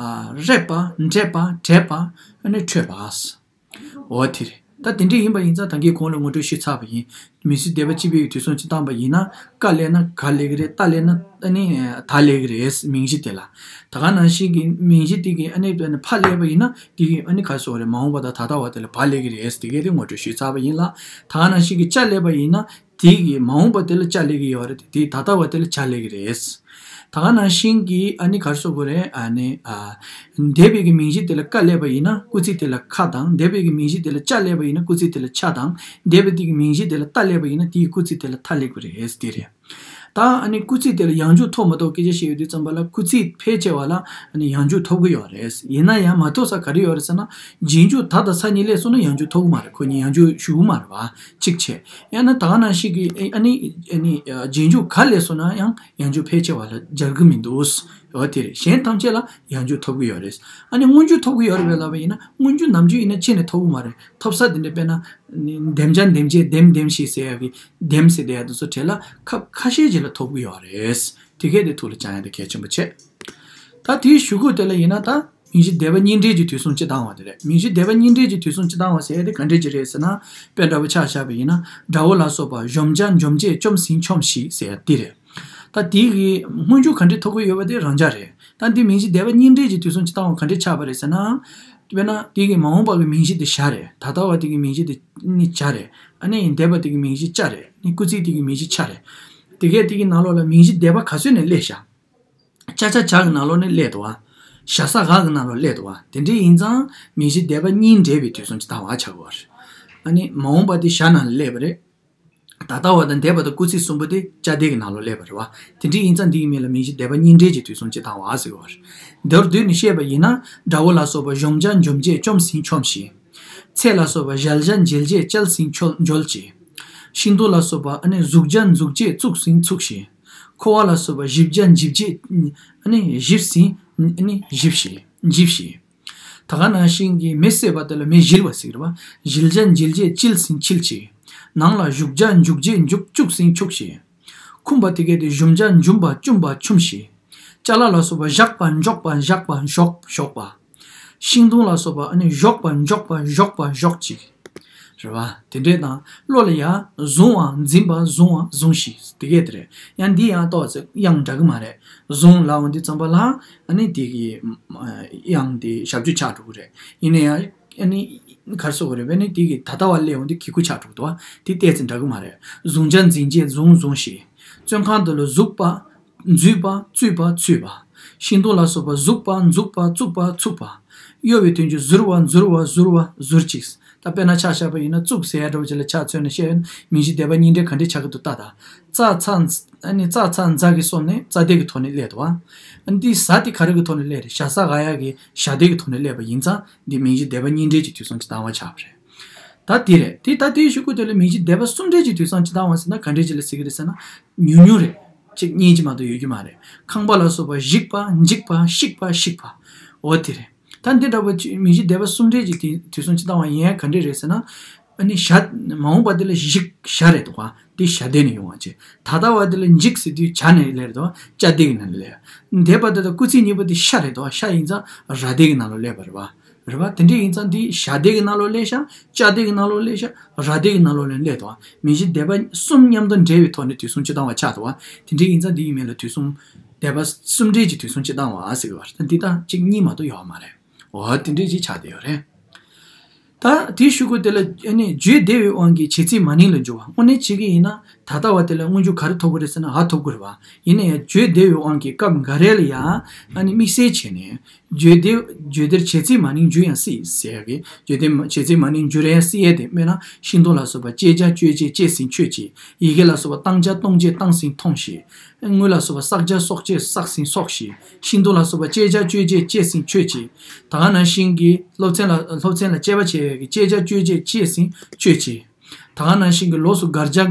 ཨ་རེག་པ་འབྲད་པ་བྲེག་པ་ཨ་ནི་འཕྲོད་པ། འོ་དེ་རེད། ད་དེ་འདྲ་ཡིན་པ་ཡིན་ཙང་ད་གིན་གོང་ལ་ངོ་སྤྲོད་ཞུས་ཚར་བ་ཡིན། མིང་གཞི་སྡེ་པ་གཅིག་པའི་དུས་གསུམ་སྤྱི་བཏང་བ་ཡིན་ན་ཀ་སླེབས་ན་ག་སླེབས་ཀྱི་རེད། ཏ་སླེབས་ན་ཨ་ནི་ད་སླེབས་ཀྱི་རེད། མིང་གཞི་དེ་ལ། ད་ག་ནང་བཞིན་གྱི་མིང་གཞི་དེ་གི་ཨ་ནི་ཕ་སླེབས་པ་ཡིན་ན་དེ་གི་ཨ་ནི་ག་སོགས་རེད། མ་འོངས་པ་དང་ད་ལྟ་བ་དེ་ལ་བ་སླེབས་ཀྱི་རེད། དེ་གའི་དེ་ངོ་སྤྲོད་ཞུས་ཚར་བ་ཡིན་ལ། ད་ག་ནང་བཞིན་གྱི་ཅ་སླེབས་པ་ཡིན་ན་དེ་གི་མ་འོངས་པ་དེ་ལ་ཅ་སླེབས་ཀྱི་ཡོད་རེད། དེ་ད་ལྟ་བ་དེ་ལ་ཅ་སླེབས་ཀྱི་རེད། ད་ག་ནང་བཞིན་གྱི་ཨ་ནི་ག་རེ་ཟེར་དགོས་རེད། ཨ་ནི་ཨ། འདས་པའི་གི་མིང་གཞི་དེ་ལ་ཀ་སླེབས་པ་ཡིན་ན་སྐུལ་ཚིག་དེ་ལ་ཁ་དང་། འདས་པའི་གི་མིང་གཞི་དེ་ལ་ཅ་སླེབས་པ་ཡིན་ན་སྐུལ་ཚིག་དེ་ལ་ཆ་དང་། འདས་པའི་དེ་གི་མིང་གཞི་དེ་ལ་ཏ་སླེབས་པ་ཡིན་ན་དེའི་སྐུལ་ཚིག་དེ་ལ་ཐ་སླེབས་ཀྱི་རེད། དེ་རེད། ད་ཨ་ནི་སྐུལ་ཚིག་དེ་ལ་ཡང་འཇུག་ཐོབ་མ་ཐོབ་སྐད་ཆ་བཤད་ཡོང་དུས་ཙམ་པ་ལ་སྐུལ་ཚིག་ཕལ་ཆེ་བ་ལ་ཨ་ནི་ཡང་འཇུག་ཐོབ་ཀྱི་ཡོད་རེད། ཡིན་ན་ཡང་མ་ཐོབ་ས་ག་རེ་ཡོད་རེད་ཟེར་ན། རྗེས་འཇུག་ད་དང་ས་གཉིས་སླེབས་སོང་ན་ཡང་འཇུག་ཐོབ་ཀྱི་མ་རེད། ཁོ་གཉིས་ཡང་འཇུག་ཞུ་གི་མ་རེད་བ། གཅིག་བྱས། ཡང་ན་ད་ག་ནང་བཞིན་གྱི་ཨ་ནི་ཨ་ནི་རྗེས་འཇུག་ག་སླེབས་སོང་ན་ཡང་ཡང་འཇུག་ཕལ་ཆེ་བ་ལ་སྦྱར་གྱི་མི་འདུག་འོ་དེ་རེད། གཞན་ཐམས་ཅད་ལ་ཡང་འཇུག་ཐོབ་ཀྱི་ཡོད་རེད། ཨ་ནི་སྔོན་འཇུག་ཐོབ་ཀྱི་ཡོད་རེད་པས་ལབ་པ་ཡིན་ན་སྔོན་འཇུག་ནམ་རྒྱུན་ཡིན་ན་ཁྱེད་ནས་ཐོབ་ཀྱི་མ་རེད། ཐོབ་ས་དེ་འདྲ་དཔེར་ན་འདེམས་བྱ་འདེམས་བྱེད་འདེམས་འདེམས་ཤིག་ཟེར་ཡ་གི་འདེམས་ཟེར་བསྡད་ཡ་དེ་ཚོ་གྲས་ལ་ཁ་ཁ་ཤས་ཅིག་ལ་ཐོབ་ཀྱི་ཡོད་རེད། དེ་གས་དེ་ཐུགས་ལ་བཅངས་ཡ་དེ་གལ་ཆེན་པོ་ཆེ། ད་དེའི་གཞུག་གུ་དེ་ལ་ཡིན་ན་ད། མིང་གཞི་སྡེ་པ་གཉིས་འབྲེལ་གྱི་དུས་གསུམ་སྤྱི་བཏང་བ་དེ་རེད། མིང་གཞི་སྡེ་པ་གཉིས་འབྲེལ་གྱི་དུས་གསུམ་སྤྱི་བཏང་བ་ཟེར་ཡ་དེ་ག་འདྲས་ཅིག་རེད་ཟེར་ན། དཔེ་འདྲ་པོ་ཆ་བཞག་པ་ཡིན་ན། དགྲ་བོ་ལ་སོགས་པ་གཞོམ་བྱ་འཇོམས་བྱེད་བཅོམ་ཟིན་བཅོམ་ཞིག་ཟེར་ཡ་དེ་རེད། ད་དེ་གི་སྔོན་འཇུག་ག་འདྲས་ཐོབ་ཀྱི་ཡོད་པ་དེ་རང་འཇགས་རེད། ད་འདི་མིང་གཞི་སྡེ་པ་གཉིས་འབྲེལ་གྱི་དུས་གསུམ་སྤྱི་བཏང་བ་ག་འདྲས་ཆགས་པ་རེད་ཟེར་ན། དཔེར་ན་དེ་གི་མ་འོངས་པ་གི་མིང་གཞི་དེ་བྱ་རེད། ད་ལྟ་བ་དེ་གི་མིང་གཞི་དེ་ནི་བྱ་རེད། ཨ་ནི་འདས་པ་དེ་གི་མིང་གཞི་ཅ་རེད། ནི་སྐུལ་ཚིག་དེ་གི་མིང་གཞི་ཆ་རེད། དེ་གས་དེ་གི་ནང་ལོགས་ལ་མིང་གཞི་སྡེ་པ་ག་ཚོད་ནས་སླེབས་ཤག་ཅ་ཆ་བྱ་གི་ནང་ལོགས་ནས་སླེབས་འདུག་བ། བྱ་ས་ག་གི་ནང་ལོགས་སླེབས་འདུག་བ། དེ་འདྲ་ཡིན་ཙང་མིང་གཞི་སྡེ་པ་གཉིས་འབྲེལ་བའི་དུས་གསུམ་སྤྱི་བཏང་བ་ཆགས་ཀྱི་ཡོད་རེད། ཨ་ནི་མ་འོངས་པ་དེ་བྱ་ནང་ལ་སླེབས་པ་རེད། ད་ལྟ་བ་དང་འདས་པ་དང་སྐུལ་ཚིག་གསུམ་པོ་དེ་ཅ་སྡེ་གི་ནང་ལོགས་སླེབས་པ་རེད་བ། དེ་འདྲ་ཡིན་ཙང་འདི་གི་མིང་ལ་མིང་གཞི་སྡེ་པ་གཉིས་འབྲེལ་གྱི་དུས་གསུམ་སྤྱི་བཏང་བ་ཟེར་གྱི་ཡོད་རེད། མདོར་བསྡུས་ནས་བཤད་པ་ཡིན་ན། དགྲ་བོ་ལ་སོགས་པ་གཞོམ་བྱ་འཇོམས་བྱེད་བཅོམ་ཟིན་བཅོམ་ཞིང་། ཚེ་ལ་སོགས་པ་འཇལ་བྱ་འཇལ་བྱེད་བཅལ་ཟིན་འཇོལ་འཇོལ་གྱིས། ཤིང་སྡོང་ལ་སོགས་པ་ཨ་ནི་ཟུག་བྱ་འཛུགས་བྱེད་བཙུགས་ཟིན་ཚུགས་ཤིང་། འཁོར་བ་ལ་སོགས་པ་གཞིབ་བྱ་འཇིབ་བྱེད་ཨ་ནི་གཞིབས་ཟིན་ཨ་ནི་གཞིབས་ཤིང་འཇིབས་ཤིང་། ད་ག་ནང་བཞིན་གྱི་མེ་བསད་པ་དེ་ལ་མེ་གཞིལ་བ་ཟེར་གྱི་རེད་བ། གཞིལ་བྱ་འཇིལ་བྱེད་གཅིལ་ཟིན་གཅིལ་གྱིས། ནང་ལ་བཞུགས་བྱ་བཞུགས་བྱེད་བཞུགས་བཅུག་ཟིན་བཅུག་ཞེས། འཁུམས་པ་དེ་གས་དེ་ཞུམ་བྱ་འཇུམ་པ་འཇུམ་པ་འཇུམ་ཞེས། ཅ་ལག་ལ་སོགས་པ་བཞག་པ་འཇོག་པ་བཞག་པ་བཞོག་བཞོག་པ། ཤིང་སྡོང་ལ་སོགས་པ་ཨ་ནི་བཞོག་པ་འཇོག་པ་བཞོག་པ་བཞོག་ཅིག་རེད་བ། དེ་འདྲས་དང་བློ་ལ་ཡང་བཟུང་བ་འཛིན་པ་བཟུང་བ་བཟུང་ཞིག་དེ་གས་དེ་རེད། ཡང་འདི་ཡང་ཏོག་ཙམ་དབྱངས་འདྲ་གི་མ་རེད། བཟུང་ལབ་འོང་དུས་ཙམ་པ་ལ་ཨ་ནི་དེ་གི་དབྱངས་དེ་ཞབས་ཀྱུ་ཆགས་འགྲོ་གི་རེད། ཡིན་ན་ཡང་ཨ་ནི་ག་རེ་ཟེར་དགོས་རེད། དཔེར་ན་དེ་གི་ད་ལྟ་བ་སླེབས་འོང་དུས་གི་གུ་ཆགས་འགྲོ་གི་འདུག་བ། དེ་ཏོག་ཙམ་འདྲ་གི་མ་རེད། བཟུང་བྱ་འཛིན་བྱེད་བཟུང་བཟུང་ཞིག་བཙོན་ཁང་དུ་ལ་ཟུག་པ། འཛུལ་བ། བཙུད་པ། ཚུད་པ། ཤིང་སྡོང་ལ་སོགས་པ་ཟུག་པ། འཛུགས་པ། བཙུགས་པ། ཚུགས་པ། གཡོ་བའི་དོན་གྱིས་ཟུར་བ། འཛུར་བ། ཟུར་བ། ཟུར་ཅིག་ད་དཔེར་ན་ཆ་བཞག་པ་ཡིན་ན་བཙུགས་ཟེར་ཡ་འདྲ་བོ་ཅིག་ལ་ཆ་མཚོན་ནས་བཤད་ཡོད་ན་མིང་གཞི་སྡེ་པ་གཉིས་འདྲེས་ག་འདྲས་ཆགས་ཀྱི་འདུག་ལྟ་དང་། ཙ་ཚ་ཨ་ནི་ཙ་ཚ་ཛ་གི་སོ་ནས་ཙ་སྡེ་གི་ཐོག་ནས་སླེབས་འདུག་བ། ཨ་ནི་འདི་ཟ་དེ་ག་རེ་གི་ཐོག་ནས་སླེབས་རེད། ཞ་ས་ག་ཡ་གི་ཞ་སྡེ་གི་ཐོག་ནས་སླེབས་པ་ཡིན་ཙང་འདི་མིང་གཞི་སྡེ་པ་གཉིས་འདྲེས་ཀྱི་དུས་གསུམ་གྱི་ལྟ་བ་ཆགས་པ་རེད། ད་དེ་རེད། དེ་ད་དེའི་གཞུག་གུ་དེ་ལ་མིང་གཞི་སྡེ་པ་གསུམ་འདྲེས་ཀྱི་དུས་གསུམ་སྤྱི་བཏང་བ་ཟེར་ན་ག་འདྲས་ཅིག་ལ་ཟེར་གི་རེད་ཟེར་ན། ཉུང་ཉུང་རེད། གཅིག་གཉིས་ཀྱི་མ་གཏོགས་ཡོད་ཀྱི་མ་རེད། ཁང་པ་ལ་སོགས་པ་བཤིག་པ། འཇིག་པ། བཤིག་པ། བཤིག་པ། འོ་དེ་རེད། ད་འདི་འདྲ་བོ་ཅིག་མིང་གཞི་སྡེ་པ་གསུམ་འདྲེས་ཀྱི་དུས་དུས་གསུམ་སྤྱི་བཏང་བ་ཡིན་ཡ་ག་འདྲས་རེད་ཟེར་ན། ཨ་ནི་ཞ་མ་འོངས་པ་དེ་ལ་བཤིག་ཞ་རེད་འདུག་ག་འདི་ཞ་སྡེ་ནས་ཡོང་བ་ཅིག་ད་ལྟ་བ་དེ་ལ་འཇིག་ཟེར་དུས་ཇ་ནས་སླེབས་འདུག་ག་ཅ་སྡེ་གི་ནང་ལ་སླེབས། འདས་པ་དེ་དང་སྐུལ་ཚིག་གཉིས་པོ་དེ་ཤ་རེད་འདུག་ག་ཤ་ཡིན་ཙང་ར་སྡེ་གི་ནང་ལ་སླེབས་པ་རེད་བ། རེད་བ། དེ་འདྲ་ཡིན་ཙང་འདི་ཞ་སྡེ་གི་ནང་ལོགས་སླེབས་ཤག་ཅ་སྡེ་གི་ནང་ལོགས་སླེབས་ཤག་ར་སྡེ་གི་ནང་ལོགས་ལ་སླེབས་འདུག་བ། མིང་གཞི་སྡེ་པ་གསུམ་མཉམ་དུ་འདྲེས་པའི་ཐོག་ནས་དུས་གསུམ་སྤྱི་བཏང་བ་ཆགས་འདུག་བ། དེ་འདྲ་ཡིན་ཙང་འདི་ཡི་མིང་ལ་དུས་གསུམ་སྡེ་པ་གསུམ་འདྲེས་ཀྱི་དུས་གསུམ་སྤྱི་བཏང་བ་ཟེར་གི་བ། ད་འདི་དག་གཅིག་གཉིས་མ་གཏོགས་ཡོད་མ་རེད། འོ་དེ་འདྲ་ཅིག་ཆགས་བསྡད་ཡོད་རེད། ད་དེའི་གཞུག་གུ་དེ་ལ་ཨ་ནི་བརྗོད་བདེ་བའི་དབང་གིས་བྱེད་ཚིག་མ་ནིང་ལ་འགྱུར་བ། དངོས་གནས་བྱེད་ཀྱི་ཡིན་ན་ད་ལྟ་བ་དེ་ལ་སྔོན་འཇུག་ག་རེ་ཐོབ་ཀྱི་རེད་ཟེར་ན་འ་ཐོབ་ཀྱི་རེད་བ། ཡིན་ན་ཡང་བརྗོད་བདེ་བའི་དབང་གིས་སྐབས་འགའ་རེ་ལ་ཡང་ཨ་ནི་དམིགས་བསལ་བྱས་ནས། བརྗོད་བདེ་བརྗོད་བདེར་བྱེད་ཚིག་མ་ནིང་འགྱུར་ཡང་སྲིད་ཟེར་ཡ་གི་བརྗོད་བདེ་བྱེད་ཚིག་མ་ནིང་འགྱུར་ཡང་སྲིད་ཡ་དེ་དཔེར་ན་ཤིང་སྡོང་ལ་སོགས་པ་བཅད་བྱ་བཅོས་བྱེད་བཅད་ཟིན་བཅོས་བྱེད། ཡི་གེ་ལ་སོགས་པ་བཏང་བྱ་བཏོང་བྱེད་བཏང་ཟིན་བཏོང་བྱེད། དངུལ་ལ་སོགས་པ་བསགས་བྱ་བསགས་བྱེད་བསགས་ཟིན་བསགས་བྱེད། ཤིང་སྡོང་ལ་སོགས་པ་བཅད་བྱ་བཅོས་བྱེད་བཅད་ཟིན་བཅོས་བྱེད། ད་ག་ནང་བཞིན་གྱི་སློབ་ཚན་ལ་སློབ་ཚན་ལ་དཔྱད་པ་བྱེད་ཡ་གི་བཅད་བྱ་བཅོས་བྱེད་བཅད་ཟིན་བཅོས་བྱེད། ད་ག་ནང་བཞིན་གྱི་ལོགས་སུ་བཀར་བྱ་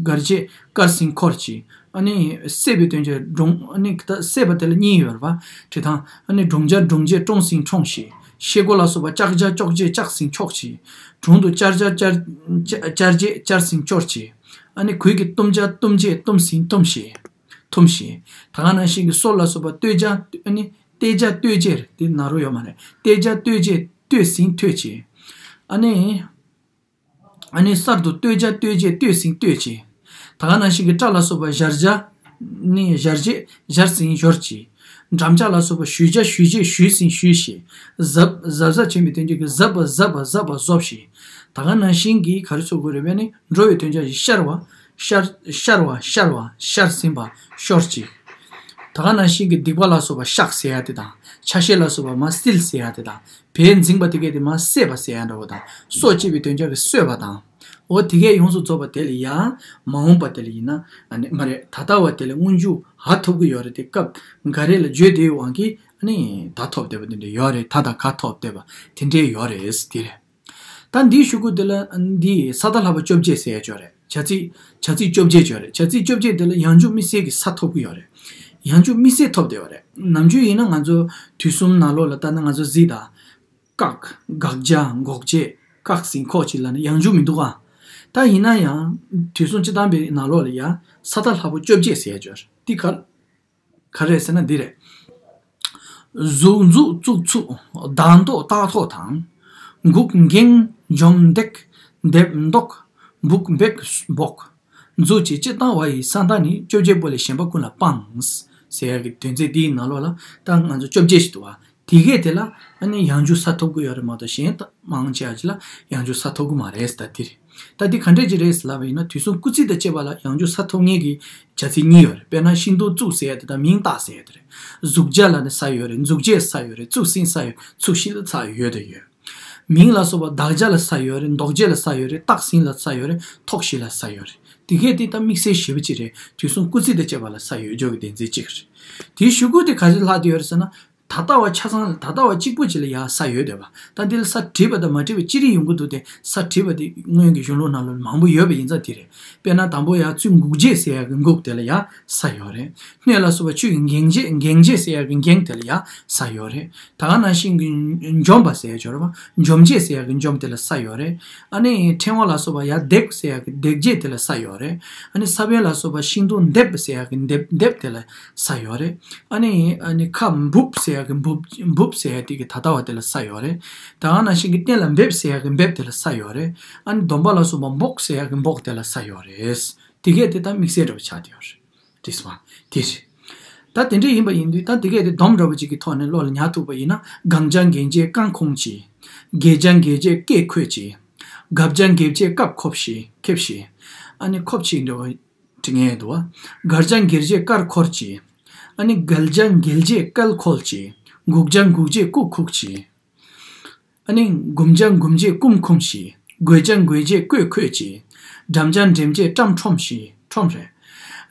བཀར་བྱེད་བཀར་ཟིན་འཁོར་བྱེད། ཨ་ནི་བསད་པའི་དོན་གྱི་སྒྲུང་ཨ་ནི་ད་བསད་པ་དེ་ལ་གཉིས་ཡོད་རེད་པ། བྲིས་ཐང་ཨ་ནི་བཀྲོང་བྱ་བཀྲོང་བྱེད་བཀྲོངས་ཟིན་བཀྲོངས་བྱེད། ཤེལ་སྒོ་ལ་སོགས་པ་བཅག་བྱ་བཅོག་བྱེད་བཅག་ཟིན་བཅོག་བྱེད། དྲུང་དུ་བཅར་བྱ་བཅར་བཅར་བྱེད་བཅར་ཟིན་བཅོར་བྱེད། ཨ་ནི་གོས་ཀྱི་བཏུམ་བྱ་བཏུམ་བྱེད་བཏུམ་ཟིན་བཏུམ་བྱེད། བཏུམ་བྱེད། ད་ག་ནང་བཞིན་གྱི་སོ་ལ་སོགས་པ་བསྟོད་བྱ་ཨ་ནི་བསྟོད་བྱ་བསྟོད་བྱེད་དེ་ན་རོ་ཡོད་མ་རེད། བསྟོད་བྱ་བསྟོད་བྱེད་བསྟོད་ཟིན་བསྟོད་བྱེད། ཨ་ནི། ཨ་ནི་གསར་དུ་བསྟོད་བྱ་བསྟོད་བྱེད་བསྟོད་ཟིན་བསྟོད་བྱེད། ད་ག་ནང་བཞིན་གྱི་སྐྲ་ལ་སོགས་པ་བཞར་བྱ། ནི་བཞར་བྱེད་བཞར་ཟིན་བཞོར་བྱེད། འགྲམ་ལྕག་ལ་སོགས་པ་གཞུས་བྱ་གཞུས་བྱེད་གཞུས་ཟིན་གཞུས་བྱེད། གཟབ་གཟབ་གཟབ་བྱེད་པའི་དོན་གྱི་གཟབ་པ་གཟབ་པ་གཟབ་པ་གཟོབ་བྱེད། ད་ག་ནང་བཞིན་གྱི་ག་རེ་ཚོགས་དགོས་རེད་པས་ནི་འགྲོ་བའི་དོན་བྱ་ཡི་ཤར་བ། ཤར་ཤར་བ་ཤར་བ་ཤར་ཟིན་པ་ཤོར་བྱེད། ད་ག་ནང་བཞིན་གྱི་སྡིག་པ་ལ་སོགས་པ་བཤགས་ཟེར་ཡ་དེ་དང་ཆ་ཤས་ལ་སོགས་པ་མ་བསིལ་ཟེར་ཡ་དེ་དང་། བས་འཛིངས་པ་དེ་གས་དེ་མ་བསད་པ་ཟེར་ཡ་འདྲ་བོ་དང་སྲོག་བཅད་པའི་དོན་བྱ་གི་གསོད་པ་དང་། འོ་དེ་གས་ཡོངས་སུ་རྫོགས་པ་དེ་ལ་ཡང་མ་འོངས་པ་དེ་ལ་ཡིན་ན་ཨ་ནི་མ་རེད། ད་ལྟ་བ་དེ་ལ་སྔོན་འཇུག་འ་ཐོབ་ཀྱི་ཡོད་རེད། དེ་སྐབས་འགའ་རེ་ལ་བརྗོད་བདེ་བའི་དབང་གིས་ཨ་ནི་ད་ཐོབ་བསྡད་པ་དེ་འདྲ་ཡོད་རེད། ད་དང་ག་ཐོབ་བསྡད་པ་དེ་འདྲས་ཡོད་རེད་དེ་རེད། ད་འདིའི་གཞུག་གུ་དེ་ལ་འདི་ས་མཐའ་ལྷག་པ་བཅོ་བརྒྱད་ཟེར་ཡ་ཅིག་ཡོད་རེད། བྱ་ཚིག་བྱ་ཚིག་བཅོ་བརྒྱད་ཅིག་ཡོད་རེད། བྱ་ཚིག་བཅོ་བརྒྱད་དེ་ལ་ཡང་འཇུག་དམིགས་བསལ་གྱི་ས་ཐོབ་ཀྱི་ཡོད་རེད། ཡང་འཇུག་དམིགས་བསལ་ཐོབ་བསྡད་ཡོད་རེད། ནམ་རྒྱུན་ཡིན་ན་ང་ཚོ་དུས་གསུམ་ནང་ལོགས་ལ་ལྟ་ན་ང་ཚོ་གཟིགས་དང་། བཀག་དགག་བྱ་འགོག་བྱེད་བཀག་ཟིན་འགོག་བྱེད་ལབ་ན་ཡང་འཇུག་མི་འདུག་ག་ད་ཡིན་ན་ཡང་དུས་གསུམ་སྤྱི་བཏང་པའི་ནང་ལོགས་ལ་ཡང་ས་མཐའ་ལྷག་པ་བཅོ་བརྒྱད་ཟེར་ཡ་ཅིག་ཡོད་རེད། འདི་ག་ག་རེ་ཟེར་ན་འདི་རེད། གཟུགས་འཛུགས་བཙུགས་ཚུགས་བདག་འདོགས་བཏགས་ཐོགས་དང་། འགུགས་འགེངས་འཇོམས་འདེགས་འདེབས་འདོགས་འབུག་འབེབས་འབོག་འཛུགས་བྱེད་སྤྱི་བཏང་བ་ཡི་ས་མཐའ་ནི་བཅོ་བརྒྱད་པོ་ལས་གཞན་པ་ཀུན་ལ་སྤངས། ཟེར་ཡ་གི་དོན་ཚན་འདིའི་ནང་ལོགས་ལ་ད་ང་ཚོ་བཅོ་བརྒྱད་ཞིག་འདུག་བ། དེ་གས་དེ་ལ་ཨ་ནི་ཡང་འཇུག་ས་ཐོབ་ཀྱི་ཡོད་རེད་མ་གཏོགས་གཞན་དག་མང་ཆེ་བ་ཅིག་ལ་ཡང་འཇུག་ས་ཐོབ་ཀྱི་མ་རེད་ཟེར་ད་འདི་རེད། ད་འདི་ག་འདྲས་ཅིག་རེད་ཟེར་ལབ་པ་ཡིན་ན་དུས་གསུམ་སྐུལ་ཚིག་དང་བཅས་པ་ལ་ཡང་འཇུག་ས་ཐོབ་མཁན་གྱི་བྱ་ཚིག་གཉིས་ཡོད་རེད། དཔེར་ན་ཤིང་སྡོང་བཙུགས་ཟེར་ཡ་དེ་དང་མིང་བཏགས་ཟེར་ཡ་དེ་རེད། གཟུགས་བྱ་ལ་ནི་ས་ཡོད་རེད། འཛུགས་བྱེད་ས་ཡོད་རེད། བཙུགས་ཟིན་ས་ཡོད། ཚུགས་གཞི་ལ་ས་ཡོད་དང་ཡོད། མིང་ལ་སོགས་པ་གདགས་བྱ་ལ་ས་ཡོད་རེད། འདོགས་བྱེད་ལ་ས་ཡོད་རེད། བཏགས་ཟིན་ལ་ས་ཡོད་རེད། ཐོགས་གཞི་ལ་ས་ཡོད་རེད། དེ་གས་དེ་ད་དམིགས་བསལ་ཞེ་པོ་ཅིག་རེད། དུས་གསུམ་སྐུལ་ཚིག་དང་བཅས་པ་ལ་ས་ཡོད་འཇོག་གི་བདེན་ཚིག་ཅིག་རེད། དེའི་གཞུག་གུ་དེ་ག་ཚོད་ལྷག་བསྡད་ཡོད་རེད་ཟེར་ན། ད་ལྟ་བ་ཆ་ཚང་ད་ལྟ་བ་གཅིག་པུ་ཅིག་ལ་ཡ་ས་ཡོད་བསྡད་པ། ད་འདི་ལ་ས་བྲིས་པ་དང་མ་བྲིས་པ་ཅི་རིགས་ཡོང་གི་འདུག་སྟེ། ས་བྲིས་པ་དེ་སྔོན་གྱི་གཞུང་ལུགས་ནང་ལ་མང་པོ་ཡོད་པ་ཡིན་ཙང་དེ་རེད། དཔེར་ན་དང་པོ་ཡ་ཚུལ་འགུག་བྱེད་ཟེར་ཡ་གི་འགུག་དེ་ལ་ཡ་ས་ཡོད་རེད། སྣོད་ལ་སོགས་པ་ཆུ་ཡི་འགེངས་བྱེད་འགེངས་བྱེད་ཟེར་ཡ་གི་འགེངས་དེ་ལ་ཡ་ས་ཡོད་རེད། ད་ག་ནང་བཞིན་གྱི་འཇོམས་པ་ཟེར་ཡ་ཅིག་ཡོད་རེད་པ། འཇོམས་བྱེད་ཟེར་ཡ་གི་འཇོམས་དེ་ལ་ས་ཡོད་རེད། ཨ་ནི་ཕྲེང་བ་ལ་སོགས་པ་ཡ་འདེགས་ཟེར་ཡ་གི་འདེགས་བྱེད་དེ་ལ་ས་ཡོད་རེད། ཨ་ནི་ས་བོན་ལ་སོགས་པ་ཤིང་སྡོང་འདེབས་ཟེར་ཡ་གི་འདེབས་འདེབས་དེ་ལ་ས་ཡོད་རེད། ཨ་ནི་ཨ་ནི་ཁ་འབུབ་ཟེར་ཡ་གི་འབུབ་འབུབ་ཟེར་ཡ་དེ་གི་ད་ལྟ་བ་དེ་ལ་ས་ཡོད་རེད། ད་ག་ནང་བཞིན་གྱི་སྟན་ལ་འབེབས་ཟེར་ཡ་གི་འབེབས་དེ་ལ་ས་ཡོད་རེད། ཨ་ནི་སྡོམ་པ་ལ་སོགས་པ་འབོག་ཟེར་ཡ་གི་འབོག་དེ་ལ་ས་ཡོད་རེད། དེ་གས་དེ་ད་དམིགས་བསལ་འདྲ་བོ་ཆགས་བསྡད་ཡོད་རེད། དྲིས་པ་དེ་རེད། ད་དེ་འདྲ་ཡིན་པ་ཡིན་དུས་ད་དེ་གས་དེ་སྡོམ་འདྲ་བོ་ཅིག་གི་ཐོག་ནས་བློ་ལ་ཉར་ཐུབ་པ་ཡིན་ན། གང་བྱ་འགེངས་བྱེད་བཀང་ཁོང་བྱེད། གེགས་བྱ་འགེལ་བྱེད་སྐད་འཁོད་བྱེད། གབ་བྱ་འགེབས་བྱེད་བཀབ་ཁོབ་བྱེད་ཁེབས་བྱེད། ཨ་ནི་ཁོབ་བྱེད་འདྲ་བོ་འབྲི་མཁན་འདུག་བ། གར་བྱ་འགེལ་བྱེད་བཀར་འཁོར་བྱེད། ཨ་ནི་འགལ་བྱ་འགེལ་བྱེད་བཀལ་འཁོལ་བྱེད། འགུག་བྱ་འགུག་བྱེད་བཀུག་ཁུག་བྱེད། ཨ་ནི་འགུམ་བྱ་འགུམ་བྱེད་བསྐུམ་ཁུམ་བྱེད། འགོད་བྱ་འགོད་བྱེད་བསྐོད་ཁོད་བྱེད། འགྲམ་བྱ་འགྲེམ་བྱེད་བཀྲམ་ཁྲོམ་བྱེད་ཁྲོམ་རེད།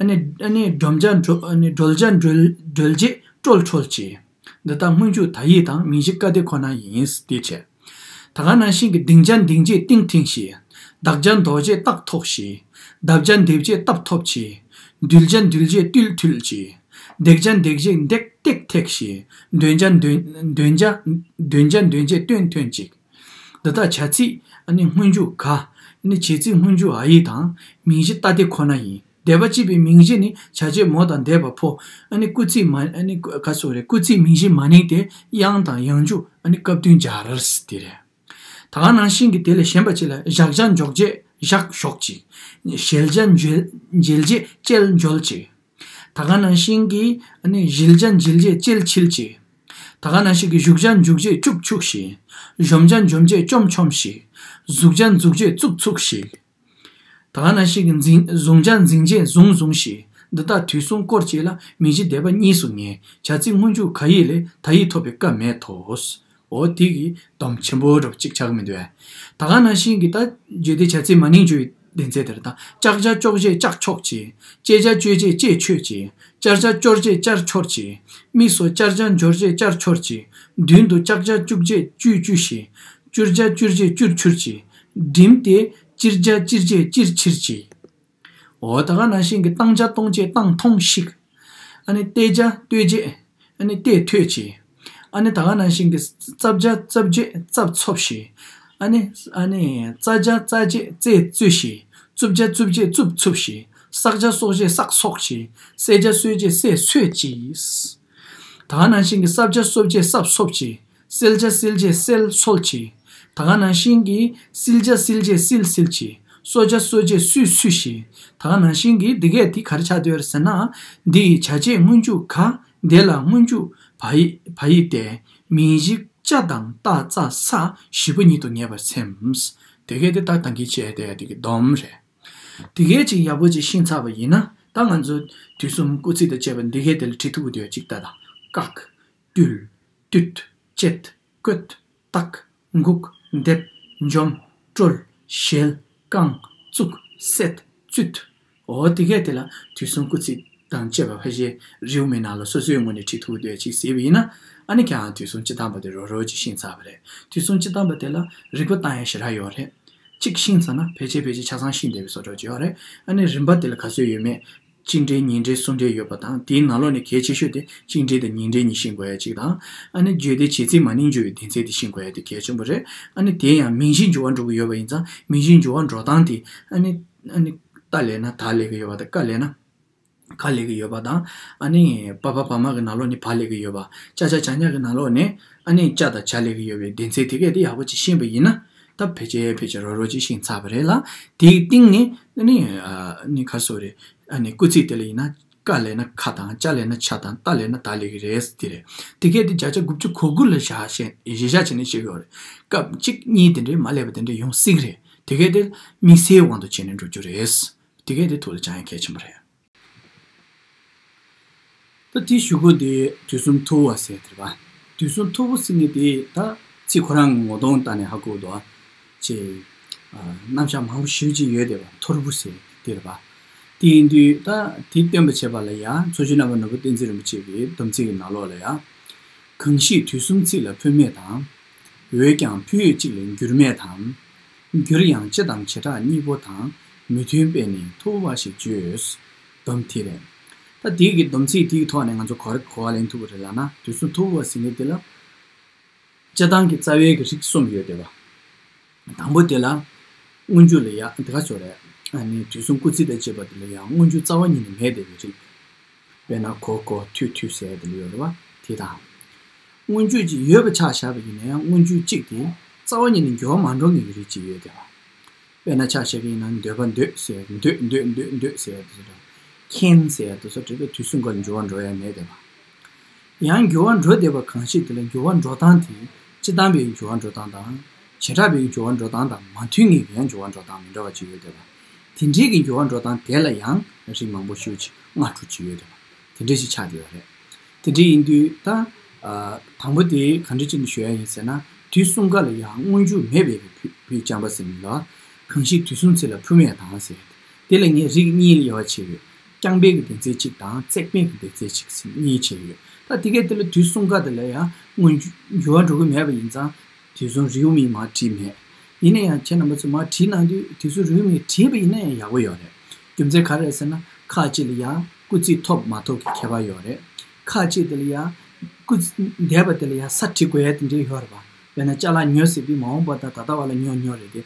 ཨ་ནི་ཨ་ནི་སྒྲོམ་བྱ་འགྲོ་ཨ་ནི་སྒྲོལ་བྱ་འགྲོལ་སྒྲོལ་བྱེད་བཀྲོལ་ཁྲོལ་བྱེད། འདི་དག་སྔོན་འཇུག་ད་ཡིག་དང་མིང་གཞི་ཀ་སྡེ་ཁོ་ན་ཡིན། དེ་བྱས། ད་ག་ནང་བཞིན་གྱི་འདིང་བྱ་འདིང་བྱེད་བཏིང་ཐིང་བྱེད། ལྡག་བྱ་ལྡོག་བྱེད་བཏགས་ཐོག་བྱེད། བརྡབ་བྱ་འདེབས་བྱེད་བཏབ་ཐོབ་བྱེད། འདུལ་བྱ་འདུལ་བྱེད་བཏུལ་ཐུལ་བྱེད། འདེགས་བྱ་འདེགས་བྱེད་འདེགས་ཏེག་ཐེག་བྱེད། འདོན་བྱ་འདོན་འདོན་བྱ་འདོན་བྱ་འདོན་བྱེད་བཏོན་ཐོན་བྱེད། འདི་དག་བྱ་ཚིག་ཨ་ནི་སྔོན་འཇུག་ག་ཨ་ནི་བྱེད་ཚིག་སྔོན་འཇུག་འ་ཡིག་དང་མིང་གཞི་ཏ་སྡེ་ཁོ་ན་ཡིན། འདས་པ་བྱས་པའི་མིང་གཞི་ནི་བྱ་བྱེད་མོ་དང་འདས་པ་ཕོ། ཨ་ནི་སྐུལ་ཚིག་མ་ཨ་ནི་ག་སོགས་རེད། སྐུལ་ཚིག་མིང་གཞི་མ་ནིང་སྟེ་དབྱངས་དང་ཡང་འཇུག་ཨ་ནི་སྐབས་བསྟུན་སྦྱར་ཟེར་དེ་རེད། ད་ག་ནང་བཞིན་གྱི་དེ་ལས་གཞན་པ་ཅིག་ལ་བཞག་བྱ་འཇོག་བྱེད་བཞག་ཞོག་ཅིག། བཞེལ་བྱ་འཇལ་འཇལ་བྱེད་བཅལ་འཇོལ་ཅིག། ད་ག་ནང་བཞིན་གྱི་ཨ་ནི་བཞེལ་བྱ་འཇལ་བྱེད་བཅལ་ཆིལ་ཅིག། ད་ག་ནང་བཞིན་གྱི་བཞུགས་བྱ་འཇུག་བྱེད་བཅུག་ཆུག་ཞིག། གཞོམ་བྱ་འཇོམས་བྱེད་བཅོམ་ཆོམ་ཞིག། ཟུག་བྱ་འཛུག་བྱེད་བཙུག་ཚུག་ཞིག། ད་ག་ནང་བཞིན་གྱི་འཛིང་བཟུང་བྱ་འཛིང་བྱེད་བཟུང་བཟུང་ཞིག། འདི་དག་དུས་གསུམ་སྐོར་གཅིག་ལ་མིང་གཞི་འདས་པ་གཉིས་སུ་ངེས། བྱ་ཚིག་སྔོན་འཇུག་ག་ཡིག་ལས་ད་ཡིག་ཐོབ་པའི་སྐབས་མེད་དོ། འོ་དེ་གི་སྡོམ་ཆེན་པོ་འདྲ་པོ་གཅིག་ཆགས་ཀྱི་མི་འདུག་ཨེ། ད་ག་ནང་བཞིན་གྱི་ད་བརྗོད་བདེ་བྱ་ཚིག་མ་ནིང་བརྗོད་ཡི་སྡེ་ཚན་དེར་ད་ལྕགས་བྱ་ལྕོག་བྱེད་ལྕགས་ཆོག་བྱེད། བཅད་བྱ་གཅོད་བྱེད་བཅད་ཆོད་བྱེད། བཅར་བྱ་སྐྱོར་བྱེད་བཅར་འཆོར་བྱེད། མིག་སོགས་བཅར་བྱ་འབྱོར་བྱེད་བཅར་འཆོར་བྱེད། མདུན་དུ་བཅག་བྱ་བཅུག་བྱེད་བཅུས་བཅུ་བྱེད། བཅུར་བྱ་བཅུར་བྱེད་བཅུར་འཆུར་བྱེད། བསྒྲིམས་ཏེ་ཅིར་བྱ་ཅིར་བྱེད་ཅིར་ཆིར་བྱེད། འོ་ད་ག་ནང་བཞིན་གྱི་བཏང་བྱ་གཏོང་བྱེད་བཏང་ཐོང་ཤིག། ཨ་ནི་བལྟས་བྱ་ལྟོས་བྱེད་ཨ་ནི་བལྟས་ཐོས་བྱེད། ཨ་ནི་ད་ག་ནང་བཞིན་གྱི་བཙབ་བྱ་བཙབ་བྱེད་བཙབ་ཚོབ་ཤིག། ཨ་ནི་ཨ་ནི་བཙའ་བྱ་བཙའ་བྱེད་བཙས་བཙོས་ཤིག། བཙུབ་བྱ་བཙུབ་བྱེད་བཙུབ་ཚུབ་ཤིག། བསག་བྱ་གསོག་བྱེད་བསགས་གསོག་ཤིག། བསད་བྱ་གསོད་བྱེད་བསད་གསོད་ཅིག། ད་ག་ནང་བཞིན་གྱི་སྲབ་བྱ་སྲོབ་བྱེད་སྲབ་སྲོབ་ཅིག། སེལ་བྱ་སེལ་བྱེད་སེལ་སོལ་བྱེད། ད་ག་ནང་བཞིན་གྱི་སིལ་བྱ་སིལ་བྱེད་སིལ་སིལ་བྱེད། གསོ་བྱ་གསོ་བྱེད་སུས་སུས་བྱེད། ད་ག་ནང་བཞིན་གྱི་འདི་གས་འདི་ག་རེ་ཆགས་བསྡད་ཡོད་རེད་ཟེར་ན། འདི་ཡི་བྱ་བྱེད་སྔོན་འཇུག་ག། འདི་ལ་སྔོན་འཇུག་བ་ཡིག་བ་ཡིག་སྟེ། མིང་གཞི་ཅ་དང་ཏ་ཙ་ས་བཞི་པོ་ཉིད་དུ་ངེས་པར་སེམས། དེ་གས་དེ་ད་ད་གིན་བྱས་བསྡད་ཡ་དེ་གི་སྡོམ་རེད། དེ་གས་ཅིག་ཡག་པོ་ཅིག་ཤེས་ཚར་བ་ཡིན་ན། ད་ང་ཚོ་དུས་གསུམ་སྐུལ་ཚིག་དང་བཅས་པ་འདི་གས་དེ་ལ་བྲིས་ཐུབ་ཀྱི་འདུག་ཅིག་ལྟ་དང་། བཀག་བཏུལ། བཏུད། བཅད། བཀོད། བཏགས། འགུགས། འདེབས། འཇོམས། བཀྲོལ། གཞལ། བཀང་། བཙུགས། བསད། བཙུད། འོ་དེ་གས་དེ་ལ་དུས་གསུམ་སྐུལ་ཚིག་དང་བཅས་པ་ཕལ་ཆེར་རེའུ་མིག་ནང་ལ་སོ་སོའི་ངོས་ནས་བྲིས་ཐུབ་ཀྱི་འདུག་ཅིག་གཟིགས་པ་ཡིན་ན། ཨ་ནི་ཁྱེད་རང་དུས་གསུམ་སྤྱི་བཏང་པ་དེ་རོབ་རོབ་ཅིག་ཤེས་ཚར་བ་རེད། དུས་གསུམ་སྤྱི་བཏང་པ་དེ་ལ་རིག་པ་བཏང་ཡ་ཞེ་དྲག་ཡོད་རེད། གཅིག་ཤེས་ཚར་ན་ཕལ་ཆེར་ཕལ་ཆེར་ཆ་ཚང་ཤེས་བསྡད་པའི་བཟོ་འདྲ་ཅིག་ཡོད་རེད། ཨ་ནི་རིམ་པ་དེ་ལ་ག་ཚོད་ཡོད་མེད། གཅིག་འགྲེལ་གཉིས་འགྲེལ་གསུམ་འགྲེལ་ཡོད་པ་དང་། དེའི་ནང་ལོགས་ནས་གལ་ཆེ་ཤོས་དེ་གཅིག་འགྲེལ་དང་གཉིས་འགྲེལ་གཉིས་ཤེས་དགོས་ཡ་གཅིག་དང་། ཨ་ནི་བརྗོད་བདེ་བྱེད་ཚིག་མ་ནིང་བརྗོད་པའི་སྡེ་ཚན་དེ་ཤེས་དགོས་ཡ་དེ་གལ་ཆེན་པོ་རེད། ཨ་ནི་དེ་ཡང་མིང་གཞི་འགྱུར་བ་འགྲོ་གི་ཡོད་པ་ཡིན་ཙང་། མིང་གཞི་འགྱུར་བ་འགྲོ་སྟངས་དེ་ཨ་ནི་ཨ་ནི་ཏ་ལས་ན་ད་ལས་ཀྱི་ཡོད་པ་དང་། ཀ་ལས་ན་ག་ལས་ཀྱི་ཡོད་པ་དང་། ཨ་ནི་པ་ཕ་བ་མ་གི་ནང་ལོགས་ནས་བ་ལས་ཀྱི་ཡོད་པ། ཅ་ཆ་ཇ་ཉ་གི་ནང་ལོགས་ནས་ཨ་ནི་ཅ་དང་ཇ་ལས་ཀྱི་ཡོད་པའི་སྡེ་ཚན་དེ་གས་དེ་ཡག་པོ་ཅིག་ཤེས་པ་ཡིན་ན། ད་ཕལ་ཆེར་ཕལ་ཆེར་རོབ་རོབ་ཅིག་ཤེས་ཚར་བ་རེད་ལ། དེའི་སྟེང་ནས་ཨ་ནི་ཨ་ནི་ག་རེ་ཟེར་དགོས་རེད། ཨ་ནི་སྐུལ་ཚིག་དེ་ལ་ཡིན་ན། ཀ་ལས་ན་ཁ་དང་། ཅ་ལས་ན་ཆ་དང་། ཏ་ལས་ན་ད་ལས་ཀྱི་རེད་དེ་རེད། དེ་གས་དེ་བརྒྱ་ཆ་དགུ་བཅུ་གོ་དགུ་ལ་བཞག་བཞག་བྱས་ནས་བཤད་ཀྱི་ཡོད་རེད། སྐབས་གཅིག་གཉིས་དེ་འདྲའི་མ་སླེབས་པ་དེ་འདྲ་ཡོང་སྲིད་ཀྱི་རེད། དེ་གས་དེ་དམིགས་བསལ་དབང་དུ་བྱས་ནས་འགྲོ་རྒྱུ་རེད། དེ་གས་དེ་ཐུགས་ལ་བཅངས་ཡ་གལ་ཆེན་པོ་རེད། ད་དེ་གཞུག་གུ་དེ་དུས་གསུམ་ཐུ་བོ་ཟེར་དེ་རེད་པ། དུས་གསུམ་ཐུ་བོ་ཟེར་མཁན་དེ་ད་ཚིག་ཁོ་རང་གི་ངོ་གདོང་ལྟ་ནས་ཧ་གོ་འདུག་ཨ། ཅེས། ཨ། རྣམ་གཞག་མང་པོ་ཞེ་པོ་ཅིག་ཡོད་བསྡད་པ་ཐོར་བུ་ཟེར་དེ་རེད་པ། དེ་ཡིན་དུས་ད་དེ་སྟོན་པ་བྱེད་པ་ལ་ཡ་མཚོ་བྱོན་ནམ་མཁའི་ནོར་བུ་བསྟན་འཛིན་རིན་པོ་ཆེ་གི་སྡོམ་ཚིག་གི་ནང་ལོགས་ལ་ཡ། གང་ཞིག་དུས་གསུམ་ཚིག་ལ་ཕུལ་མེད་དང་། འོས་ཀྱང་ཕུལ་ཡོད་གཅིག་ལས་འགྱུར་མེད་དང་། འགྱུར་ཡང་སྤྱི་དང་བྱེ་བྲག་གཉིས་པོ་དང་། མི་མཐུན་པས་ནི་ཐུབ་པ་ཞེས་བརྗོད། སྡོམ་དེ་རེད། ད་དེའི་གི་སྡོམ་ཚིག་དེའི་ཐོག་ནས་ང་ཚོ་གོ་རེ་གོ་བ་ལེན་ཐུབ་པ་རེད་ལབ་ན། དུས་གསུམ་ཐུབ་པ་ཟེར་མཁན་དེ་ལ། སྤྱི་དང་གི་རྩ་བའི་གི་རིགས་གསུམ་ཡོད་དེ་བ། དང་པོ་དེ་ལ་སྔོན་འཇུག་ལ་ཡ་དེ་ག་ཚོད་རེད། ཨ་ནི་དུས་གསུམ་སྐུལ་ཚིག་དང་བཅས་པ་དེ་ལ་ཡ་སྔོན་འཇུག་རྩ་བ་ཉིད་ནས་མེད་བསྡད་པའི་རིགས། དཔེར་ན་གོ་གོ་ཐུ་ཐུ་ཟེར་ཡ་དེ་ལ་ཡོད་རེད་བ། དེ་དང་། སྔོན་འཇུག་ཅིག་ཡོད་པ་ཆ་བཞག་པ་ཡིན་ན་ཡང་སྔོན་འཇུག་གཅིག་དེ་རྩ་བ་ཉིད་ནས་འགྱུར་བ་མ་འགྲོ་མཁན་གྱི་རིགས་ཅིག་ཡོད་དེ་བ། དཔེར་ན་ཆ་བཞག་གི་ཡིན་ན་འདོད་པ་འདོད་ཟེར་འདོད་འདོད་འདོད་འདོད་ཟེར་ཡ་དེ་ཚོ་དང་། མཁྱེན་ཟེར་ཡ་དེ་ཚོ་དེ་ཚོ་དུས་གསུམ་ཀ་ལ་འགྱུར་བ་འགྲོ་ཡ་མེད་དེ་བ། ཡང་འགྱུར་བ་འགྲོ་བསྡད་པ་གང་ཞིག་དེ་ལ་འགྱུར་བ་འགྲོ་སྟངས་དེ་སྤྱི་དང་བའི་འགྱུར་བ་འགྲོ་སྟངས་དང་། བྱེ་བྲག་པའི་འགྱུར་བ་འགྲོ་སྟངས་དང་མ་མཐུན་ངེས་ཀྱི་ཡང་འགྱུར་བ་འགྲོ་སྟངས་མི་འདྲ་བ་ཅིག་ཡོད་དེ་བ། དེ་འདྲའི་གི་འགྱུར་བ་འགྲོ་སྟངས་དེ་ལ་ཡང་རིགས་མང་པོ་ཞེ་པོ་ཅིག་ལྔ་དྲུག་ཅིག་ཡོད་དེ་བ། དེ་འདྲ་ཞིག་ཆགས་བསྡད་ཡོད་རེད། དེ་འདྲ་ཡིན་དུས་ད། ཨ། དང་པོ་དེ་ག་འདྲ་ཅིག་ནས་ཞུ་ཡ་ཡིན་ཟེར་ན། དུས་གསུམ་ཀ་ལ་ཡང་སྔོན་འཇུག་མེད་པའི་གི་བུ་བུ་རྐྱང་པ་ཟེར་མི་ལ། གང་ཞིག་དུས་གསུམ་ཚིག་ལ་ཕུལ་མེད་དང་ཟེར། དེ་ལ་ངས་རིགས་གཉིས་ལ་དབྱེ་བ་ཕྱེ་ཡོད། རྐྱང་པའི་གི་སྡེ་ཚན་གཅིག་དང་བརྩེགས་པའི་གི་སྡེ་ཚན་གཅིག་ཟེར་གཉིས་ཕྱེ་ཡོད། ད་དེ་གས་དེ་ལ་དུས་གསུམ་ཀ་དེ་ལ་ཡང་སྔོན་འཇུག་འགྱུར་བ་འགྲོ་གི་མེད་པ་ཡིན་ཙང་། དུས་གསུམ་རེའུ་མིག་མར་བྲིས་མེད། ཡིན་ན་ཡང་ཁྱེད་རྣམ་པ་ཚོས་མར་བྲིས་གནང་དུས་དུས་གསུམ་རེའུ་མིག་བྲིས་པ་ཡིན་ན་ཡང་ཡག་པོ་ཡོད་རེད། རྒྱུ་མཚན་ག་རེ་རེད་ཟེར་ན། ཁ་ཅིག་ལ་ཡང་སྐུལ་ཚིག་ཐོབ་མ་ཐོབ་ཀྱི་ཁྱད་པར་ཡོད་རེད། ཁ་ཅིག་དེ་ལ་ཡང་སྐུལ་འདས་པ་དེ་ལ་ཡང་ས་བྲི་དགོས་ཡ་དེ་འདྲ་ཡོད་རེད་པ། དཔེར་ན་ཅ་ལག་ཉོ་ཟེར་དུས་མ་འོངས་པ་དང་ད་ལྟ་བ་ལ་ཉོ་ཉོ་རེད་དེ།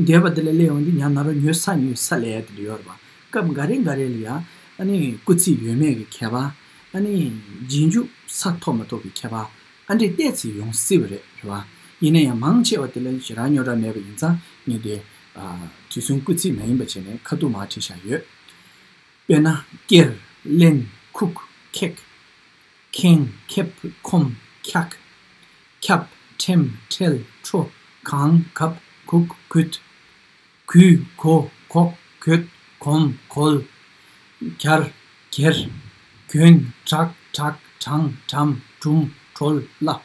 འདས་པ་དེ་ལ་སླེབས་ཡོང་དུས་ཉ་ན་རོ་ཉོས་ས་ཉོས་ས་ལབ་ཡ་དེ་འདྲ་ཡོད་རེད་པ། སྐབས་འགའ་རེ་འགའ་རེ་ལ་ཡང་ཨ་ནི་སྐུལ་ཚིག་ཡོད་མེད་ཀྱི་ཁྱད་པར། ཨ་ནི་རྗེས་འཇུག་ས་ཐོབ་མ་ཐོབ་ཀྱི་ཁྱད་པར། ཨ་འདྲས་བལྟས་ཚེ་ཡོང་སྲིད་པ་རེད། རེད་བ། ཡིན་ན་ཡང་མང་ཆེ་བ་དེ་ལ་ཞེ་དྲག་རྙོག་དྲ་མེད་པ་ཡིན་ཙང་ངས་དེ། ཨ། དུས་གསུམ་སྐུལ་ཚིག་མ་ཡིན་པ་བྱས་ནས་ཁ་ཐུག་མར་བྲིས་བཞག་ཡོད། དཔེར་ན་ཀེར། ལེན། ཁུག་ཁེག་ཁེང་། ཁེབ། ཁོམ། ཁྱག་ཁྱབ། ཁྲེམ། ཁྲེལ། ཁྲོ། གང་། གབ། གུག་གུད་གུས། གོ་གོག་གོད་གོམ། གོལ། གྱར། གྱེར། གྱོན། གྲག་གྲག་གྲང་གྲམ། གྲུམ། གྲོལ། བླ། དེ་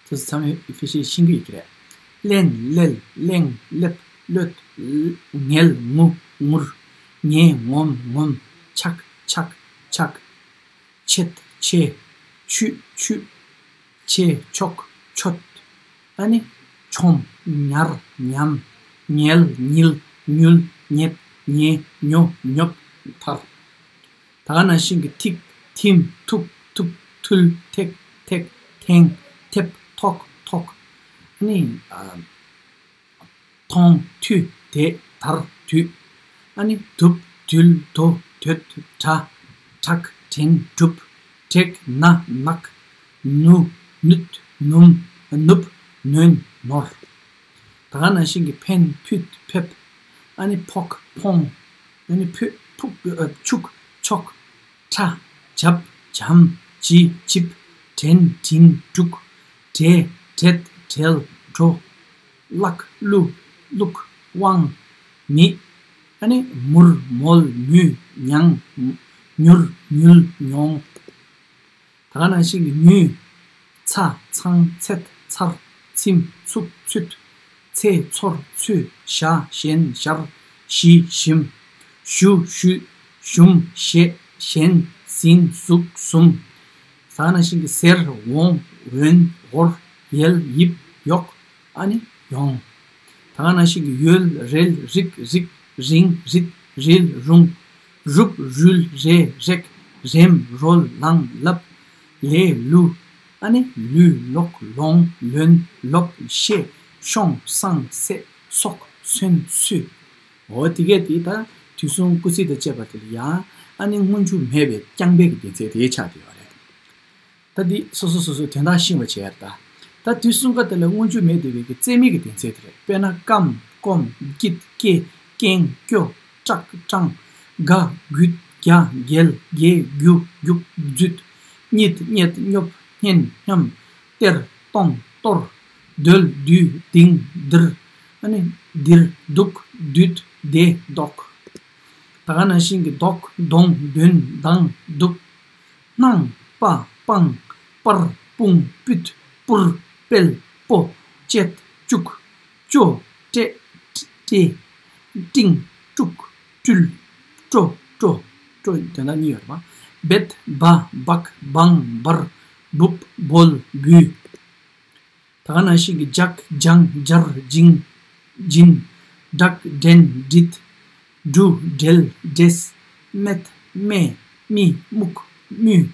ཚོ་ཚང་མས་ཕལ་ཆེར་ཤེས་ཀྱི་ཡོད་ཀྱི་རེད། གླེན། གླེལ། གླེང་། གླེབ། གློད། ངལ། ངུ། ངུར། ངེ། ངོམ། ངོམ། ཆག་ཆག་ཆག་ཆེད། ཆེ། ཆུད། ཆུད། ཆེ། ཆོག་ཆོད། ཨ་ནི། ཆོམ། ཉར། ཉམས། ཉལ། ཉིལ། ཉུལ། ཉེད། ཉེ། ཉོ། ཉོབ། ཐར། ད་ག་ནང་བཞིན་གྱི་ཐིག་ཐིམ། ཐུག་ཐུབ། ཐུལ། ཐེག་ཐེག་ཐེང་། ཐེབ། ཐོག་ཐོག་ཨ་ནི། ཨ། ཐོང་། ཐུ། དེ། དར། དུད། ཨ་ནི། དུབ། དུལ། དོ། དོད། དྲ། དྲག་དྲན། གྲུབ། དྲེག་ན། ནག་ནུ། ནུད། ནུམ། ནུབ། ནོན། ནོར། ད་ག་ནང་བཞིན་གྱི་ཕན། ཕུད། ཕེབས། ཨ་ནི་ཕོག་ཕོང་། ཨ་ནི་ཕུད། ཕུག་ཨ། ཕྱུག་ཕྱོགས། ཁྲ། བྱབ། བྱམས། བྱི། བྱིབ། བྲན། བྲིན། བྲུག་བྲེ། བྲེད། བྲེལ། བྲོ། བརླག་བླུ། བླུག་དབང་། མི། ཨ་ནི་མུར། མོལ། མུས། མྱང་། མྱུར། མྱུལ། མྱོང་། ད་ག་ནང་བཞིན་གྱི་མྱུལ། ཚ། ཚང་། ཚད། ཚར། ཚིམ། ཚུགས། ཚུད། ཚེ། ཚོར། ཚུད། བྱ། བྱེད། བྱར། བྱི། བྱིམ། ཞུ། ཞུད། ཞུམ། བྱེད། བྱེད། ཟིན། ཟུག་ཟུམ། ད་ག་ནང་བཞིན་གྱི་ཟེར། འོང་། འོན། འོར། ཡལ། ཡིབ། ཡོག་ཨ་ནི་ཡོང་། ད་ག་ནང་བཞིན་གྱི་ཡོལ། རེལ། རིག་རིག་རིང་། རིད། རིལ། རུང་། རུབ། རུལ། རེ། རེག་རེམ། རོལ། ལང་། ལབ། ལེ། ལུ། ཨ་ནི་ལུས། ལོག་ལོང་། ལོན། ལོབ། ཤེས། ཤོང་། སང་། སད། སོག་སོན། སུ། འོ་དེ་གས་དེ་ད་དུས་གསུམ་སྐུལ་ཚིག་དང་བཅས་པ་དེ་ལ་ཡང་ཨ་ནི་སྔོན་འཇུག་མེད་པའི་རྐྱང་པའི་གི་སྡེ་ཚན་དེ་ཆགས་བསྡད་ཡོད་རེད། ད་འདི་སོ་སོ་སོ་སོའི་དོན་དག་ཤེས་པ་བྱས་ཡ་རེད་ད། ད་དུས་གསུམ་ཀ་དེ་ལ་སྔོན་འཇུག་མེད་བསྡད་པའི་གི་རྩེད་མོའི་གི་སྡེ་ཚན་དེ་རེད། དཔེར་ན་སྐམ། སྐོམ། སྐྱིད། སྐྱེ། སྐྱེང་། སྐྱོ། སྐྲག་སྐྲང་། དགའ། དགུད། རྒྱ། རྒྱལ། རྒྱས། རྒྱུ། རྒྱུག་རྒྱུད། གཉིད། རྙེད། རྙོབ། སྙན། སྙམ། སྟེར། གཏོང་། གཏོར། བརྡོལ། བསྡུས། ལྡིང་། ལྡིར། ཨ་ནི་ལྡིར། བསྡུག་བསྡུད། བདེ། བདོག་ད་ག་ནང་བཞིན་གྱི་ལྡོག་ལྡོང་། ལྡོན། ལྡང་། ལྡུག་སྣང་། སྤ། སྤང་། སྤར། སྤུང་། སྤུད། སྤུར། སྤེལ། སྤོ། བཅད། བཅུག་སྤྱོ། སྤྲད། སྤྲེ། སྤྲིང་། སྤྲུག་སྤྲུལ། སྤྲོ། སྤྲོ། སྤྲོ་དོན་དག་གཉིས་ཡོད་རེད་པ། སྦད། སྦ། སྦག་སྦང་། སྦར། འབུབ། འབོལ། འབུལ། ད་ག་ནང་བཞིན་གྱི་ལྗགས། སྦྱང་། སྦྱར། སྦྱིན། སྦྱིན། བསྒྲགས། འདྲེན། འདྲིད། འབྲུ། འབྲེལ། འབྲེལ། སྨད། སྨྲས། སྨྲི། སྨུག་སྨུས།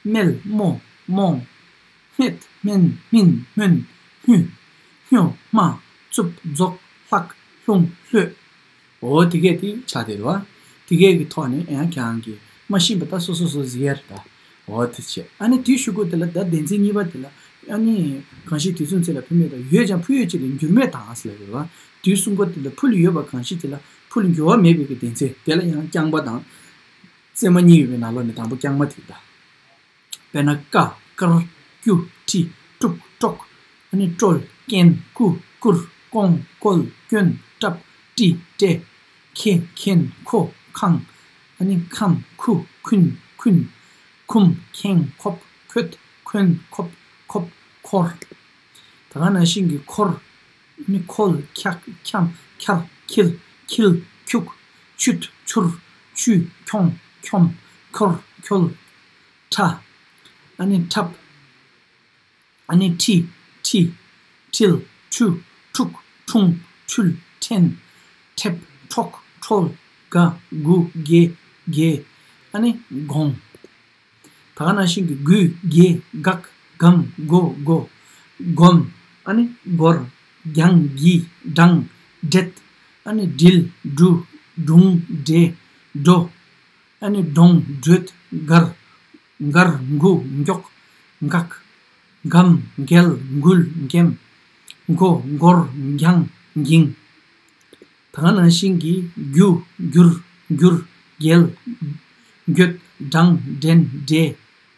སྨེལ། སྨོ། སྨོ། སྨད། སྨན། སྨིན། སྨོན། སྨུ། སྨྱོ། སྨྲ། རྩུབ། རྫོགས། ལྷག་ལྷུང་། ལྷོད། འོ་དེ་གས་དེ་ཆགས་བསྡད་རེད་བ། དེ་གས་ཀྱི་ཐོག་ནས་ཡང་ཁྱེད་རང་གིས་མ་ཤེས་པ་ད་སོ་སོ་སོ་གཟིགས་ཡ་རེད་ད། འོ་དེ་བྱས། ཨ་ནི་དེའི་གཞུག་གུ་དེ་ལ་ད་སྡེ་ཚན་གཉིས་པ་དེ་ལ། ཨ་ནི་གང་ཞིག་དུས་གསུམ་ཚེ་ལ་ཕུལ་མེད་དང་། ཡོད་ཀྱང་ཕུལ་ཡོད་ཅིག་ལ་འགྱུར་མེད་དང་ཟེར་ལ་རེད་བ། དུས་གསུམ་པོ་དེ་ལ་ཕུལ་ཡོད་པ་གང་ཞིག་དེ་ལ་ཕུལ་འགྱུར་བ་མེད་པའི་གི་སྡེ་ཚན་དེ་ལ་ཡང་རྐྱང་པ་དང་། ཚད་མ་གཉིས་ཡོད་པའི་ནང་ལོགས་ནས་དང་པོ་རྐྱང་པ་དེ་ད། དཔེར་ན་ཀ། དཀར། སྐྱུ། ཁྲི། ཕྲུག་ཕྲོག་ཨ་ནི་ཀྲོལ། རྐན། སྐུ། བསྐུར། བསྐོང་། བསྐོལ། བསྐྱོན། བཀྲབ། བཀྲི། བཀྲེས། ཁེ། ཁེན། ཁོ། ཁང་། ཨ་ནི་ཁམ། ཁུ། ཁུན། ཁུན། ཁུམ། ཁེང་། ཁོབ། ཁོད། ཁོན། ཁོབ། ཁོབ། ཁོར། ད་ག་ནང་བཞིན་གྱི་ཁོར། ཨ་ནི་ཁོལ། ཁྱག་ཁྱམ། ཁྱར། ཁྱིར། ཁྱིལ། ཁྱུག་ཁྱུད། ཁྱུར། ཁྱུ། ཁྱོང་། ཁྱོམ། ཁྱོར། ཁྱོལ། ཁྲ། ཨ་ནི་ཁྲབ། ཨ་ནི་ཁྲི། ཁྲི། ཁྲིལ། ཁྲུ། ཁྲུག་ཁྲུང་། ཁྲུལ། ཁྲེན། ཁྲེབ། ཁྲོག་ཁྲོལ། དགའ། དགུ། དགེ། དགེ། ཨ་ནི་དགོང་། ད་ག་ནང་བཞིན་གྱི་དགུ། དགེ། དགག་དགམ། དགོ། དགོ། དགོམ། ཨ་ནི་དགོར། རྒྱང་། གི། འགྲང་། འགྲེད། ཨ་ནི་འགྲིལ། འགྲུ། འགྲུང་། འགྲེ། འགྲོ། ཨ་ནི་འགྲོང་། འགྲོད། འགར། འགར། འགུ། འགྱོག་འགག་འགམ། འགལ། འགུལ། འགེམ། འགོ། འགོར། འགྱང་། འགྱིང་། ད་ག་ནང་བཞིན་གྱི་རྒྱུ། འགྱུར། འགྱུར། རྒྱལ། འགྱོད། འགྲང་། འགྲེང་། འགྲེ།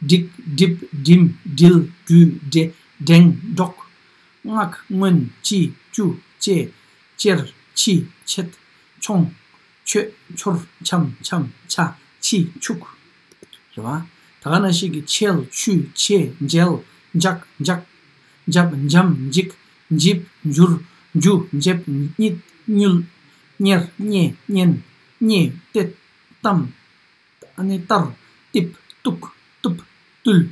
འགྲིག་འགྲིབ། འགྲིམ། འགྲིལ། འགྲུལ། འགྲེ། འགྲེང་། འགྲོག་སྔགས། སྔོན། ཅི། ཅུ། ཅེ། ཅེར། ཆི། ཆེད། ཆོང་། ཆོད། ཆོར། ཆམ། ཆམ། ཆ། ཆི། ཆུག་རེད་བ། ད་ག་ནང་བཞིན་གྱི་ཆེལ། ཆུ། ཆེ། མཇལ། འཇག་འཇག་འཇབ། འཇམ། འཇིག་འཇིབ། འཇུར། འཇུ། འཇེབ། གཉིད། གཉུལ། གཉེར། གཉེ། གཉེན། གཉེ། བསྟེ། བསྟམ། ཨ་ནི་བསྟར། གཏིབ། གཏུག་གཏུབ། བཏུལ།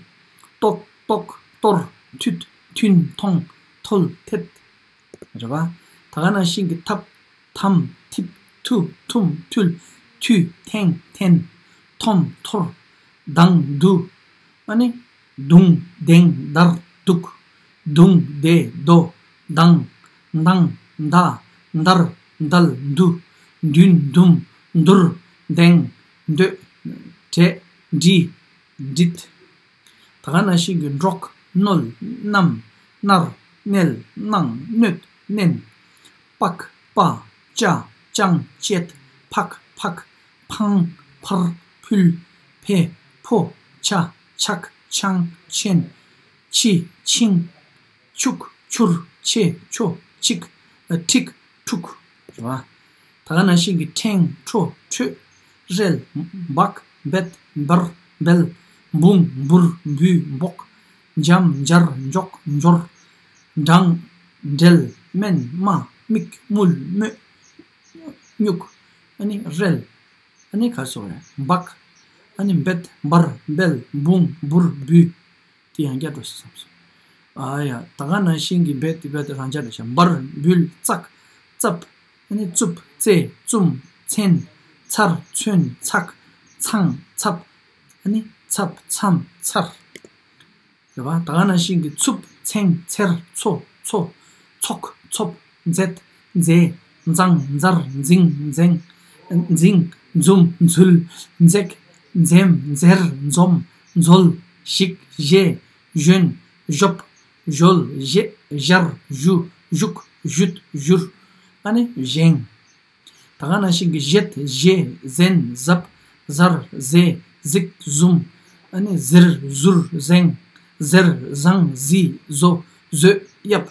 བཏོག་གཏོག་གཏོར། ཐུད། ཐུན། ཐོང་། ཐོལ། ཐེད། རེད་བ། ད་ག་ནང་བཞིན་གྱི་ཐབ། ཐམ། ཐིབ། ཐུ། ཐུམ། ཐུལ། ཐུད། ཐེང་། ཐེན། ཐོམ། ཐོར། དང་། དུ། ཨ་ནི་དུང་། དེང་། དར། དུག་དུང་། དེ། དོ། དང་། མདང་། མདའ། འདར། འདལ། འདུ། འདུན། འདུམ། འདུར། འདེང་། འདོད། བྲེ། འདྲི། འདྲིད། ད་ག་ནང་བཞིན་གྱི་འགྲོགས། གནོད། མནམ། མནར། མནལ། གནང་། གནོད། མནན། པགས། པ། ཅ། ཅང་། ཅེད། ཕག་ཕག་ཕང་། ཕར། ཕུལ། ཕེ། ཕོ། ཆ། ཆག་ཆང་། ཆེན། ཆི། ཆིང་། ཆུག་ཆུར། ཆེ། ཆོ། ཆིག་ཁྲིག་ཁྲུག་རེད་བ། ད་ག་ནང་བཞིན་གྱི་ཕྲེང་། ཁྲོ། ཁྲོད། རལ། འབག་འབད། འབར། འབལ། འབུང་། འབུར། འབུད། འབོག་འཇམ། འབྱར། འཇོག་འབྱོར། འགྲང་། འབྲེལ། སྨན། སྨྲ། མིག་དམུལ། སྨོད། སྨྱུག་ཨ་ནི་རལ། ཨ་ནི་ག་སོ་རེད། འབག་ཨ་ནི་འབད། འབར། འབལ། འབུང་། འབུར། འབུད། དེ་ཡང་བསྐྱར་འགྲོ་སོང་བསམ་སོང་། ཨ་ཡ། ད་ག་ནང་བཞིན་གྱི་འབད་དེ་འབད་དེ་རང་འཇགས་ལ་བྱ། འབར། འབུལ། བཙག་བཙབ། ཨ་ནི་བཙུབ། བཙེ། བཙུམ། བཙེན། ཚར། ཚོན། ཚག་ཚང་། ཚབ། ཨ་ནི་ཚབ། མཚམས། ཚར། རེད་བ། ད་ག་ནང་བཞིན་གྱི་འཚུབ། འཚེང་། འཚེར། འཚོ། འཚོ། ཚོགས། འཚོབ། འཛད། འཛེ། འཛང་། འཛར། འཛིང་། འཛེང་། འཛིང་། འཛུམ། འཛུལ། འཛེག་འཛེམ། འཛེར། འཛོམས། འཛོལ། ཞིག་བཞེས། བཞོན། བཞོབ། བཞོལ། བཞེས། བཞར། བཞུ། བཞུགས། བཞུད། བཞུར། ཨ་ནི་བཞེངས། ད་ག་ནང་བཞིན་གྱི་བཞེད། བཞེས། གཟན། གཟབ། གཟར། གཟེ། གཟིགས། གཟུམ། ཨ་ནི་གཟིར། གཟུར། གཟེངས། གཟེར། བཟང་། གཟི། བཟོ། བཟོད། གཡབ།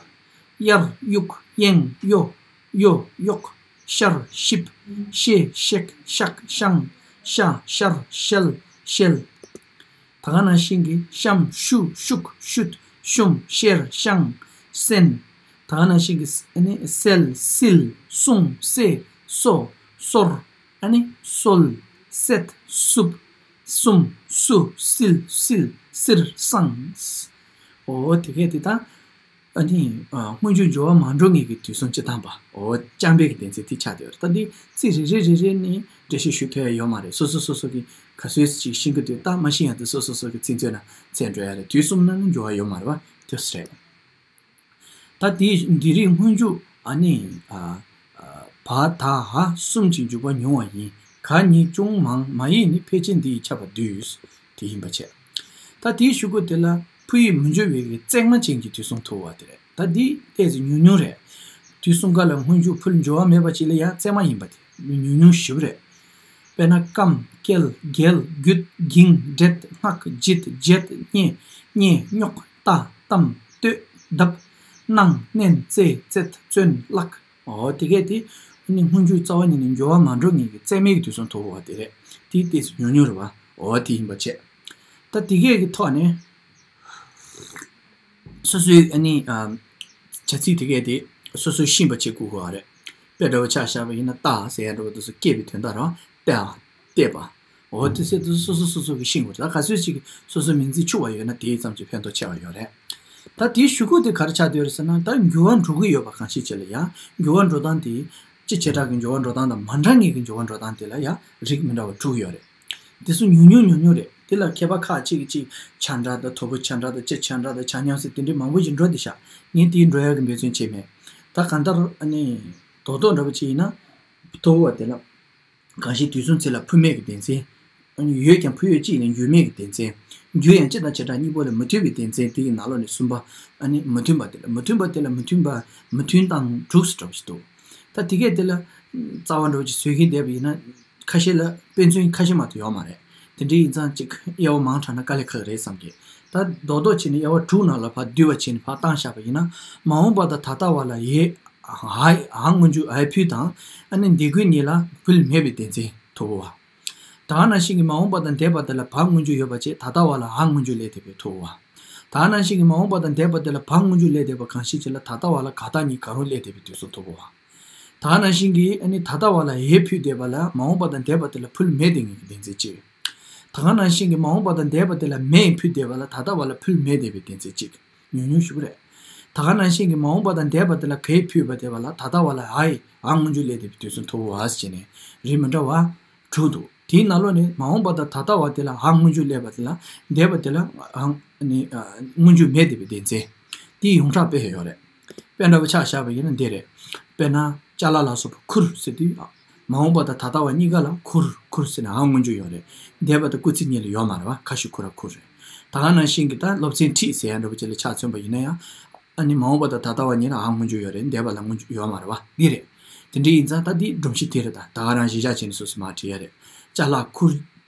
གཡར། གཡུག་གཡེང་། གཡོ། གཡོ། གཡོག་ཤར། གཤིབ། ཤེས། གཤེགས། གཤགས། ཤང་། ཤ། ཤར། ཤལ། ཤེལ། ད་ག་ནང་བཞིན་གྱི་བཤམ། བཤུ། བཤུག་བཤུད། བཤུམ། བཤེར། བཤང་། གསན། ད་ག་ནང་བཞིན་གྱི་ཨ་ནི་གསལ། གསིལ། གསུང་། གསེ། གསོ། གསོར། ཨ་ནི་གསོལ། གསད། བསུབ། སུམ། སུ། སིལ། སིལ། སིར། སང་། འོ་དེ་གས་དེ་དང་། ཨ་ནི། ཨ། སྔོན་འཇུག་སྦྱོར་བ་མ་འགྲོ་ངེས་ཀྱི་དུས་གསུམ་སྤྱི་དང་པ། འོ་རྐྱང་པའི་གི་བདེན་ཚིག་དེ་ཆགས་བསྡད་ཡོད་རེད། ད་འདི་ཚིག་རེ་རེ་རེ་རེ་ནི་འགྲེལ་བཤད་ཞུ་ཐུབ་ཡ་ཡོད་མ་རེད། སོ་སོ་སོ་སོ་གི་ག་ཚོད་ཅིག་ཤེས་ཀྱི་འདུག་ད་མ་ཤེས་ཡ་དེ་སོ་སོ་སོ་གི་ཚིག་མཛོད་ན་འཚོལ་འགྲོ་ཡ་རེད། དུས་གསུམ་ན་ནི་འགྱུར་བ་ཡོད་མ་རེད་པ། དེ་རེད། ད་དེའི་འདི་རིགས་སྔོན་འཇུག་ཨ་ནི། ཨ། ཨ། བ་ད་འ་གསུམ་གྱི་འཇུག་པ་ཉུང་བ་ཡིན། ག་གཉིས་ཅུང་མང་། མ་ཡིག་ནི་ཕལ་ཆེར་འདི་ཡིས་ཁྱབ་པ་འདུས། དེ་ཡིན་པ་བྱས། ད་དེའི་གཞུག་གུ་དེ་ལ་ཕུ་ཡིག་མི་འཇུག་པའི་གི་བརྩེགས་མ་ཅན་གྱི་དུས་གསུམ་ཐོབ་པ་དེ་རེད། ད་འདི་ཏོག་ཙམ་ཉུང་ཉུང་རེད། དུས་གསུམ་ཀ་ལ་སྔོན་འཇུག་ཕུ་ལ་འགྱུར་བ་མེད་པ་ཅིག་ལ་ཡང་བརྩེགས་མ་ཡིན་པ་དེ་ཉུང་ཉུང་ཞེ་པོ་རེད། དཔེར་ན་སྐམ། སྐྱེལ། བརྒྱལ། རྒྱུད། འགྱིང་། འདྲེད། སྔགས། བརྗིད། བརྗེད། བརྙས། བརྙས། རྙོག་ལྟ། གཏམ། བསྟོད། གདབ། གནང་། བསྣན། བཙལ། བཙལ། བརྩོན། བརླག་འོ་དེ་གས་དེ་ནི་སྔོན་འཇུག་རྩ་བ་ཉིད་ནས་འགྱུར་བ་མ་འགྲོ་ངེས་ཀྱི་བརྩེགས་མའི་གི་དུས་གསུམ་ཐོབ་པ་དེ་རེད། དེ་ཏོག་ཙམ་ཉུང་ཉུང་རེད་པ། འོ་དེ་ཡིན་པ་བྱས། ད་དེ་གས་ཀྱི་ཐོག་ནས་སོ་སོའི་ཨ་ནི། ཨ། བྱ་ཚིག་དེ་གས་དེ་སོ་སོས་ཤེས་པ་བྱེད་དགོས་དགོས་པ་རེད། དཔེ་འདྲ་བོ་ཆ་བཞག་པ་ཡིན་ན་རྟ་ཟེར་ཡ་འདྲ་བོ་དེ་ཚོ་སྐྱེས་པའི་དོན་དག་རང་བལྟ། བལྟས་པ། འོ་དེ་ཚོ་སོ་སོ་སོ་སོ་གིས་ཤེས་དགོས་རེད། ད་ག་ཚོད་ཅིག་སོ་སོའི་མིང་ཚིག་འཆུག་པ་ཡོད་ན་དེའི་ཙམ་གྱིས་ཕན་ཐོགས་ཆེ་བ་ཡོད་རེད། ད་དེའི་གཞུག་གུ་དེ་ག་རེ་ཆགས་བསྡད་ཡོད་རེད་ཟེར་ན། ད་འགྱུར་བ་འགྲོ་གི་ཡོད་པ་གང་ཞིག་ཅིག་ལ་ཡང་འགྱུར་བ་འགྲོ་སྟངས་དེ། སྤྱི་བྱེ་བྲག་གི་འགྱུར་བ་འགྲོ་སྟངས་དང་མ་འདྲ་ངེས་ཀྱི་འགྱུར་བ་འགྲོ་སྟངས་དེ་ལ་ཡང་རིགས་མི་འདྲ་བ་དྲུག་ཡོད་རེད། དེ་ཚོ་ཉུང་ཉུང་ཉུང་ཉུང་རེད། དེ་ལ་མཁས་པ་ཁག་ཅིག་གིས་ཅིག་ཆ་འདྲ་དང་དོ་པོ་ཆ་འདྲ་དང་སྤྱི་ཆ་འདྲ་དང་ཆ་མཉམ་ཟེར་དེ་འདྲའི་མང་པོ་ཞིག་འགྲོ་བསྡད་ཤག་ངས་དེའི་འགྲོ་ཡག་གི་འབད་བརྩོན་བྱས་མེད། ད་གང་ལྟར་ཨ་ནི་རྡོག་རྡོག་འདྲ་པོ་ཅིག་ཡིན་ན། ཐོབ་པ་དེ་ལ། གང་ཞིག་དུས་གསུམ་ཚེ་ལ་ཕུ་མེད་ཀྱི་བདེན་འཛིན། ཡོད་ཀྱང་ཕུ་ཡོད་གཅིག་ལས་འགྱུར་མེད་ཀྱི་བདེན་འཛིན། འགྱུར་ཡང་སྤྱི་དང་བྱེ་བྲག་གཉིས་པོ་ལས་མི་མཐུན་པའི་བདེན་འཛིན། དེ་ཡི་ནང་ལོགས་ནས་གསུམ་པ། ཨ་ནི་མི་མཐུན་པ་དེ་ལ། མི་མཐུན་པ་དེ་ལ་མི་མཐུན་པ། མི་མཐུན་སྟངས་དྲུག་ཙམ་འདྲ་པོ་ཞིག་འདུག་ད་དེ་གས་དེ་ལ་རྩ་བ་འདྲ་པོ་ཅིག་བཟོ་གིན་བསྡད་པ་ཡིན་ན། ཁ་ཤས་ལ་དཔེ་མཚོན་ཁ་ཤས་མ་གཏོགས་ཡོད་མ་རེད། དེ་འདྲའི་ཡིན་ཙང་ཅིག་དབྱེ་བ་མང་དྲགས་ན་དཀའ་ལས་ཁག་རེད་བསམ་གི། ད་རྡོག་རྡོག་བྱས་ནས་དབྱེ་བ་དྲུག་ནང་ལ་ཕར་བསྡུས་པ་བྱས་ནས་ཕར་བཏང་བཞག་པ་ཡིན་ན། མ་འོངས་པ་དང་ད་ལྟ་བ་ལ་ཡེ། འ། འ་སྔོན་འཇུག་འའི་ཕུ་དང་། ཨ་ནི་འདས་འགོད་གཉིས་ལ་ཕུ་ལ་མེད་པའི་བདེན་འཛིན་ཐོབ་པ། ད་ག་ནང་བཞིན་གྱི་མ་འོངས་པ་དང་འདས་པ་དེ་ལ་བ་སྔོན་འཇུག་ཡོད་པ་བྱས། ད་ལྟ་བ་ལ་འ་སྔོན་འཇུག་སླེབས་བསྡད་པའི་ཐོབ་པ། ད་ག་ནང་བཞིན་གྱི་མ་འོངས་པ་དང་འདས་པ་དེ་ལ་བ་སྔོན་འཇུག་སླེབས་བསྡད་པ་གང་ཞིག་ཅིག་ལ་ད་ལྟ་བ་ལ་ག་དང་གཉིས་གང་རུང་སླེབས་བསྡད་པའི་དུས་སུ་ཐོབ་པ། ད་ག་ནང་བཞིན་གྱི་ཨ་ནི་ད་ལྟ་བ་ལ་འའི་ཕུ་བསྡད་པ་ལ་མ་འོངས་པ་དང་འདས་པ་དེ་ལ་ཕུ་ལ་མེད་བསྡད་ངེས་ཀྱི་བདེན་འཛིན་གཅིག་ད་ག་ནང་བཞིན་གྱི་མ་འོངས་པ་དང་འདས་པ་དེ་ལ་མེའི་ཕུ་བསྡད་པ་ལ་ད་ལྟ་བ་ལ་ཕུ་ལ་མེད་བསྡད་པའི་བདེན་འཛིན་གཅིག་ཉུང་ཉུང་ཞིག་རེད། ད་ག་ནང་བཞིན་གྱི་མ་འོངས་པ་དང་འདས་པ་དེ་ལ་གའི་ཕུ་བསྡད་པ་ལ་ད་ལྟ་བ་ལ་འའི་འ་སྔོན་འཇུག་སླེབས་བསྡད་པའི་དུས་སུ་ཐོབ་པ་ཟེར་ནས་རིགས་མི་འདྲ་བ་དྲུག་འདུག་དེའི་ནང་ལོགས་ནས་མ་འོངས་པ་དང་ད་ལྟ་བ་དེ་ལ་འ་སྔོན་འཇུག་སླེབས་པ་དེ་ལ་འདས་པ་དེ་ལ་འ་ནི་སྔོན་འཇུག་མེད་བསྡད་པའི་བདེན་འཛིན། དེའི་ཡོངས་གྲགས་དཔེ་ཡོད་རེད། དཔེ་འདྲ་པོ་ཆ་བཞག་པ་ཡིན་ན་འདི་རེད། དཔེར་ན་ཅ་ལག་ལ་སོགས་པ་ཁུར་ཟེར་དུས། མ་འོངས་པ་དང་ད་ལྟ་བ་གཉིས་ཀ་ལ་ཁུར་ཁུར་ཟེར་ནས་འ་སྔོན་འཇུག་ཡོད་རེད། འདས་པ་དང་སྐུལ་ཚིག་གཉིས་ལ་ཡོད་མ་རེད་པ། ཁ་ཤུ་ཁུ་ར་ཁུར་རེད། ད་ག་ནང་བཞིན་གྱི་ད་སློབ་ཚན་ཁྲིད་ཟེར་ཡ་འདྲ་པོ་ཅིག་ལ་ཆ་མཚོན་པ་ཡིན་ན་ཡང་། ཨ་ནི་མ་འོངས་པ་དང་ད་ལྟ་བ་གཉིས་ལ་འ་སྔོན་འཇུག་ཡོད་རེད། འདས་པ་ལ་སྔོན་འཇུག་ཡོད་མ་རེད་པ། འདི་རེད། དེ་འདྲ་ཡིན་ཙང་ད་འདི་སྒྲོམ་གཞི་དེ་རེད། ད་ད་ག་རང་གཞི་བཞག་བྱས་ནས་སོ་སོ་མར་བྲིས་ཡ་རེད། ཅ་ལག་ཁུར།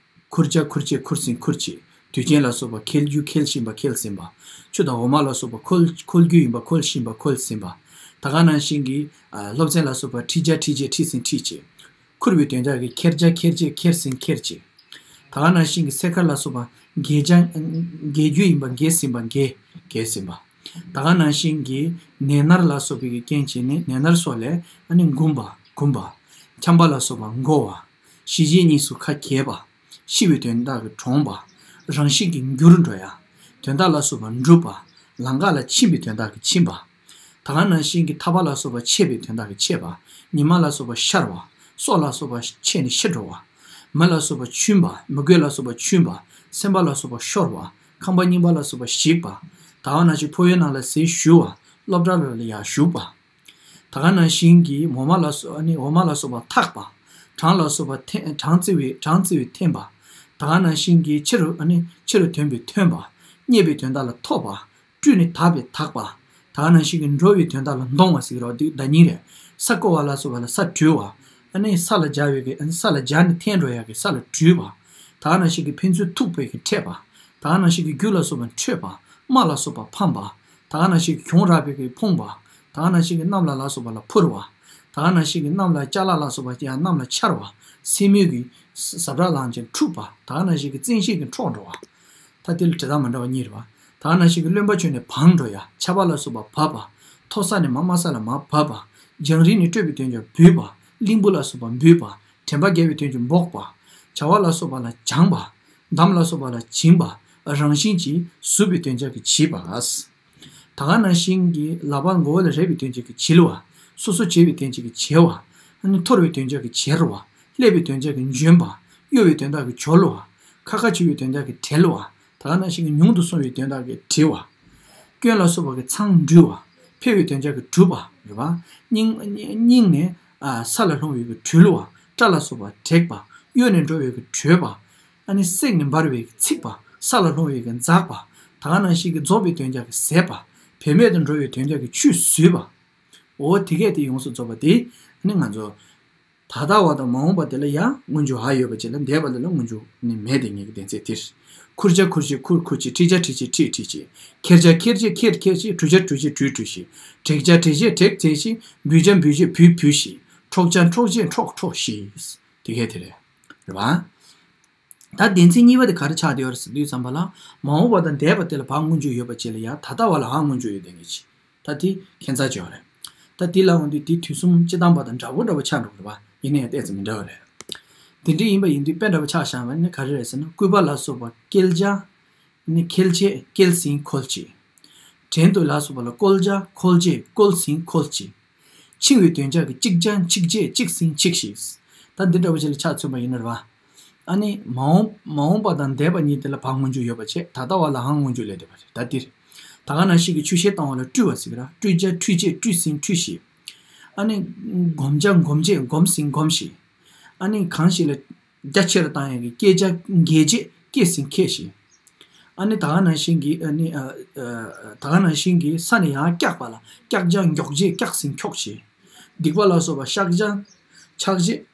ཁུར་ཆ་ཁུར་ཆེ་ཁུར་སིང་ཁུར་ཆེ། དུས་ཆེན་ལ་སོགས་པ་འཁེལ་རྒྱུ་འཁེལ་བཞིན་པ་འཁེལ་ཟིན་པ། ཆུ་དང་འོ་མ་ལ་སོགས་པ་འཁོལ་འཁོལ་རྒྱུ་ཡིན་པ་འཁོལ་བཞིན་པ་འཁོལ་ཟིན་པ། ད་ག་ནང་བཞིན་གྱི་ཨ་སློབ་ཚན་ལ་སོགས་པ་ཁྲིད་བྱ་ཁྲིད་བྱེད་ཁྲིད་ཟིན་ཁྲིད་བྱེད། ཁུར་བའི་དོན་དག་གི་འཁྱེར་བྱ་འཁྱེར་བྱེད་འཁྱེར་ཟིན་འཁྱེར་བྱེད། ད་ག་ནང་བཞིན་གྱི་སེར་ཁ་ལ་སོགས་པ་འགེལ་བྱ་འགེལ་རྒྱུ་ཡིན་པ་འགེལ་ཟིན་པ་འགེལ་འགེལ་ཟིན་པ། ད་ག་ནང་བཞིན་གྱི་ནད་མནར་ལ་སོགས་པའི་གི་རྐྱེན་བྱས་ནས་ནད་མནར་སོགས་ལས་ཨ་ནི་འགུམ་པ་འགུམ་པ། འཁྱམ་པ་ལ་སོགས་པ་འགོ་བ། ཞི་བྱེད་གཉིས་སུ་ཁ་གྱེས་པ། ཤི་བའི་དོན་དག་གིས་གྲོངས་པ། རང་བཞིན་གྱིས་འགྱུར་འགྲོ་ཡ། དོན་དག་ལ་སོགས་པ་འགྲུབ་པ། ལམ་ཁ་ལ་ཕྱིན་པའི་དོན་དག་གིས་ཕྱིན་པ། ད་ག་ནང་བཞིན་གྱི་ཐག་པ་ལ་སོགས་པ་ཆད་པའི་དོན་དག་གིས་ཆད་པ། ཉི་མ་ལ་སོགས་པ་ཤར་བ། སྲོག་ལ་སོགས་པ་ཆད་ནས་ཤི་འགྲོ་བ། མི་ལ་སོགས་པ་འཆུན་པ། མི་རྒོད་ལ་སོགས་པ་འཆུན་པ། སེམས་པ་ལ་སོགས་པ་ཤོར་བ། ཁང་པ་རྙིང་པ་ལ་སོགས་པ་ཞིག་པ། ད་ག་ནང་བཞིན་ཕོ་བའི་ནང་ལ་ཟས་ཞུ་བ། སློབ་གྲྭ་ལ་ཡར་ཞུགས་པ། ད་ག་ནང་བཞིན་གྱི་འོ་མ་ལ་སོགས་ཨ་ནི་འོ་མ་ལ་སོགས་པ་འཐག་པ། གྲང་ལ་སོགས་པ་འཐེན་གྲང་བཙིར་བའི་གྲང་བཙིར་བའི་འཐེན་པ། ད་ག་ནང་བཞིན་གྱི་ཕྱི་རུ་ཨ་ནི་ཕྱི་རུ་ཐོན་པའི་ཐོན་པ། རྙེད་པའི་དོན་དག་ལ་ཐོབ་པ། བཀྲུས་ནས་དག་པའི་དག་པ། ད་ག་ནང་བཞིན་གྱི་འགྲོ་བའི་དོན་དག་ལ་འདོང་བ་ཟེར་གྱི་རེད་པ། འདི་བརྡ་རྙིང་རེད། ས་བརྐོ་བ་ལ་སོགས་པ་ལ་ས་བཀྲུས་པ། ཨ་ནི་ས་ལ་སྦྱར་བའི་གི་ཨ་ནི་ས་ལ་སྦྱར་ནས་འཐེན་འགྲོ་ཡག་གི་ས་ལ་བཀྲུས་པ། ད་ག་ནང་བཞིན་གྱི་ཕན་ཚུན་ཐུག་པའི་གི་འཕྲད་པ། ད་ག་ནང་བཞིན་གྱི་རྒྱུ་ལ་སོགས་པ་འཕྲོད་པ། རྨ་ལ་སོགས་པ་ཕམ་པ། ད་ག་ནང་བཞིན་གྱི་གྱོང་རག་པའི་གི་ཕོངས་པ། ད་ག་ནང་བཞིན་གྱི་གནམ་ལ་ལ་སོགས་པ་ལ་འཕུར་བ། ད་ག་ནང་བཞིན་གྱི་གནམ་ལ་ཅ་ལག་ལ་སོགས་པ་ཡང་གནམ་ལ་འཕྱར་བ། སེན་མོ་གི་ཟ་འཕྲུག་ལངས་ཅིང་འཁྲུགས་པ། ད་ག་ནང་བཞིན་གྱི་བཙན་ཤེད་ཀྱིས་འཕྲོག་འགྲོ་བ། ད་དེ་ལ་འབྲི་སྟངས་མ་འདྲ་བ་གཉིས་རེད་པ། ད་ག་ནང་བཞིན་གྱི་རློན་པ་བྱུང་ནས་བངས་འགྲོ་ཡ། ཆར་པ་ལ་སོགས་པ་བབས་པ། མཐོ་ས་ནས་མར་དམའ་ས་ལ་མར་བབས་པ། རྒྱང་རིང་ནས་སྤྲོད་པའི་དོན་གྱིས་འབུད་པ། གླིང་བུ་ལ་སོགས་པ་འབུད་པ། དྲན་པ་བརྒྱལ་བའི་དོན་གྱིས་འབོག་པ། བྱ་བ་ལ་སོགས་པ་ལ་སྦྱངས་པ། འདམ་ལ་སོགས་པ་ལ་བྱིན་པ། རང་བཞིན་གྱིས་ཟུག་པའི་དོན་བྱ་གི་བྱིས་པ། ད་ག་ནང་བཞིན་གྱི་ལག་པ་མགོ་བོ་ལ་རེག་པའི་དོན་བྱ་གི་བྱིལ་བ། སོ་སོ་བྱེད་པའི་དོན་བྱ་གི་བྱེལ་བ། ཨ་ནི་འཐོར་བའི་དོན་བྱ་གི་བྱེར་བ། སླེབས་པའི་དོན་བྱ་གི་འབྱོན་པ། གཡོ་བའི་དོན་བྱ་གི་བྱོལ་བ། ཁ་ཁ་བྱེ་བའི་དོན་བྱ་གི་བྲེལ་བ། ད་ག་ནང་བཞིན་གྱི་ཉུང་དུ་སོང་བའི་དོན་བྱ་གི་བྲི་བ། སྐྱོན་ལ་སོགས་པ་གི་མཚང་འབྲུ་བ། འཕེལ་བའི་དོན་བྱ་གི་འབྲུ་བ་རེད་བ། སྙིང་སྙིང་ནས་ཨ་ས་ལ་ལྷུང་བའི་གི་བྲུལ་བ། སྐྲ་ལ་སོགས་པ་བྲེག་པ། གཡོ་ནས་འགྲོ་བའི་གི་བྲོས་པ། ཨ་ནི་བསྲེགས་ནས་འབར་བའི་གི་ཚིག་པ། ས་ལ་ལྷུང་བའི་གི་འཛག་པ། ད་ག་ནང་བཞིན་གྱི་རྫོགས་པའི་དོན་བྱ་གི་ཟད་པ། བེད་མེད་དུ་འགྲོ་བའི་དོན་བྱ་གི་ཆུད་ཟོས་པ། འོ་དེ་གས་དེ་ཡོངས་སུ་རྫོགས་པ་དེ་ཨ་ནི་ང་ཚོ་ད་ལྟ་བ་དང་མ་འོངས་པ་དེ་ལ་ཡང་སྔོན་འཇུག་ཧ་ཡོད་པ་ཅིག་ལ་འདས་པ་དེ་ལ་སྔོན་འཇུག་ནི་མེད་དེ་ངེས་ཀྱི་བདེན་ཚད་དེ་རེད། ཁུར་བྱ་ཁུར་བྱེད་ཁུར་ཁུར་བྱེད། ཁྲིད་བྱ་ཁྲིད་བྱེད་ཁྲིད་ཁྲིད་བྱེད། ཁྱེར་བྱ་ཁྱེར་བྱེད་ཁྱེར་ཁྱེར་བྱེད། བྲུ་བྱ་བྲུ་བྱེད་བྲུ་བྲུ་བྱེད། བྲེག་བྱ་བྲེག་བྱེད་བྲེག་བྲེག་བྱེད། འབུད་བྱ་འབུད་བྱེད་བུད་བུད་བྱེད། འཕྲོག་བྱ་འཕྲོག་བྱེད་འཕྲོག་འཕྲོག་བྱེད། དེ་གས་དེ་རེད། རེད་བ། ད་བདེན་ཚིག་གཉིས་པ་དེ་ག་རེ་ཆགས་བསྡད་ཡོད་རེད་ཟེར་དུས་ཙམ་པ་ལ། མ་འོངས་པ་དང་འདས་པ་དེ་ལ་བ་སྔོན་འཇུག་ཡོད་པ་ཅིག་ལ་ཡང་ད་ལྟ་བ་ལ་འ་སྔོན་འཇུག་ཡོད་བསྡད་མཁན་ཅིག་ད་དེ་ཁྱད་མཚར་ཅིག་ཡོད་རེད། ད་དེ་ལ་འོང་དུས་དེ་དུས་གསུམ་སྤྱི་བཏང་པ་དང་འདྲ་པོ་འདྲ་པོ་ཆགས་འགྲོ་གི་རེད་པ། ཡིན་ན་ཡང་ཏོག་ཙམ་མི་འདྲ་བ་རེད། དེ་འདྲ་ཡིན་པ་ཡིན་དུས་དཔེ་འདྲ་པོ་ཆགས་བཞག་པ་ནི་ག་རེ་རེད་ཟེར་ན། བསྐུལ་བ་ལ་སོགས་པ་བསྐལ་བྱ། ནི་འཁེལ་བྱེད་འཁེལ་ཟིན་འཁོལ་བྱེད། བྲན་དུ་ལ་སོགས་པ་ལ་བཀོལ་བྱ་འཁོལ་བྱེད་འཁོལ་ཟིན་འཁོལ་བྱེད། འཆིང་བའི་དོན་བྱ་གི་འཆིང་བྱ་འཆིང་བྱེད་འཆིང་ཟིན་འཆིང་བྱེད། ད་འདི་འདྲ་པོ་ཅིག་ལ་ཆ་མཚོན་པ་ཡིན་ན་རེད་བ། ཨ་ནི་མ་འོངས་མ་འོངས་པ་དང་འདས་པ་གཉིས་དེ་ལ་བ་སྔོན་འཇུག་ཡོད་པ་བྱས། ད་ལྟ་བ་ལ་འ་སྔོན་འཇུག་སླེབས་བསྡད་པ་རེད། ད་འདིར་ད་ག་ནང་བཞིན་གྱི་འཁྲུལ་ཤེས་བཏང་བ་ལ་འཁྲུལ་བ་ཟེར་གི་ར། འཁྲུལ་བྱ་འཁྲུལ་བྱེད་འཁྲུལ་ཟིན་འཁྲུལ་བྱེད། ཨ་ནི་སྒོམ་བྱ་སྒོམ་བྱེད་སྒོམ་ཟིན་སྒོམ་བྱེད། ཨ་ནི་གང་ཞིག་ལ་རྒྱ་ཆེར་བཏང་ཡག་གི་སྐྱེ་བྱ་འགྱེད་བྱེད་སྐྱེ་ཟིན་འགྱེད་བྱེད། ཨ་ནི་ད་ག་ནང་བཞིན་གྱི་ཨ་ནི་ཨ་ཨ་ད་ག་ནང་བཞིན་གྱི་ས་ནས་ཡང་བཀྱག་པ་ལ་བཀྱག་བྱ་འགྱོག་བྱེད་བཀྱག་ཟིན་འགྱོག་བྱེད། སྡིག་པ་ལ་སོགས་པ་བཤགས་བྱ་འཆག་བྱེད།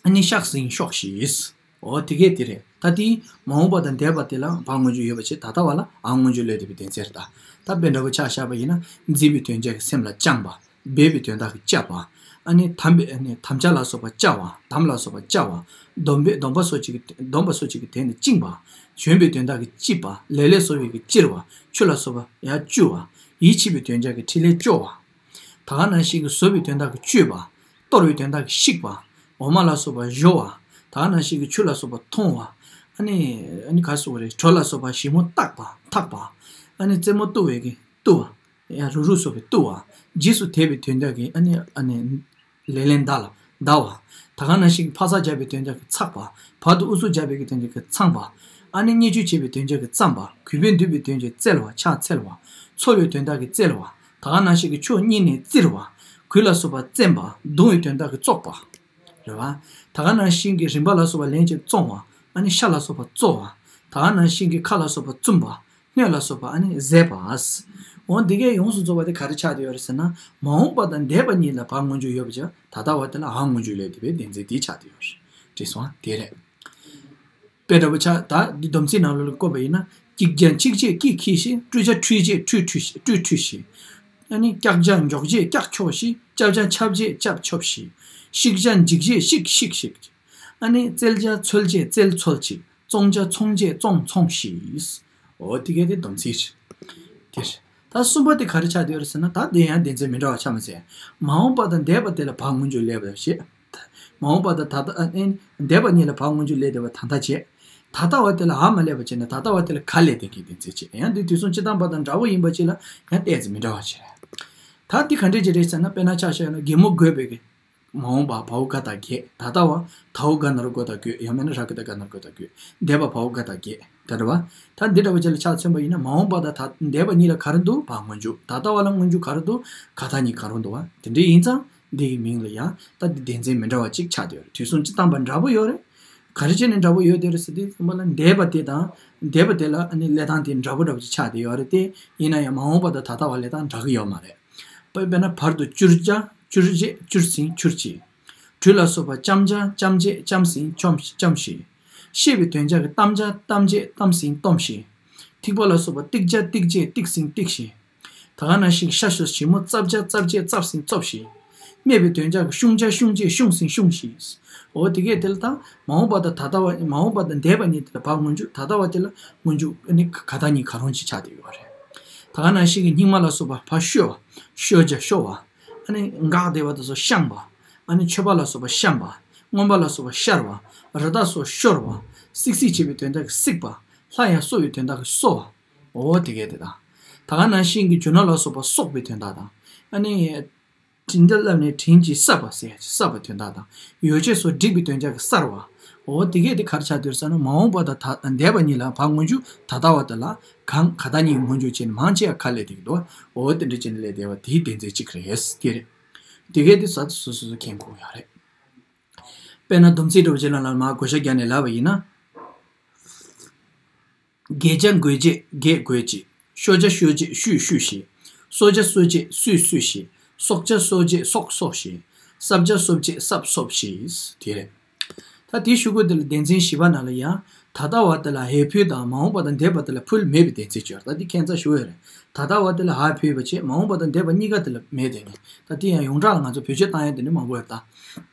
ཨ་ནི་བཤགས་ཟིན་བཤགས་བྱེད། འོ་དེ་གས་དེ་རེད། ད་དེ་མ་འོངས་པ་དང་འདས་པ་དེ་ལ་བ་སྔོན་འཇུག་ཡོད་པ་བྱས། ད་ལྟ་བ་ལ་འ་སྔོན་འཇུག་སླེབས་བསྡད་པའི་དོན་ཚན་རེད་ད། ད་དཔེ་འདྲ་པོ་ཆ་བཞག་པ་ཡིན་ན། མཛེས་པའི་དོན་བྱ་གི་སེམས་ལ་བཅངས་པ། སྦས་པའི་དོན་དག་གི་བཅབས་པ། ཨ་ནི་དམ་པའི་ཨ་ནི་དམ་བཅའ་ལ་སོགས་པ་བཅའ་བ། དམ་ལ་སོགས་པ་བཅའ་བ། སྡོམ་པའི་སྡོམ་པ་སོགས་ཀྱི་སྡོམ་པ་སོགས་ཀྱི་དོན་ནི་བཅིངས་པ། བྱོན་པའི་དོན་དག་གི་བཅིབས་པ། ལས་ལས་སོགས་པའི་གི་བཅིར་བ། ཆུ་ལ་སོགས་པ་ཡང་བཅུ་བ། ཡིད་ཆེས་པའི་དོན་བྱ་གི་ཕྲིན་ལས་བཅོ་བ། ད་ག་ནང་བཞིན་གྱི་བཟོད་པའི་དོན་དག་གི་བཅོས་པ། གཏོར་བའི་དོན་དག་གི་བཤིག་པ། འོ་མ་ལ་སོགས་པ་གཞོ་བ། ད་ག་ནང་བཞིན་གྱི་ཆུ་ལ་སོགས་པ་འཐུང་བ། ཨ་ནི་ཨ་ནི་ག་སོགས་རེད། གྲོ་ལ་སོགས་པ་ཞིབ་མོ་བཏགས་པ་འཐག་པ། ཨ་ནི་རྩེ་མོ་གཏུབ་པའི་གི་གཏུབ་པ། ཡང་རུག་རུག་སོགས་པའི་གཏུབ་པ། རྗེས་སུ་དེད་པའི་དོན་དག་གི་ཨ་ནི་ཨ་ནི་ལེ་ལན་བརྡ་ལ་བརྡ་བ། ད་ག་ནང་བཞིན་གྱི་ཕག་ཚག་བརྒྱབ་པའི་དོན་དག་གི་ཚགས་པ། བར་དུ་ཨུ་ཚུགས་བརྒྱབ་པའི་གི་དོན་དག་གི་ཚངས་པ། ཨ་ནི་བརྙས་བཅོས་བྱེད་པའི་དོན་དག་གི་བརྩམས་པ། གུས་པས་འདུད་པའི་དོན་གྱི་བརྩལ་བ་ཕྱག་འཚལ་བ། འཚོ་བའི་དོན་དག་གི་བརྩེ་བ། ད་ག་ནང་བཞིན་གྱི་ཕྱོགས་གཉིས་ནས་བཙིར་བ། གོས་ལ་སོགས་པ་བཙེམས་པ། བརྡུང་བའི་དོན་དག་གི་བཙོག་པ། རེད་བ། ད་ག་ནང་བཞིན་གྱི་རིམ་པ་ལ་སོགས་པ་ལན་གཅིག་བཙོང་བ། ཨ་ནི་ཤ་ལ་སོགས་པ་བཙོ་བ། ད་ག་ནང་བཞིན་གྱི་ཁ་ལ་སོགས་པ་བཙུམ་པ། སྣོད་ལ་སོགས་པ་ཨ་ནི་བཟས་པ། འོ་འདི་གས་ཡོངས་སུ་རྫོགས་པ་དེ་ག་རེ་ཆགས་བསྡད་ཡོད་རེད་ཟེར་ན། མ་འོངས་པ་དང་འདས་པ་གཉིས་ལ་བ་སྔོན་འཇུག་ཡོད་པ་བྱས། ད་ལྟ་བ་དེ་ལ་འ་སྔོན་འཇུག་སླེབས་བསྡད་པའི་བདེན་འཛིན་དེ་ཆགས་བསྡད་ཡོད་རེད། དྲིས་སོང་ཨ། དེ་རེད། དཔེ་འདྲ་པོ་ཆགས། ད་འདི་སྡོམ་ཚིག་ནང་ལོགས་ལ་བཀོད་པ་ཡིན་ན། འཁྱིག་བྱ་འཁྱིག་བྱེད་འཁྱིག་འཁྱིག་བྱེད། བཀྲུ་བྱ་བཀྲུས་བྱེད་བཀྲུས་བཀྲུས་བཀྲུས་བཀྲུས་བྱེད། ཨ་ནི་བཀྱག་བྱ་འགྱོག་བྱེད་བཀྱག་འགྱོག་བྱེད། བཅབ་བྱ་ཁྱབ་བྱེད་བཅབ་འགྱོག་བྱེད། བཤིག་བྱ་འཇིག་བྱེད་བཤིག་བཤིག་བཤིག། ཨ་ནི་བཙལ་བྱ་འཚོལ་བྱེད་བཙལ་འཚོལ་བྱེད། བཙོང་བྱ་འཚོང་བྱེད་བཙོང་འཚོང་བྱེད། འོ་དེ་གས་དེ་སྡོམ་ཚིག་རེད། དེ་རེད། ད་གསུམ་པ་དེ་ག་རེ་ཆགས་བསྡད་ཡོད་རེད་ཟེར་ན། ད་དེ་ཡང་བདེན་འཛིན་མི་འདྲ་བ་ཆགས་མ་ཟད། མ་འོངས་པ་དང་འདས་པ་དེ་ལ་བ་སྔོན་འཇུག་སླེབས་པ་བྱེད། མ་འོངས་པ་དང་ད་ལྟ་ཨ་ཨེ་འདས་པ་གཉིས་ལ་བ་སྔོན་འཇུག་སླེབས་བསྡད་པ་ད་ལྟ་བྱེད། ད་ལྟ་བ་དེ་ལ་འ་མ་སླེབས་པ་བྱས་ན་ད་ལྟ་བ་དེ་ལ་ག་སླེབས་བསྡད་མཁན་བདེན་འཛིན་བྱེད། ཡང་དེ་དུས་གསུམ་སྤྱི་བཏང་པ་དང་འདྲ་པོ་ཡིན་པ་ཅིག་ལ་ཡང་ཏོག་ཙམ་མི་འདྲ་བ་བྱེད། ད་དེ་ག་འདྲས་ཅིག་རེད་ཟེར་ན། དཔེར་ན་ཆ་བཞག་ན་གད་མོ་དགོད་པའི་གི་མ་འོངས་པ་བའོ་ག་ད་གད། ད་ལྟ་བ་དའོ་ག་ན་རོ་གོ་ད་གོད། ཡང་མིན་ན་ར་ག་ད་ག་ན་རོ་གོ་ད་གོད། འདས་པ་བའོ་ག་ད་གད། ད་རེད་བ། ད་འདི་འདྲ་བ་ཅིག་ལ་ཆ་མཚོན་པ་ཡིན་ན། མ་འོངས་པ་དང་ད་འདས་པ་གཉིས་ལ་ག་རེ་འདུག་བ་སྔོན་འཇུག་ད་ལྟ་བ་ལ་སྔོན་འཇུག་ག་རེ་འདུག་ག་ད་གཉིས་ག་རེ་འདུག་བ། དེ་འདྲ་ཡིན་ཙང་འདི་གི་མིང་ལ་ཡང་ད་འདི་བདེན་འཛིན་མི་འདྲ་བ་ཅིག་ཆགས་བསྡད་ཡོད་རེད། དུས་གསུམ་སྤྱི་བཏང་པ་འདྲ་པོ་ཡོད་རེད། ག་རེ་བྱས་ནས་འདྲ་པོ་ཡོད་བསྡད་རེད་ཟེར་དུས་ཙམ་པ་ལ། འདས་པ་དེ་དང་འདས་པ་དེ་ལ་ཨ་ནི་སླེབས་སྟངས་དེ་འདྲ་པོ་འདྲ་པོ་ཅིག་ཆགས་བསྡད་ཡོད་རེད་དེ། ཡིན་ན་ཡང་མ་འོངས་པ་དང་ད་ལྟ་བ་སླེབས་སྟངས་འདྲ་གི་ཡོད་མ་རེད། དཔེ་དཔེར་ན་བར་དུ་བསྐྱུར་བྱ་བསྐྱུར་བྱེད་བསྐྱུར་ཟིན་བསྐྱུར་བྱེད། གྲུ་ལ་སོགས་པ་བཅམ་བྱ་བཅམ་བྱེད་བཅམ་ཟིན་བཅམ་བཅམ་བྱེད། བཤད་པའི་དོན་བྱ་གི་གཏམ་བྱ་གཏམ་བྱེད་གཏམ་ཟིན་གཏམ་བྱེད། ཐིགས་པ་ལ་སོགས་པ་ཏིག་བྱ་ཏིག་བྱེད་ཏིག་ཟིན་ཏིག་བྱེད། ད་ག་ནང་བཞིན་ཤ་ཤོ་ཞིབ་མོ་བཙབ་བྱ་བཙབ་བྱེད་བཙབ་ཟིན་བཙབ་བྱེད། སྨྲས་པའི་དོན་བྱ་གི་ཤུང་བྱ་ཤུང་བྱེད་ཤུང་ཟིན་ཤུང་བྱེད། འོ་དེ་གས་དེ་ལ་ད་མ་འོངས་པ་དང་ད་ལྟ་བ། མ་འོངས་པ་དང་འདས་པ་གཉིས་དེ་ལ་བ་སྔོན་འཇུག་ད་ལྟ་བ་དེ་ལ་སྔོན་འཇུག་ཨ་ནི་ག་ད་གཉིས་ག་རུང་ཅིག་ཆགས་བསྡད་ཡོད་རེད། ད་ག་ནང་བཞིན་གྱི་སྙིགས་མ་ལ་སོགས་པ་བ་བཤོ་བ། བཤོ་བྱ་བཤོ་བ། ཨ་ནི་འགག་བསྡད་པ་དེ་ཚོ་བཤམས་པ། ཨ་ནི་མཆོད་པ་ལ་སོགས་པ་བཤམས་པ། རྔོན་པ་ལ་སོགས་པ་བཤར་བ། རི་དྭགས་སོགས་ཤོར་བ། སིག་སིག་བྱེད་པའི་དོན་དག་གི་སིག་པ། སླར་ཡང་གསོ་བའི་དོན་དག་གི་གསོ་བ། འོ་དེ་གས་དེ་དང་། ད་ག་ནང་བཞིན་གྱི་རྒྱུ་ནོར་ལ་སོགས་པ་གསོག་པའི་དོན་དག་དང་། ཨ་ནི། དྲིན་དེ་བསླབས་ནས་དྲིན་གྱིས་བསབ་པ་ཟེར་ཡ་ཅིག་བསབ་པའི་དོན་དག་དང་། ཡོ་བྱད་སོགས་བསྒྲིགས་པའི་དོན་བྱ་གི་གསར་བ། འོ་དེ་གས་དེ་ག་རེ་ཆགས་འདུག་ཟེར་ན་མ་འོངས་པ་དང་ད་འདས་པ་གཉིས་ལ་བ་སྔོན་འཇུག་ད་ལྟ་བ་དེ་ལ་གང་ག་ད་གཉིས་སྔོན་འཇུག་བྱས་ནས་མང་ཆེ་བ་ག་སླེབས་བསྡད་ཀྱི་འདུག་འོ་དེ་འདྲ་བྱས་ནས་སླེབས་བསྡད་པ་དེའི་བདེན་ཚིག་གཅིག་རེད། དེ་རེད། དེ་གས་དེ་ས་དེ་སོ་སོ་སོ་མཁྱེན་དགོས་ཡ་རེད། དཔེར་ན་སྡོམ་ཚིག་འདྲ་བོ་ཅིག་ལ་ལ་མ་བགོ་བཤའ་རྒྱག་ནས་ལབ་པ་ཡིན་ན། དགོད་བྱ་དགོད་བྱེད་དགོད་དགོད་བྱེད། ཤོ་བྱ་ཤོ་བྱེད་ཤོས་ཤོས་བྱེད། གསོ་བྱ་གསོ་བྱེད་གསོས་གསོས་བྱེད། གསོག་བྱ་གསོག་བྱེད་གསོག་གསོག་བྱེད། གསབ་བྱ་གསོབ་བྱེད་གསབ་གསོབ་བྱེད། དེ་རེད། ད་དེའི་གཞུག་གུ་དེ་ལ་སྡེ་ཚན་བཞི་པ་ནང་ལ་ཡང་ད་ལྟ་བ་དེ་ལ་ཧའི་ཕུལ་དང་མ་འོངས་པ་དང་འདས་པ་དེ་ལ་ཕུལ་མེད་པའི་སྡེ་ཚན་བྱས། ད་འདི་ཁྱད་མཚར་ཞུ་ཡ་རེད། ད་ལྟ་བ་དེ་ལ་ཧ་ཕུལ་བ་བྱས་མ་འོངས་པ་དང་འདས་པ་གཉིས་ཀ་དེ་ལ་མེད་དེ་ནི། ད་དེ་ཡང་ཡོངས་གྲགས་ལ་ང་ཚོ་བེད་སྤྱོད་བཏང་ཡ་དེ་ནི་མང་པོ་ཡོད་ད།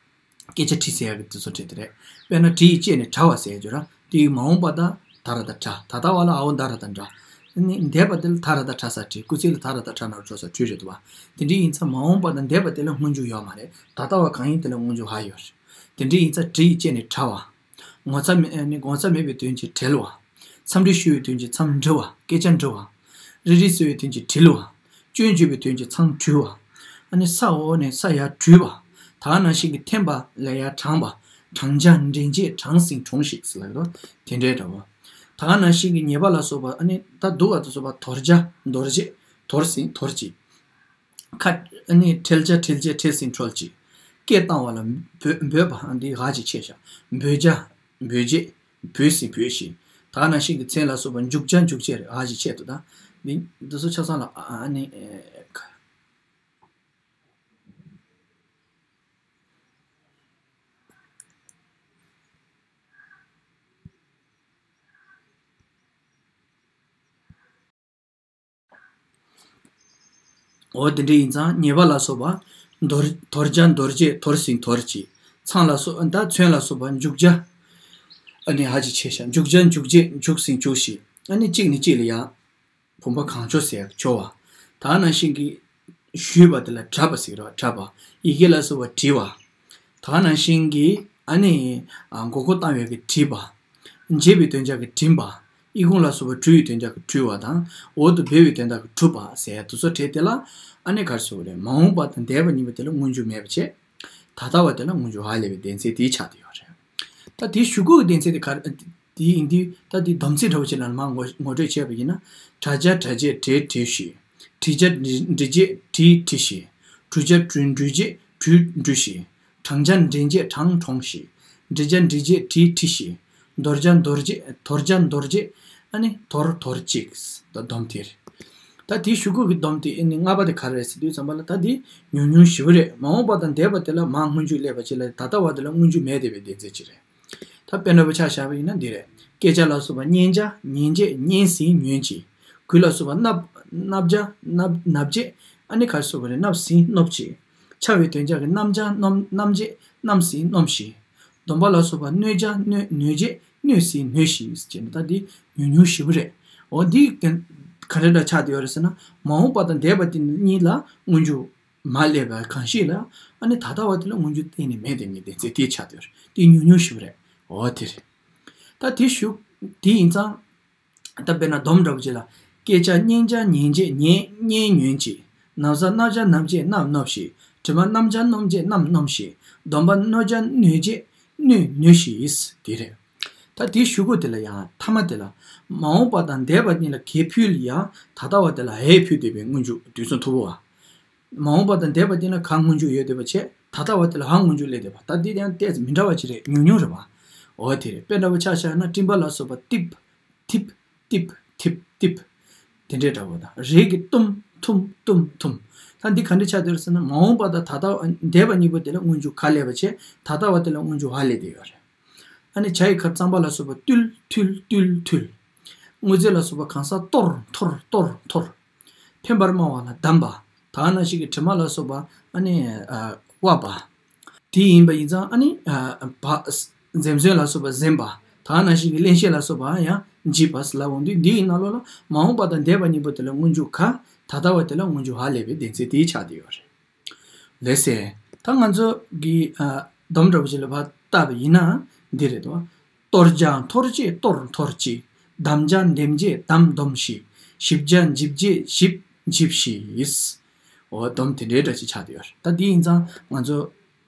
སྐད་ཆ་དྲི་ཟེར་ཡག་གི་དེ་ཚོ་དྲི་དེ་རེད། དཔེར་ན་དྲི་ཡིས་བཅད་ནས་བྲ་བ་ཟེར་ཡག་ཅིག་ར། དེ་ཡི་མ་འོངས་པ་དང་ད་ར་ད་བྲ། ད་ལྟ་བ་ལ་ཨའོ་ད་ར་ད་འདྲ། ཨ་ནི་འདས་པ་དེ་ལ་ད་ར་ད་བྲ་ས་དྲི། སྐུལ་ཚིག་ལ་ད་ར་ད་བྲ་ན་རུ་འགྲོ་ས་དྲི་རེད་འདུག་བ། དེ་འདྲའི་ཡིན་ཙང་མ་འོངས་པ་དང་འདས་པ་དེ་ལ་སྔོན་འཇུག་ཡོད་མ་རེད། ད་ལྟ་བ་གང་ཡིན་དེ་ལ་སྔོན་འཇུག་ཧ་ཡོད་རེད། དེ་འདྲའི་ཡིན་ཙང་དྲི་ཡིས་བཅད་ནས་བྲ་བ། ངོ་ཚ་མེད་ཨ་ནི་ངོ་ཚ་མེད་པའི་དོན་གྱིས་བྲེལ་བ། འཚམས་འདྲི་ཞུ་བའི་དོན་གྱིས་འཚམས་འདྲི་བ། སྐད་ཆ་འདྲི་བ། རི་རི་ཟེར་བའི་དོན་གྱིས་དྲིལ་བ། སྐྱོན་བརྗོད་པའི་དོན་གྱིས་མཚང་འདྲུ་བ། ཨ་ནི་ས་འོག་ནས་ས་ཡར་དྲུད་པ། ད་ག་ནང་བཞིན་གྱི་འཐེན་པ་ལ་ཡར་དྲངས་པ། དྲང་བྱ་འདྲེན་བྱེད་དྲངས་ཟིན་དྲོངས་ཤིག་ཟེར་ལ་ཡོད། དེ་འདྲའི་འདྲ་བོ། ད་ག་ནང་བཞིན་གྱི་ཉེས་པ་ལ་སོགས་པ་ཨ་ནི་ད་སྡུག་པ་དང་སོགས་པ་དོར་བྱ་འདོར་བྱེད་དོར་ཟིན་དོར་བྱེད། ཁ་ཨ་ནི་ཁྲེལ་བྱ་ཁྲེལ་བྱེད་ཁྲེལ་ཟིན་ཁྲོལ་བྱེད། སྐད་བཏང་བ་ལ་འབོད་འབོད་པ་འདི་ག་ཅིག་ཆད་བཞག་འབོད་བྱ་འབོད་བྱེད། བུད་ཟིན་བུད་ཤིང་། ད་ག་ནང་བཞིན་གྱི་མཚན་ལ་སོགས་པ་འཇུག་བྱ་འཇུག་བྱེད་རེད། ཨ་ཞིག་ཆད་དུ་ད། འདི་འདི་ཚོ་ཆ་ཚང་ལ་ཨ་ཨ་ནི། འོ་དེ་འདྲ་ཡིན་ཙང་ཉེས་པ་ལ་སོགས་པ། དོར་དོར་བྱ་དོར་བྱེད་དོར་ཟིན་དོར་བྱེད། མཚང་ལ་སོགས་ད་མཚོན་ལ་སོགས་པ་འཇུག་བྱ། ཨ་ནི་ཧ་ཅི་ཆེ་ཤ་འཇུག་བྱ་འཇུག་བྱེད་འཇུག་ཟིན་འཇུག་ཤི། ཨ་ནི་གཅིག་ནི་གཅིག་ལ་ཡ། བུམ་པ་གང་བྱོ་ཟེར་བྱོ་བ། ད་ནང་བཞིན་གྱི། ཞུས་པ་དེ་ལ་བྲབ་པ་ཟེར་རོ་བྲབ་པ། ཡི་གེ་ལ་སོགས་པ་བྲི་བ། ད་ནང་བཞིན་གྱི་ཨ་ནི། མགོ་སྐོར་བཏང་བའི་གི་བྲིས་པ། འབྱེད་པའི་དོན་བྱ་གི་འབྲིམ་པ། ཨི་ཁུང་ལ་སོགས་པ་བྲུ་ཡི་དོན་བྱ་གི་བྲུ་བ་དང་འོག་ཏུ་སྦས་པའི་དོན་དག་གི་བྲུ་བ་ཟེར་ཡ་དེ་ཚོ་བྲིས་དེ་ལ་ཨ་ནི་ག་རེ་ཟེར་དགོས་རེད། མ་འོངས་པ་དང་འདས་པ་གཉིས་པོ་དེ་ལ་སྔོན་འཇུག་མེད་པ་བྱས། ད་ལྟ་བ་དེ་ལ་སྔོན་འཇུག་ཧ་ལས་པའི་བདེན་ཚིག་དེ་ཆགས་བསྡད་ཡོད་རེད། ད་དེའི་གཞུག་གུ་གི་བདེན་ཚིག་དེ་ག་རེ། དེ་ཡིན་དུས་ད་དེ་སྡོམ་ཚིག་འདྲ་བོ་ཅིག་ལ་མར་ངོ་ངོ་སྤྲོད་བྱས་པ་ཡིན་ན། བྲ་བྱ་བྲ་བྱེད་བྲེ་བྲེ་ཤི། བྲི་བྱ་བྲི་བྲི་བྱེད་བྲི་བྲི་ཤི། བྲུ་བྱ་བྲུ་བྲུ་བྱེད་བྲུ་བྲུ་ཤི། དྲང་བྱ་འདྲེན་བྱེད་དྲང་དྲོངས་ཤིག་འདྲི་བྱ་འདྲི་བྱེད་དྲིས་དྲིས་ཤིག་འདོར་བྱ་འདོར་བྱེད་དོར་བྱ་འདོར་བྱེད། ཨ་ནི་དོར་དོར་ཅིག་ད་སྡོམ་དེ་རེད། ད་དེའི་གཞུག་གུ་གི་སྡོམ་དེ་ཨ་ནི་ལྔ་པ་དེ་ག་རེ་རེད་ཟེར་དུས་ཙམ་པ་ལ་ད་དེ་ཉུང་ཉུང་ཞེ་པོ་རེད། མ་འོངས་པ་དང་འདས་པ་དེ་ལ་མར་སྔོན་འཇུག་སླེབས་པ་ཅིག་ལ་ད་ལྟ་བ་དེ་ལ་སྔོན་འཇུག་མེད་བསྡད་པའི་བདེན་ཚིག་ཅིག་རེད། ད་དཔེར་ན་བུ་ཆ་བཞག་པ་ཡིན་ན་འདི་རེད། སྐད་ཆ་ལ་སོགས་པ་སྙན་ཆ་ཉན་བྱེད་སྙན་ཟིན་ཉོན་ཅིག་གུས་ལ་སོགས་པ་སྣབས་སྣབས་བྱ་སྣབས་སྣབས་བྱེད། ཨ་ནི་ག་རེ་ཟེར་དགོས་རེད། སྣབས་ཟིན་སྣོབ་ཅིག་འཕྱ་བའི་དོན་བྱ་གི་སྣམ་བྱ་སྣོམ་སྣམ་བྱེད་སྣམ་ཟིན་སྣོམ་ཞིག་སྡོམ་པ་ལ་སོགས་པ་གནོད་བྱ་གནོད་གནོད་བྱེད་གནོད་ཟིན་གནོད་ཞིག་ཅེས་ནི་ད་འདི་ཉུང་ཉུང་ཞེ་པོ་རེད། འོ་འདི་ག་འདྲ་འདྲ་ཆགས་བསྡད་ཡོད་རེད་ཟེར་ན་མ་འོངས་པ་དང་འདས་པ་དེ་གཉིས་ལ་སྔོན་འཇུག་མ་སླེབས་པ་གང་ཞིག་ལ་ཨ་ནི་ད་ལྟ་བ་དེ་ལ་སྔོན་འཇུག་གཏན་ནས་མེད་དེ་ངེས་བདེན་ཚིག་དེ་ཆགས་བསྡད་ཡོད་རེད། འདི་ཉུང་ཉུང་ཞེ་པོ་རེད། འོ་དེ་རེད། ད་དེ་ཞུ་དེ་ཡིན་ཙང་། ད་དཔེར་ན་སྡོམ་འདྲ་པོ་ཅིག་ལ། སྐད་ཆ་སྙན་ཆ་ཉན་བྱེད་ཉན་སྙན་ཉོན་ཅིག་ན་བཟའ་སྣབས་བྱ་སྣབས་བྱེད་སྣབས་སྣོབ་ཞིག་དྲི་མ་སྣམ་བྱ་སྣོམ་བྱེད་སྣམ་སྣོམ་ཞིག་སྡོམ་པ་གནོད་བྱ་གནོད་བྱེད་གནོད་གནོད་ཞིག་དེ་རེད། ད་དེའི་གཞུག་གུ་དེ་ལ་ཡང་ཐ་མ་དེ་ལ། མ་འོངས་པ་དང་འདས་པ་གཉིས་ལ་ག་ཕུལ་ཡང་ད་ལྟ་བ་དེ་ལ་ཧེ་ཕུལ་བསྡད་པའི་སྔོན་འཇུག་དུས་གསུམ་ཐུབ་པོ་བ། མ་འོངས་པ་དང་འདས་པ་དེ་ལ་ག་སྔོན་འཇུག་ཡོད་བསྡད་པ་བྱས་ད་ལྟ་བ་དེ་ལ་ཧ་སྔོན་འཇུག་སླེབས་བསྡད་པ་ད་འདི་དེ་ཡང་ཏོག་ཙམ་མི་འདྲ་བ་ཅིག་རེད། ཉུང་ཉུང་རེད་བ། འོ་དེ་རེད། དཔེ་འདྲ་པོ་ཆ་བཞག་ན་སྤྲིན་པ་ལ་སོགས་པ་ཏིབ། ཐིབ། ཏིབ། ཐིབ། ཐིབ། དེ་འདྲའི་འདྲ་པོ་དང་རེད་ཀྱི་ཏུམ། ཐུམ། ཏུམ། ཐུམ། ད་འདི་ག་འདྲ་ཆགས་བསྡད་རེད་ཟེར་ན་མ་འོངས་པ་དང་ད་ལྟ་འདས་པ་གཉིས་པོ་དེ་ལ་སྔོན་འཇུག་ག་སླེབས་པ་བྱས་ད་ལྟ་བ་དེ་ལ་སྔོན་འཇུག་ཧ་སླེབས་བསྡད་ཡོད་རེད། ཨ་ནི་བྱ་ཡི་ཁར་རྩམ་པ་ལ་སོགས་པ་བཏུལ། ཐུལ། བཏུལ། ཐུལ། དངོས་རྫས་ལ་སོགས་པ་གང་ཟག་གཏོར། འཐོར། གཏོར། འཐོར། འཕེན་པར་སྨྲ་བ་ལ་གདམས་པ། ད་ག་ནང་བཞིན་གྱི་དྲི་མ་ལ་སོགས་པ་ཨ་ནི་དབབ་པ། དེ་ཡིན་པ་ཡིན་ཙང་ཨ་ནི་བ། འཛེམ་ཟོན་ལ་སོགས་པ་འཛེམ་པ། ད་ག་ནང་བཞིན་གྱི་གླེན་བཤད་ལ་སོགས་པ་ཡང་འཇིབ་པ་ལ་འོང་དུས་འདི་ཡི་ནང་ལོགས་ལ་མ་འོངས་པ་དང་འདས་པ་གཉིས་པོ་དེ་ལ་སྔོན་འཇུག་ག་ད་ལྟ་བ་དེ་ལ་སྔོན་འཇུག་ཧ་ལས་པའི་བདེན་ཚིག་དེ་ཆགས་བསྡད་ཡོད་རེད། ལགས་སེ། ད་ང་ཚོ་གི་སྡོམ་འདྲ་པོ་ཅིག་ལ་ཕར་བལྟས་པ་ཡིན་ན། འདི་རེད་དོ། གཏོར་རྒྱག་འཐོར་བྱེད་གཏོར་འཐོར་བྱེད། བསྡམ་རྒྱག་འདེམས་བྱེད་བསྡམ་སྡོམ་བྱེད། ཞིབ་རྒྱག་འཇིབ་བྱེད་ཞིབ་འཇིབ་བྱེད། འོ་སྡོམ་དེ་འདྲའི་འདྲ་ཞིག་ཆགས་བསྡད་ཡོད་རེད། ད་འདི་ཡིན་ཙང་ང་ཚོ་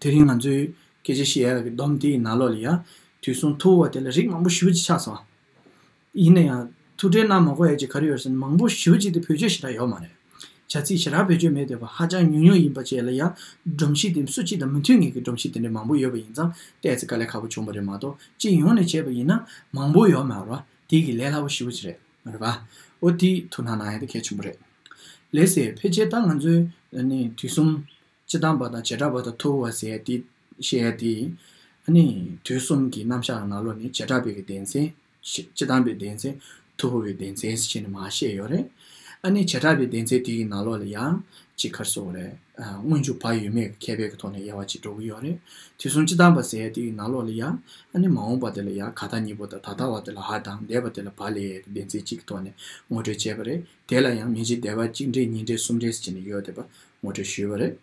དེ་རིང་ང་ཚོའི་སྐད་ཆ་བཤད་ཡག་གི་སྡོམ་དེའི་ནང་ལོགས་ལ་ཡ། དུས་གསུམ་མཐུ་བོ་བ་དེ་ལ་རིགས་མང་པོ་ཞེ་པོ་ཅིག་ཆགས་སོང་། ཡིན་ན་ཡང་ཐུགས་ཁྲལ་གནང་མ་དགོས་ཡ་ཅིག་ག་རེ་ཡོད་ཟེར་ན། མང་པོ་ཞེ་པོ་ཅིག་དེ་བེད་སྤྱོད་ཞེ་དྲག་ཡོད་མ་རེད། བྱ་ཚིག་ཞེ་དྲག་བེད་སྤྱོད་མེད་བསྡད་པ་ཧ་ཅང་ཉུང་ཉུང་ཡིན་པ་བཅས་ལ་ཡང་སྒྲོམ་གཞི་དེ་སུ་གཅིག་དང་མི་མཐུན་ངེས་ཀྱི་སྒྲོམ་གཞི་དེ་འདྲ་མང་པོ་ཡོད་པ་ཡིན་ཙང་ཏོག་ཙམ་དཀའ་ལས་ཁག་པོ་བྱུང་བ་རེད་མ་གཏོགས། སྤྱི་ཡོངས་ནས་བྱས་པ་ཡིན་ན་མང་པོ་ཡོད་མ་རེད་བ། དེ་གི་ལས་སླ་པོ་ཞེ་པོ་ཅིག་རེད། རེད་བ། འོ་དེ་ཐུགས་སྣང་གནང་ཡ་དེ་གལ་ཆེན་པོ་རེད། ལགས་སེ། ཕལ་ཆེར་ད་ང་ཚོའི་ནི་དུས་གསུམ་སྤྱི་བཏང་བ་དང་བྱེ་བྲག་པ་དང་མཐུ་བོ་བ་ཟེར་ཡ་དེ་བཤད་ཡ་དེ། ཨ་ནི་དུས་གསུམ་གྱི་རྣམ་གཞག་ནང་ལོགས་ནས་བྱེ་བྲག་པའི་གི་སྡེ་ཚན། སྤྱི་བཏང་པའི་སྡེ་ཚན། མཐུ་བོ་བའི་སྡེ་ཚན་ཟེར་ནས་མར་བཤད་ཡོད་རེད། ཨ་ནི་བྱེ་བྲག་པའི་སྡེ་ཚན་དེ་ཡི་ནང་ལོགས་ལ་ཡང་ཅིག་ག་རེ་ཟེར་དགོས་རེད། ཨ། སྔོན་འཇུག་བ་ཡོད་མེད་ཀྱི་ཁྱད་པར་གྱི་ཐོག་ནས་དབྱེ་བ་ཅིག་འགྲོ་གི་ཡོད་རེད། དུས་གསུམ་སྤྱི་བཏང་པ་ཟེར་ཡ་དེ་ཡི་ནང་ལོགས་ལ་ཡང་ཨ་ནི་མ་འོངས་པ་དེ་ལ་ཡང་ག་ད་གཉིས་པོ་དང་ད་ལྟ་བ་དེ་ལ་འ་དང་འདས་པ་དེ་ལ་བ་ལབ་ཡ་གི་སྡེ་ཚན་གཅིག་གི་ཐོག་ནས་ངོ་སྤྲོད་བྱས་པ་རེད། དེ་ལ་ཡང་མན་ཆད་འདས་པ་གཅིག་འདྲེས་གཉིས་འདྲེས་གསུམ་འདྲེས་ཟེར་ནས་ཡོད་བསྡད་པ་ངོ་སྤྲོད་ཞུས་པ་རེད།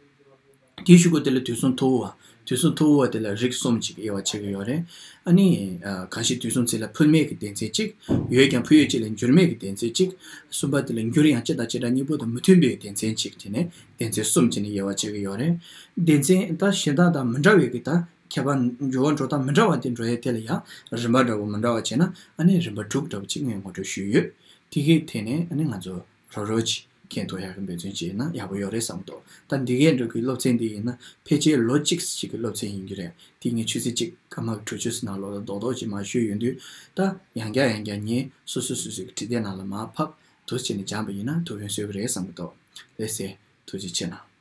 དེའི་གཞུག་གུ་དེ་ལ་དུས་གསུམ་མཐུ་བོ་བ། དུས་གསུམ་མཐུ་བོ་བ་དེ་ལ་རིགས་གསུམ་ཅིག་དབྱེ་བ་ཕྱེ་གི་ཡོད་རེད། ཨ་ནི། ཨ། གང་ཞིག་དུས་གསུམ་ཚིག་ལ་ཕུལ་མེད་ཀྱི་སྡེ་ཚན་གཅིག་ཡོད་ཀྱང་ཕུལ་ཡུལ་གཅིག་ལ་འགྱུར་མེད་ཀྱི་སྡེ་ཚན་གཅིག་གསུམ་པ་དེ་ལ་འགྱུར་ཡང་སྤྱི་དང་བྱེ་བྲག་གཉིས་པོ་དང་མི་མཐུན་པའི་སྡེ་ཚན་གཅིག་བྱས་ནས་སྡེ་ཚན་གསུམ་བྱས་ནས་དབྱེ་བ་ཕྱེ་གི་ཡོད་རེད། སྡེ་ཚན་ད་གཞན་དག་དང་མི་འདྲ་བའི་གི་ད་ཁྱད་པར་འགྱུར་བ་འགྲོ་སྟངས་མི་འདྲ་བ་དེ་འགྲོ་ཡས་དེ་ལ་ཡང་རིམ་པ་འདྲ་བོ་མི་འདྲ་བ་བྱས་ན་ཨ་ནི་རིམ་པ་དྲུག་འདྲ་བོ་གཅིག་ངས་ངོ་སྤྲོད་ཞུས་ཡོད། དེ་གི་ཐད་ནས་ཨ་ནི་ང་ཚོ་རོབ་རོབ་ཅིག་མཁྱེན་ཐུབ་ཡག་གི་འབད་བརྩོན་བྱས་ན་ཡག་པོ་ཡོད་རེད་བསམ་འདུག་ད་འདི་གའི་འགྲོ་གི་སློབ་ཚན་འདི་ཡིན་ན་ཕལ་ཆེར་ལོ་གཅིག་ཅིག་གི་སློབ་ཚན་ཡིན་རྒྱུ་རེད། དེ་ངས་ཆུ་ཚོད་གཅིག་སྐར་མ་དྲུག་ཅུ་ནང་ལོགས་ལ་རྡོག་རྡོག་ཅིག་མར་ཞུས་ཡོང་དུས། ད་ཡང་བསྐྱར་ཡང་བསྐྱར་ངས་སོ་སོ་སོ་སོའི་བྲིས་དེབ་ནང་ལ་མར་ཕབ་འདུག་བྱས་ནས་སྦྱངས་པ་ཡིན་ན་ཐུགས་ཕན་གསོས་ཀྱི་རེད་བསམ་གྱི་འདུག་ལགས་སེ། ཐུགས་རྗེ་ཆེ་གནང་།